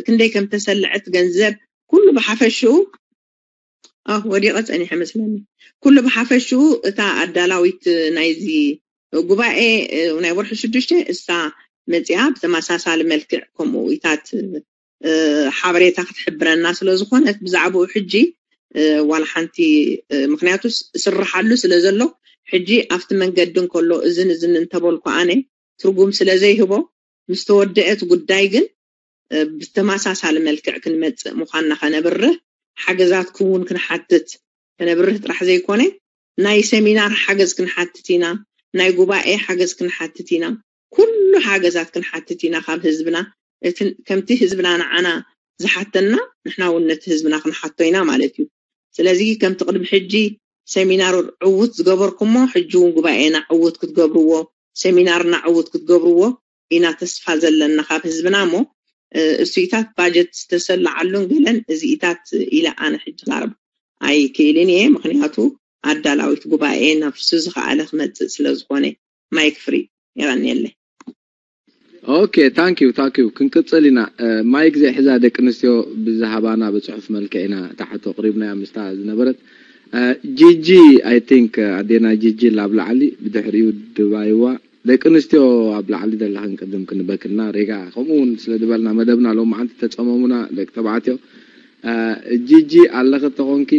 ክንደይ ከም ተሰልዐት ገንዘብ ኩሉ ብሓፈሽኡ ወዲቐ ፀኒሐ መስለኒ ኩሉ ብሓፈሽኡ እታ ኣዳላዊት ናይዚ ጉባኤ ናይ ወርሒ ሽዱሽተ እሳ መፅኣ ብተመሳሳሊ መልክዕ ከምኡ ኢታት ሓበሬታ ክትሕብረና ስለ ዝኾነት ብዛዕባኡ ሕጂ ዋላ ሓንቲ ምክንያቱ ስርሓሉ ስለ ዘሎ ሕጂ ኣብቲ መንገዲ እንከሎ እዝን እዝን እንተበልኩ ኣነ ትርጉም ስለ ዘይህቦ ምስ ተወደአት ጉዳይ ግን ብተመሳሳሊ መልክዕ ክንመፅእ ምዃንና ከነብርህ ሓገዛትኩም እውን ክንሓትት ከነብርህ ጥራሕ ዘይኮነ ናይ ሰሚናር ሓገዝ ክንሓትት ኢና ናይ ጉባኤ ሓገዝ ክንሓትት ኢና ኩሉ ሓገዛት ክንሓትት ኢና ካብ ህዝብና ከምቲ ህዝብና ንዓና ዝሓተና ንሕና እውን ነቲ ህዝብና ክንሓቶ ኢና ማለት እዩ ስለዚ ከምቲ ቅድሚ ሕጂ ሰሚናር ዕውት ዝገበርኩሞ ሕጂ እውን ጉባኤና ዕውት ክትገብርዎ ሰሚናርና ዕውት ክትገብርዎ ኢና ተስፋ ዘለና ካብ ህዝብና እሞ እሱኢታት ባጀት ዝተሰላዓሉን ገለን እዚኢታት ኢለ ኣነ ሕጂ ክዛረብ ኣይክእልን እየ ምክንያቱ ኣዳላዊት ጉባኤ ነፍሱ ዝኸኣለ ክመፅእ ስለ ዝኾነ ማይክ ፍሪ የቐንየለይ ኦኬ ታንኪዩ ታንኪዩ ክንቅፅል ኢና ማይክ ዘይሕዛ ደቂ ኣንስትዮ ብዝሃባና ብፅሑፍ መልክዕ ኢና እታ ሕቶ ቅሪብናያ ምስታ ዝነበረት ጂጂ ኣይ ቲንክ ኣዴና ጂጂ ላብ ላዕሊ ብድሕሪኡ ድባይዋ ደቂ ኣንስትዮ ኣብ ላዕሊ ዘለኽን ቅድም ክንበክልና ሬጋ ከምኡ እውን ስለ ዝበልና መደብና ሎማዓንቲ ተፀመሙና ደቂ ተባዕትዮ ጂጂ ኣለኺ ተኾንኪ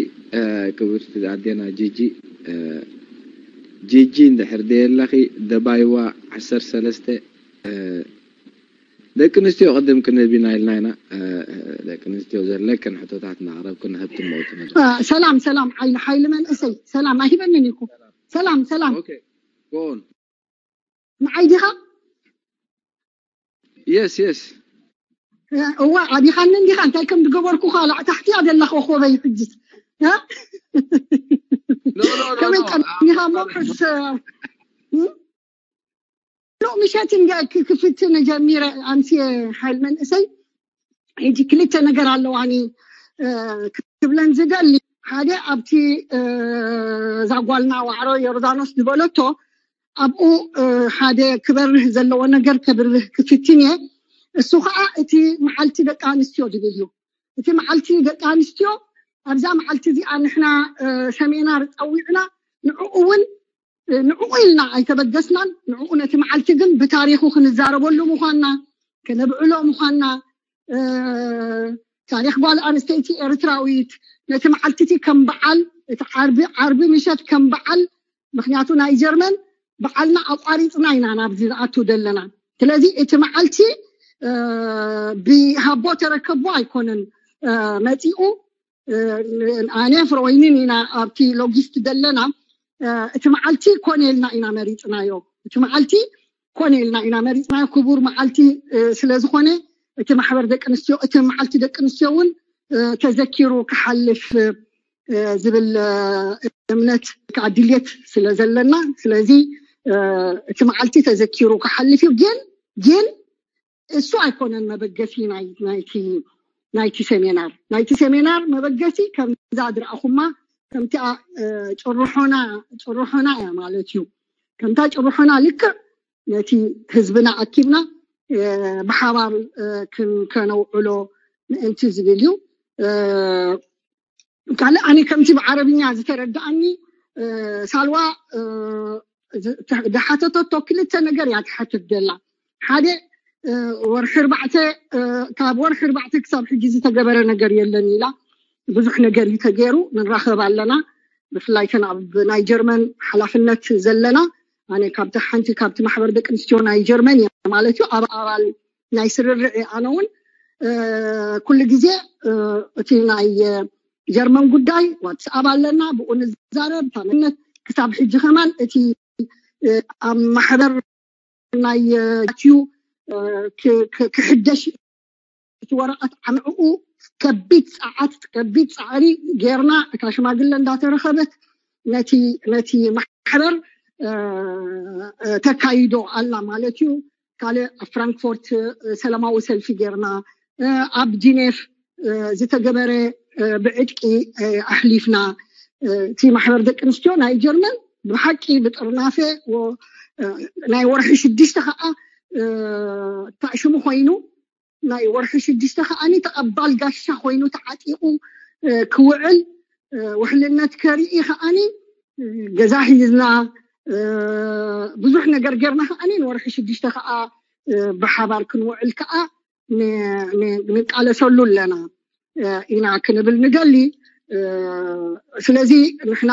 ክብርቲ ኣዴና ጂጂ ጂጂ እንድሕር ደየለኺ ደባይዋ ዓሰርተ ሰለስተ ደቂ ኣንስትዮ ቅድም ክንህብ ኢና ኢልና ኢና ደቂ ኣንስትዮ ዘለክን ሕቶታት እናቕረብክን ንህብቲ መውቲ መድረክ ሰላም ሰላም ሓይሊ ሓይሊ መንእሰይ ሰላም ኣይበንን ኢኹ ሰላም ሰላም ጎን ንዓይ ዲኻ የስ የስ እዋ ኣቢኻኒ እንዲኻ እንታይ ከም ዝገበርኩ ኸ ላዕ ታሕቲ እያ ዘላ ኮኾበይ ሕጅስ ከመይ ቀኒኻ እሞ ሕስ ሎሚ ምሸት እንደ ክፍትን ጀሚረ ኣምሲ ሓይል መንእሰይ ሕጂ ክልተ ነገር ኣለዋኒ ክብለን ዝደሊ ሓደ ኣብቲ እዛ ጓልና ዋዕሮ ዮርዳኖስ ዝበለቶ ኣብኡ ሓደ ክበርህ ዘለዎ ነገር ከብርህ ክፍትን እየ። እሱ ከዓ እቲ መዓልቲ ደቂ ኣንስትዮ ዝብል እዩ። እቲ መዓልቲ ደቂ ኣንስትዮ ኣብዛ መዓልቲ እዚኣ ንሕና ሰሜናር ፀዊዕና ንዕኡ እውን ንዕኡ ኢልና ኣይተበገስናን። ንዕኡ ነቲ መዓልቲ ግን ብታሪኹ ክንዛረበሉ ምዃንና፣ ከነብዕሎ ምዃንና፣ ታሪኽ ጓል ኣንስተይቲ ኤርትራዊት ነቲ መዓልቲ እቲ ከም በዓል እቲ ዓርቢ ዓርቢ ምሸት ከም በዓል ምክንያቱ ናይ ጀርመን በዓልና ኣቋሪፅና ኢና ናብዚ ዝኣቱ ዘለና። ስለዚ እቲ መዓልቲ ብሃቦ ተረከቦ ኣይኮነን መፂኡ። ኣነ ፍሮይንን ኢና ኣብቲ ሎጊስት ዘለና። እቲ መዓልቲ ኮነ ኢልና ኢና መሪፅናዮ። እቲ መዓልቲ ኮነ ኢልና ኢና መሪፅናዮ። ክቡር መዓልቲ ስለዝኾነ እቲ ማሕበር ደቂ ኣንስትዮ እቲ መዓልቲ ደቂ ኣንስትዮ እውን ተዘኪሩ ክሓልፍ ዝብል እምነት ከዓ ድልየት ስለ ዘለና፣ ስለዚ እቲ መዓልቲ ተዘኪሩ ክሓልፍ እዩ። ግን ግን እሱ ኣይኮነን መበገሲ ናይቲ ሰሜናር። ናይቲ ሰሜናር መበገሲ ከምዛ ዝረኣኹማ ከምቲኣ ጭርሖና ጭርሖና እያ ማለት እዩ። ከምታ ጭርሖና ልክዕ ነቲ ህዝብና ኣኪብና ብሓባር ከነውዕሎ ምእንቲ ዝብል እዩ። ካልእ ኣነ ከምቲ ብዓረብኛ ዝተረዳኣኒ ሳልዋ ዝሓተተቶ ክልተ ነገር እያ ትሓትት ዘላ። ሓደ ወርሒ ኣርባዕተ ካብ ወርሒ ኣርባዕተ ክሳብ ሕጂ ዝተገበረ ነገር የለን ኢላ። ብዙሕ ነገር እዩ ተገይሩ፣ ንራኸብ ኣለና። ብፍላይ ተን ኣብ ናይ ጀርመን ሓላፍነት ዘለና ኣነ ካብቲ ሓንቲ ካብቲ ማሕበር ደቂ ኣንስትዮ ናይ ጀርመን እየ ማለት እዩ። ኣብ ኣባል ናይ ስርርዕ እየ ኣነ እውን ኩሉ ግዜ እቲ ናይ ጀርመን ጉዳይ ዋትስኣብ ኣለና፣ ብኡ ንዛረብ ታመነት ክሳብ ሕጂ ከማን እቲ ኣብ ማሕበር ናይ ዩ ክሕደሽ እቲ ወረቐት ዓምዕኡ ከቢድ ፃዓት ከቢድ ፃዕሪ ጌርና እታ ሽማግለ እንዳተረኸበት ነቲ ነቲ ማሕበር ተካይዶ ኣላ ማለት እዩ። ካልእ ኣብ ፍራንክፎርት ሰላማዊ ሰልፊ ጌርና ኣብ ጂኔፍ ዝተገበረ ብዕጥቂ ኣሕሊፍና። እቲ ማሕበር ደቂ ኣንስትዮ ናይ ጀርመን ብሓቂ ብጥርናፈ ናይ ወርሒ ሽዱሽተ ከዓ ታሽሙ ኮይኑ ናይ ወርሒ ሽዱሽተ ከዓኒ ተቐባል ጋሻ ኮይኑ ተዓጢቑ ክውዕል ውሕልነት ከርኢ ከዓኒ ገዛ ሒዝና ብዙሕ ነገር ጌርና ከዓኒ ንወርሒ ሽዱሽተ ከዓ ብሓባር ክንውዕል ከዓ ንቃለሰሉ ኣለና ኢና ክንብል ንደሊ። ስለዚ ንሕና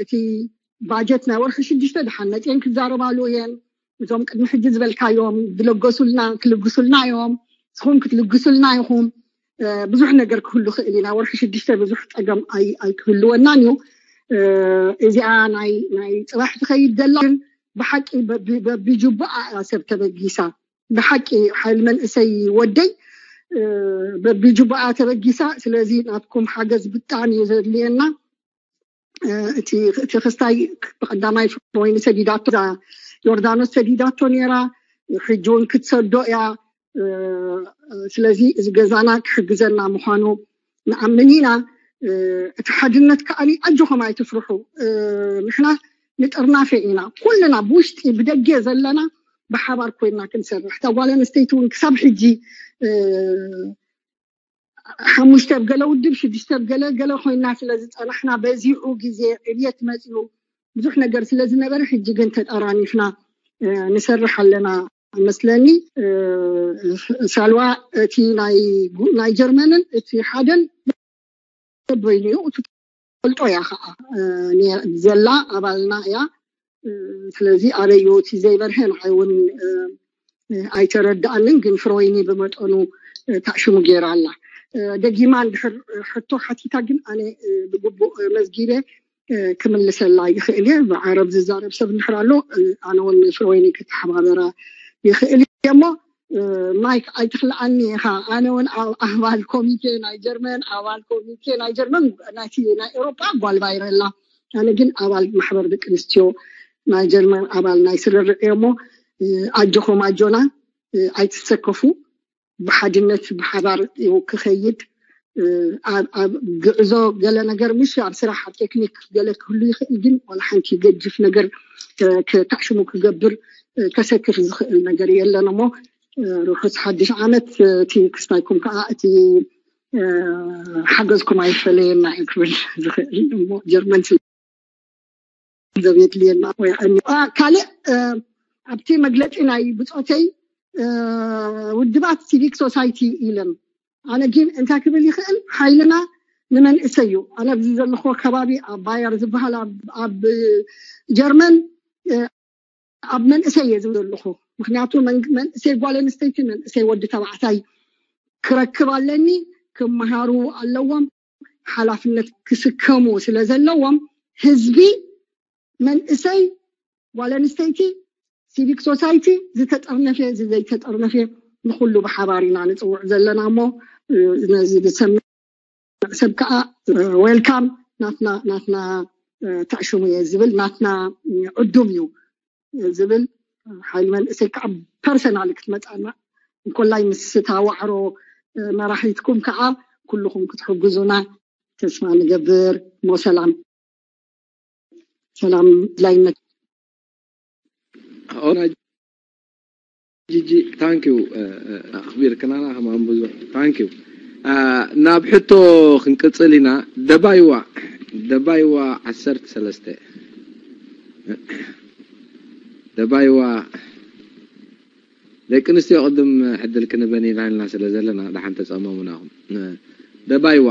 እቲ ባጀት ናይ ወርሒ ሽዱሽተ ድሓን መፅኤን ክዛረባሉ እየን። እዞም ቅድሚ ሕጂ ዝበልካዮም ዝለገሱልና ክልግሱልና እዮም፣ ንስኹም ክትልግሱልና ኢኹም። ብዙሕ ነገር ክህሉ ክእል ኢና። ወርሒ ሽዱሽተ ብዙሕ ፀገም ኣይክህልወናን እዩ። እዚኣ ናይ ናይ ፅባሕ ትኸይድ ዘላ ግን ብሓቂ በቢጅቡኣ እያ ሰብ ተበጊሳ። ብሓቂ ሓይል መንእሰይ ወደይ በቢጅቡኣ ተበጊሳ። ስለዚ ናትኩም ሓገዝ ብጣዕሚ እዩ ዘድልየና። እቲ እቲ ክስታይ ብቀዳማይ ፍሮይኒ ሰዲዳቶ ዮርዳኖስ ሰዲዳቶ ነይራ። ሕጂ እውን ክትሰዶ እያ። ስለዚ እዚ ገዛና ክሕግዘና ምዃኑ ንኣምን ኢና። እቲ ሓድነት ከዓኒ ኣጆኹም ኣይትፍርሑ። ንሕና ንጥርናፈ ኢና ኩልና ብውሽጢ ብደገ ዘለና ብሓባር ኮይና ክንሰርሕ። እታ ጓል ኣንስተይቲ እውን ክሳብ ሕጂ ሓሙሽተ ብ ገለ ውድብ ሽዱሽተ ብ ገለ ገለ ኮይና ስለ ዝፀናሕና በዚሑ ግዜ ዕብየት መፅኡ ብዙሕ ነገር ስለ ዝነበረ ሕጂ ግን ተጠራኒፍና ንሰርሕ ኣለና መስለኒ። ሳልዋ እቲ ናይ ጀርመንን እቲ ሓደን በይኑ እዩ። እቲ ፈልጦ እያ ከዓ ዘላ ኣባልና እያ። ስለዚ ኣበይ እቲ ዘይበርሀ ንዓይ እውን ኣይተረዳኣንን፣ ግን ፍሮይኒ ብመጠኑ ታዕሽሙ ገይራ ኣላ። ደጊማ እንድሕር ሕቶ ሓቲታ ግን ኣነ ብግቡእ መዝጊበ ክምልሰላ ይኽእል እየ። ብዓረብ ዝዛረብ ሰብ እንድሕር ኣሎ ኣነ እውን ፍሮይኒ ክተሓባበራ ይኽእል እየ እሞ ማይክ ኣይትኽልኣኒ ኢኻ። ኣነ እውን ኣባል ኮሚቴ ናይ ጀርመን ኣባል ኮሚቴ ናይ ጀርመን ናይቲ ናይ ኤውሮጳ ጓል ባይረ ኣላ። ኣነ ግን ኣባል ማሕበር ደቂ ኣንስትዮ ናይ ጀርመን ኣባል ናይ ስርርዕ እየ እሞ ኣጆኹም ኣጆና ኣይትሰከፉ። ብሓድነት ብሓባር ክኸይድ ኣብ ግዕዞ ገለ ነገር ምሽ ኣብ ስራሕ ኣብ ቴክኒክ ገለ ክህሉ ይኽእል፣ ግን ዋላ ሓንቲ ገጅፍ ነገር ክታሽሙ ክገብር ከሰክፍ ዝኽእል ነገር የለን። እሞ ርሑስ ሓድሽ ዓመት። እቲ ክስታይኩም ከዓ እቲ ሓገዝኩም ኣይፈለየና እዩ ክብል ዝኽእል። እሞ ጀርመን ዘብ የድልየና ወይ ካልእ ኣብቲ መግለፂ ናይ ብፆተይ ውድባት ሲቪክ ሶሳይቲ ኢለን ኣነ ግን እንታይ ክብል ይኽእል ሓይልና ንመንእሰይ እዩ። ኣነ ኣብዚ ዘለኹ ከባቢ ኣብ ባየር ዝበሃል ኣብ ጀርመን ኣብ መንእሰይ እየ ዝብል ዘለኹ። ምክንያቱ መንእሰይ ጓል ኣንስተይቲ መንእሰይ ወዲ ተባዕታይ ክረክብ ኣለኒ። ክመሃሩ ኣለዎም፣ ሓላፍነት ክስከሙ ስለ ዘለዎም ህዝቢ መንእሰይ ጓል ኣንስተይቲ ሲቪክ ሶሳይቲ ዝተጠርነፈ እዚ ዘይተጠርነፈ ንኩሉ ብሓባር ኢና ንፅውዕ ዘለና እሞ ነዚ ዝሰምዕ ሰብ ከዓ ዌልካም ናትና ናትና ተዕሽሙ እየ ዝብል ናትና ዕዱም እዩ ዝብል ሓይሊ መንእሰይ ከዓ ፐርሰናል ክትመፃና እንኮላይ ምስ ታዋዕሮ መራሒትኩም ከዓ ኩልኹም ክትሕግዙና ተስፋ ንገብር። ሞ ሰላም ሰላም ድላይነት ኦና ጂጂ ታንክ ዩ ኣኽቢርክናና ከማን ብዙሕ ታንክ ዩ። ናብ ሕቶ ክንቅፅል ኢና። ደባይዋ ደባይዋ ዓሰርተ ሰለስተ ደባይዋ ደቂ ኣንስትዮ ቅድም ዕድል ክንበን ኢና ኢልና ስለ ዘለና ደሓን ተፀመሙናኹም። ደባይዋ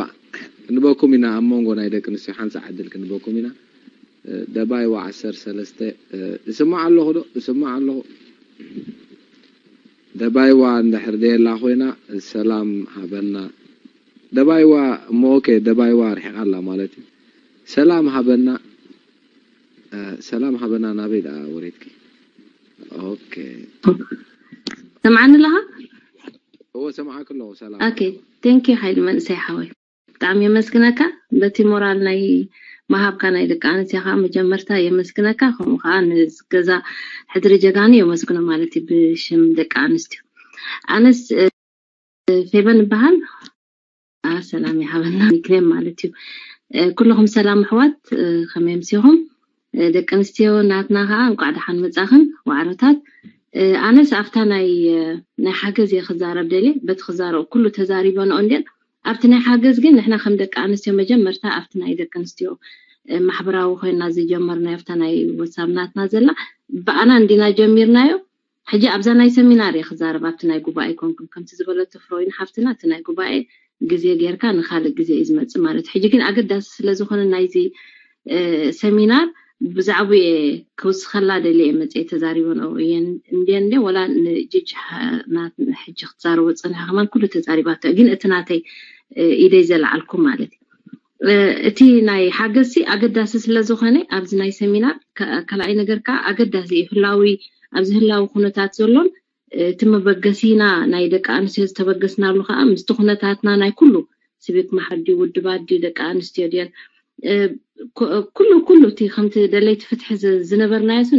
ክንበኩም ኢና ኣብ መንጎ ናይ ደቂ ኣንስትዮ ሓንሳእ ዕድል ክንበኩም ኢና። ደባይዋ ዓሰርተ ሰለስተ እስማዕ ኣለኹ ዶ እስማዕ ኣለኹ። ደባይዋ እንድሕር ደየላ ኮይና ሰላም ሃበና። ደባይዋ እሞ ኦኬ ደባይዋ ርሒቓ ኣላ ማለት እዩ። ሰላም ሃበና ሰላም ሃበና ናበይ ደኣ ወሬትኪ? ኦኬ ሰምዓኒ ኣለኻ? እወ ሰምዓክ ኣለኹ። ሰላም ኦኬ ቴንክ ዩ ሓይሊ መንእሰይ ሓወይ ብጣዕሚ የመስግነካ በቲ ሞራል ናይ መሃብካ ናይ ደቂ ኣንስትዮኻ መጀመርታ የመስግነካ። ከምኡ ከዓ ንገዛ ሕድሪ ጀጋኑ የመስግኖ ማለት እዩ ብሽም ደቂ ኣንስትዮ። ኣነስ ፌበን ይበሃል። ሰላም ይሃበና ኒክኔም ማለት እዩ። ኩልኹም ሰላም ኣሕዋት ከመይ ኣምሲኹም? ደቂ ኣንስትዮ ናትና ከዓ እንቋዕ ደሓን መፃኽን ዋዕሮታት። ኣነስ ኣብታ ናይ ናይ ሓገዝ እየ ክዛረብ ደልየ በቲ ክዛረብ ኩሉ ተዛሪበንኦ እንድን ኣብቲ ናይ ሓገዝ ግን ንሕና ከም ደቂ ኣንስትዮ መጀመርታ ኣብቲ ናይ ደቂ ኣንስትዮ ማሕበራዊ ኮይና ዝጀመርናዮ ኣብታ ናይ ወሳብ ናትና ዘላ ብኣና እንዲና ጀሚርናዮ። ሕጂ ኣብዛ ናይ ሰሚናር እየ ክዛረብ ኣብቲ ናይ ጉባኤ ኮንኩም ከምቲ ዝበለቶ ፍሮይን ሓፍትና እቲ ናይ ጉባኤ ግዜ ጌርካ ንካልእ ግዜ እዩ ዝመፅእ ማለት እዩ። ሕጂ ግን ኣገዳሲ ስለዝኾነ ናይዚ ሰሚናር ብዛዕባኡ እየ ክውስኸላ ደልየ እየ መፅየ ተዛሪበንኦ እየ እንድየ እንድየ ወላ ንጅጅ ሕጂ ክትዛረቦ ዝፀንሐ ከማን ኩሉ ተዛሪባቶ እያ ግን እቲ ናተይ ኢደይ ዘለዓልኩ ማለት እዩ። እቲ ናይ ሓገዝሲ ኣገዳሲ ስለዝኾነ ኣብዚ ናይ ሰሚናር ካልኣይ ነገር ከዓ ኣገዳሲ እዩ ህላዊ ኣብዚ ህላዊ ኩነታት ዘሎን እቲ መበገሲና ናይ ደቂ ኣንስትዮ ዝተበገስናሉ ከዓ ምስቲ ኩነታትና ናይ ኩሉ ስቢክ ማሕበር ድዩ ውድባት ድዩ ደቂ ኣንስትዮ ድየን ኩሉ ኩሉ እቲ ከምቲ ደለይቲ ፍትሒ ዝነበርናዮ ሱ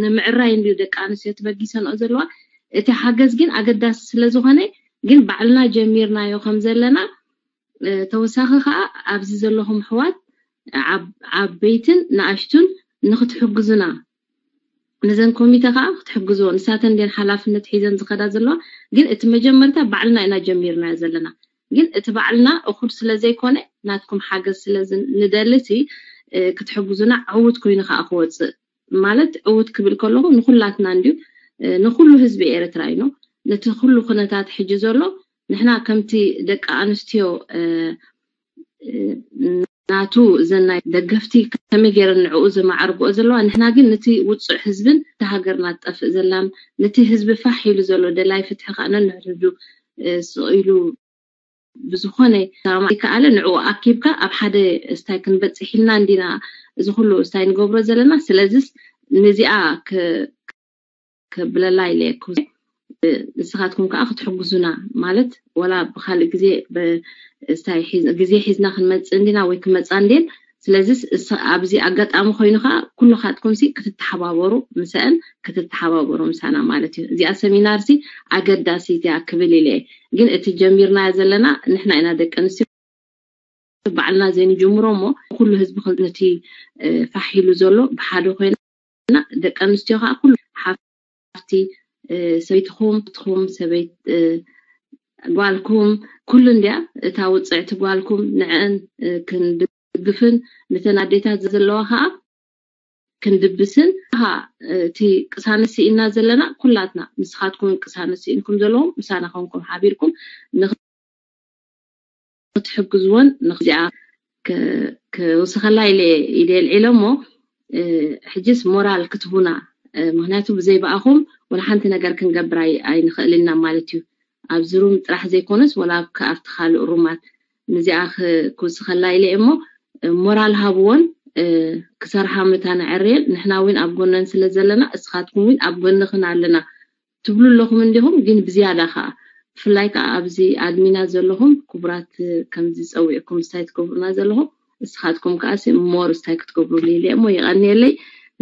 ንምዕራይ እንድዩ ደቂ ኣንስትዮ ተበጊሰንኦ ዘለዋ። እቲ ሓገዝ ግን ኣገዳሲ ስለዝኾነ ግን ባዕልና ጀሚርናዮ ከም ዘለና ተወሳኺ ከዓ ኣብዚ ዘለኹም ኣሕዋት ዓበይትን ንኣሽቱን ንክትሕግዙና ነዘን ኮሚተ ከዓ ክትሕግዝዎ ንሳተን እንድየን ሓላፍነት ሒዘን ዝኸዳ ዘለዋ ግን እቲ መጀመርታ ባዕልና ኢና ጀሚርናዮ ዘለና ግን እቲ ባዕልና እኹል ስለዘይኮነ ናትኩም ሓገዝ ስለንደሊ ሲ ክትሕግዙና ዕውት ኮይኑ ከዓ ክወፅእ ማለት ዕውት ክብል ከለኹ ንኩላትና እንድዩ ንኩሉ ህዝቢ ኤርትራ እዩ ነቲ ኩሉ ኩነታት ሕጂ ዘሎ ንሕና ከምቲ ደቂ ኣንስትዮ ናቱ እዘን ናይ ደገፍቲ ከመይ ገይረን ንዕኡ ዘማዕርግኦ ዘለዋ ንሕና ግን ነቲ ውፁዕ ህዝብን እቲ ሃገርና ትጠፍእ ዘላን ነቲ ህዝቢ ፋሕ ኢሉ ዘሎ ደላይ ፍትሒ ከዓ ነንሕድሕዱ ስቕ ኢሉ ብዝኾነ ሰማማዕ ከኣለ ንዕኡ ኣኪብካ ኣብ ሓደ እስታይ ክንበፅሕ ኢልና እንዲና እዚ ኩሉ እስታይ ንገብሮ ዘለና ስለዚስ ነዚኣ ከብለላ ኢለ ኩ ንስኻትኩም ከዓ ክትሕግዙና ማለት ወላ ብካልእ ግዜ ግዜ ሒዝና ክንመፅእ እንዲና ወይ ክመፃ እንድን ስለዚ ኣብዚ ኣጋጣሚ ኮይኑ ከዓ ኩልኻትኩም ሲ ክትተሓባበሩ ምሰአን ክትተሓባበሩ ምሳና ማለት እዩ። እዚኣ ሰሚናር ሲ ኣገዳሲት እያ ክብል ኢለ እየ። ግን እቲ ጀሚርናዮ ዘለና ንሕና ኢና ደቂ ኣንስትዮ ባዕልና ዘይንጅምሮ እሞ ኩሉ ህዝቢ ነቲ ፋሕ ኢሉ ዘሎ ብሓደ ኮይና ደቂ ኣንስትዮ ከዓ ኩሉ ሓፍቲ ሰበይትኹም ትኹም ሰበይት ጓልኩም ኩሉ እንዲያ እታ ውፅዕቲ ጓልኩም ንዕን ክንድግፍን ንተን ኣዴታት ዘለዋ ከዓ ክንድብስን ካ እቲ ቅሳነት ስኢና ዘለና ኩላትና ንስኻትኩም ቅሳነት ስኢንኩም ዘለዎም ምሳና ኮንኩም ሓቢርኩም ክትሕግዝዎን ንዚኣ ክውስኸላ ኢለ ኢለ ልዒለ እሞ ሕጅስ ሞራል ክትቡና ምክንያቱ ብዘይ ብኣኹም ወላ ሓንቲ ነገር ክንገብር ኣይንኽእል ኢና ማለት እዩ። ኣብዚ ሩም ጥራሕ ዘይኮነስ ወላ ኣብቲ ካልእ ሩማት ንዚኣ ክውስኸላ ኢለ እሞ ሞራል ሃብዎን ክሰርሓ መታ ነዐርየን ንሕና እውን ኣብ ጎነን ስለ ዘለና እስኻትኩም እውን ኣብ ጎንኽን ኣለና ትብሉ ኣለኹም እንዲኹም ግን ብዝያዳ ከዓ ብፍላይ ከዓ ኣብዚ ኣድሚና ዘለኹም ክቡራት ከምዚ ፀዊዕኩም ስታይ ትገብሩና ዘለኹም እስኻትኩም ከዓ ሞር ስታይ ክትገብሩ ኢለ እሞ ይቐንየለይ።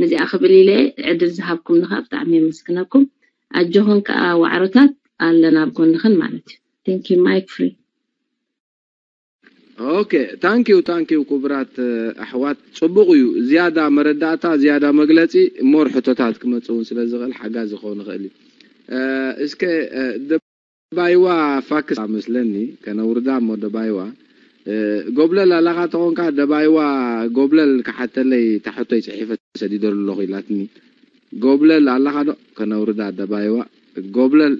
ነዚኣ ክብል ኢለ ዕድል ዝሃብኩም ንካ ብጣዕሚ የመስግነኩም። ኣጆኹን ከዓ ዋዕሮታት ኣለና ኣብ ጎንኽን ማለት እዩ። Thank you. Mic free. Okay, thank you, thank you ክቡራት ኣሕዋት። ፅቡቕ እዩ። ዝያዳ መረዳእታ ዝያዳ መግለፂ ሞር ሕቶታት ክመፅእ እውን ስለ ዝኽእል ሓጋዚ ክኸውን ይኽእል እዩ። እስከ ደባይዋ ፋክስ ኣመስለኒ ከነውርዳ እሞ ደባይዋ ጎብለል ኣላኻ ተኾንካ ደባይዋ ጎብለል ክሓተለይ ታሕቶይ ፅሒፈ ሰዲደሉ ኣለኹ ኢላትኒ። ጎብለል ኣላኻ ዶ ከነውርዳ ደባይዋ ጎብለል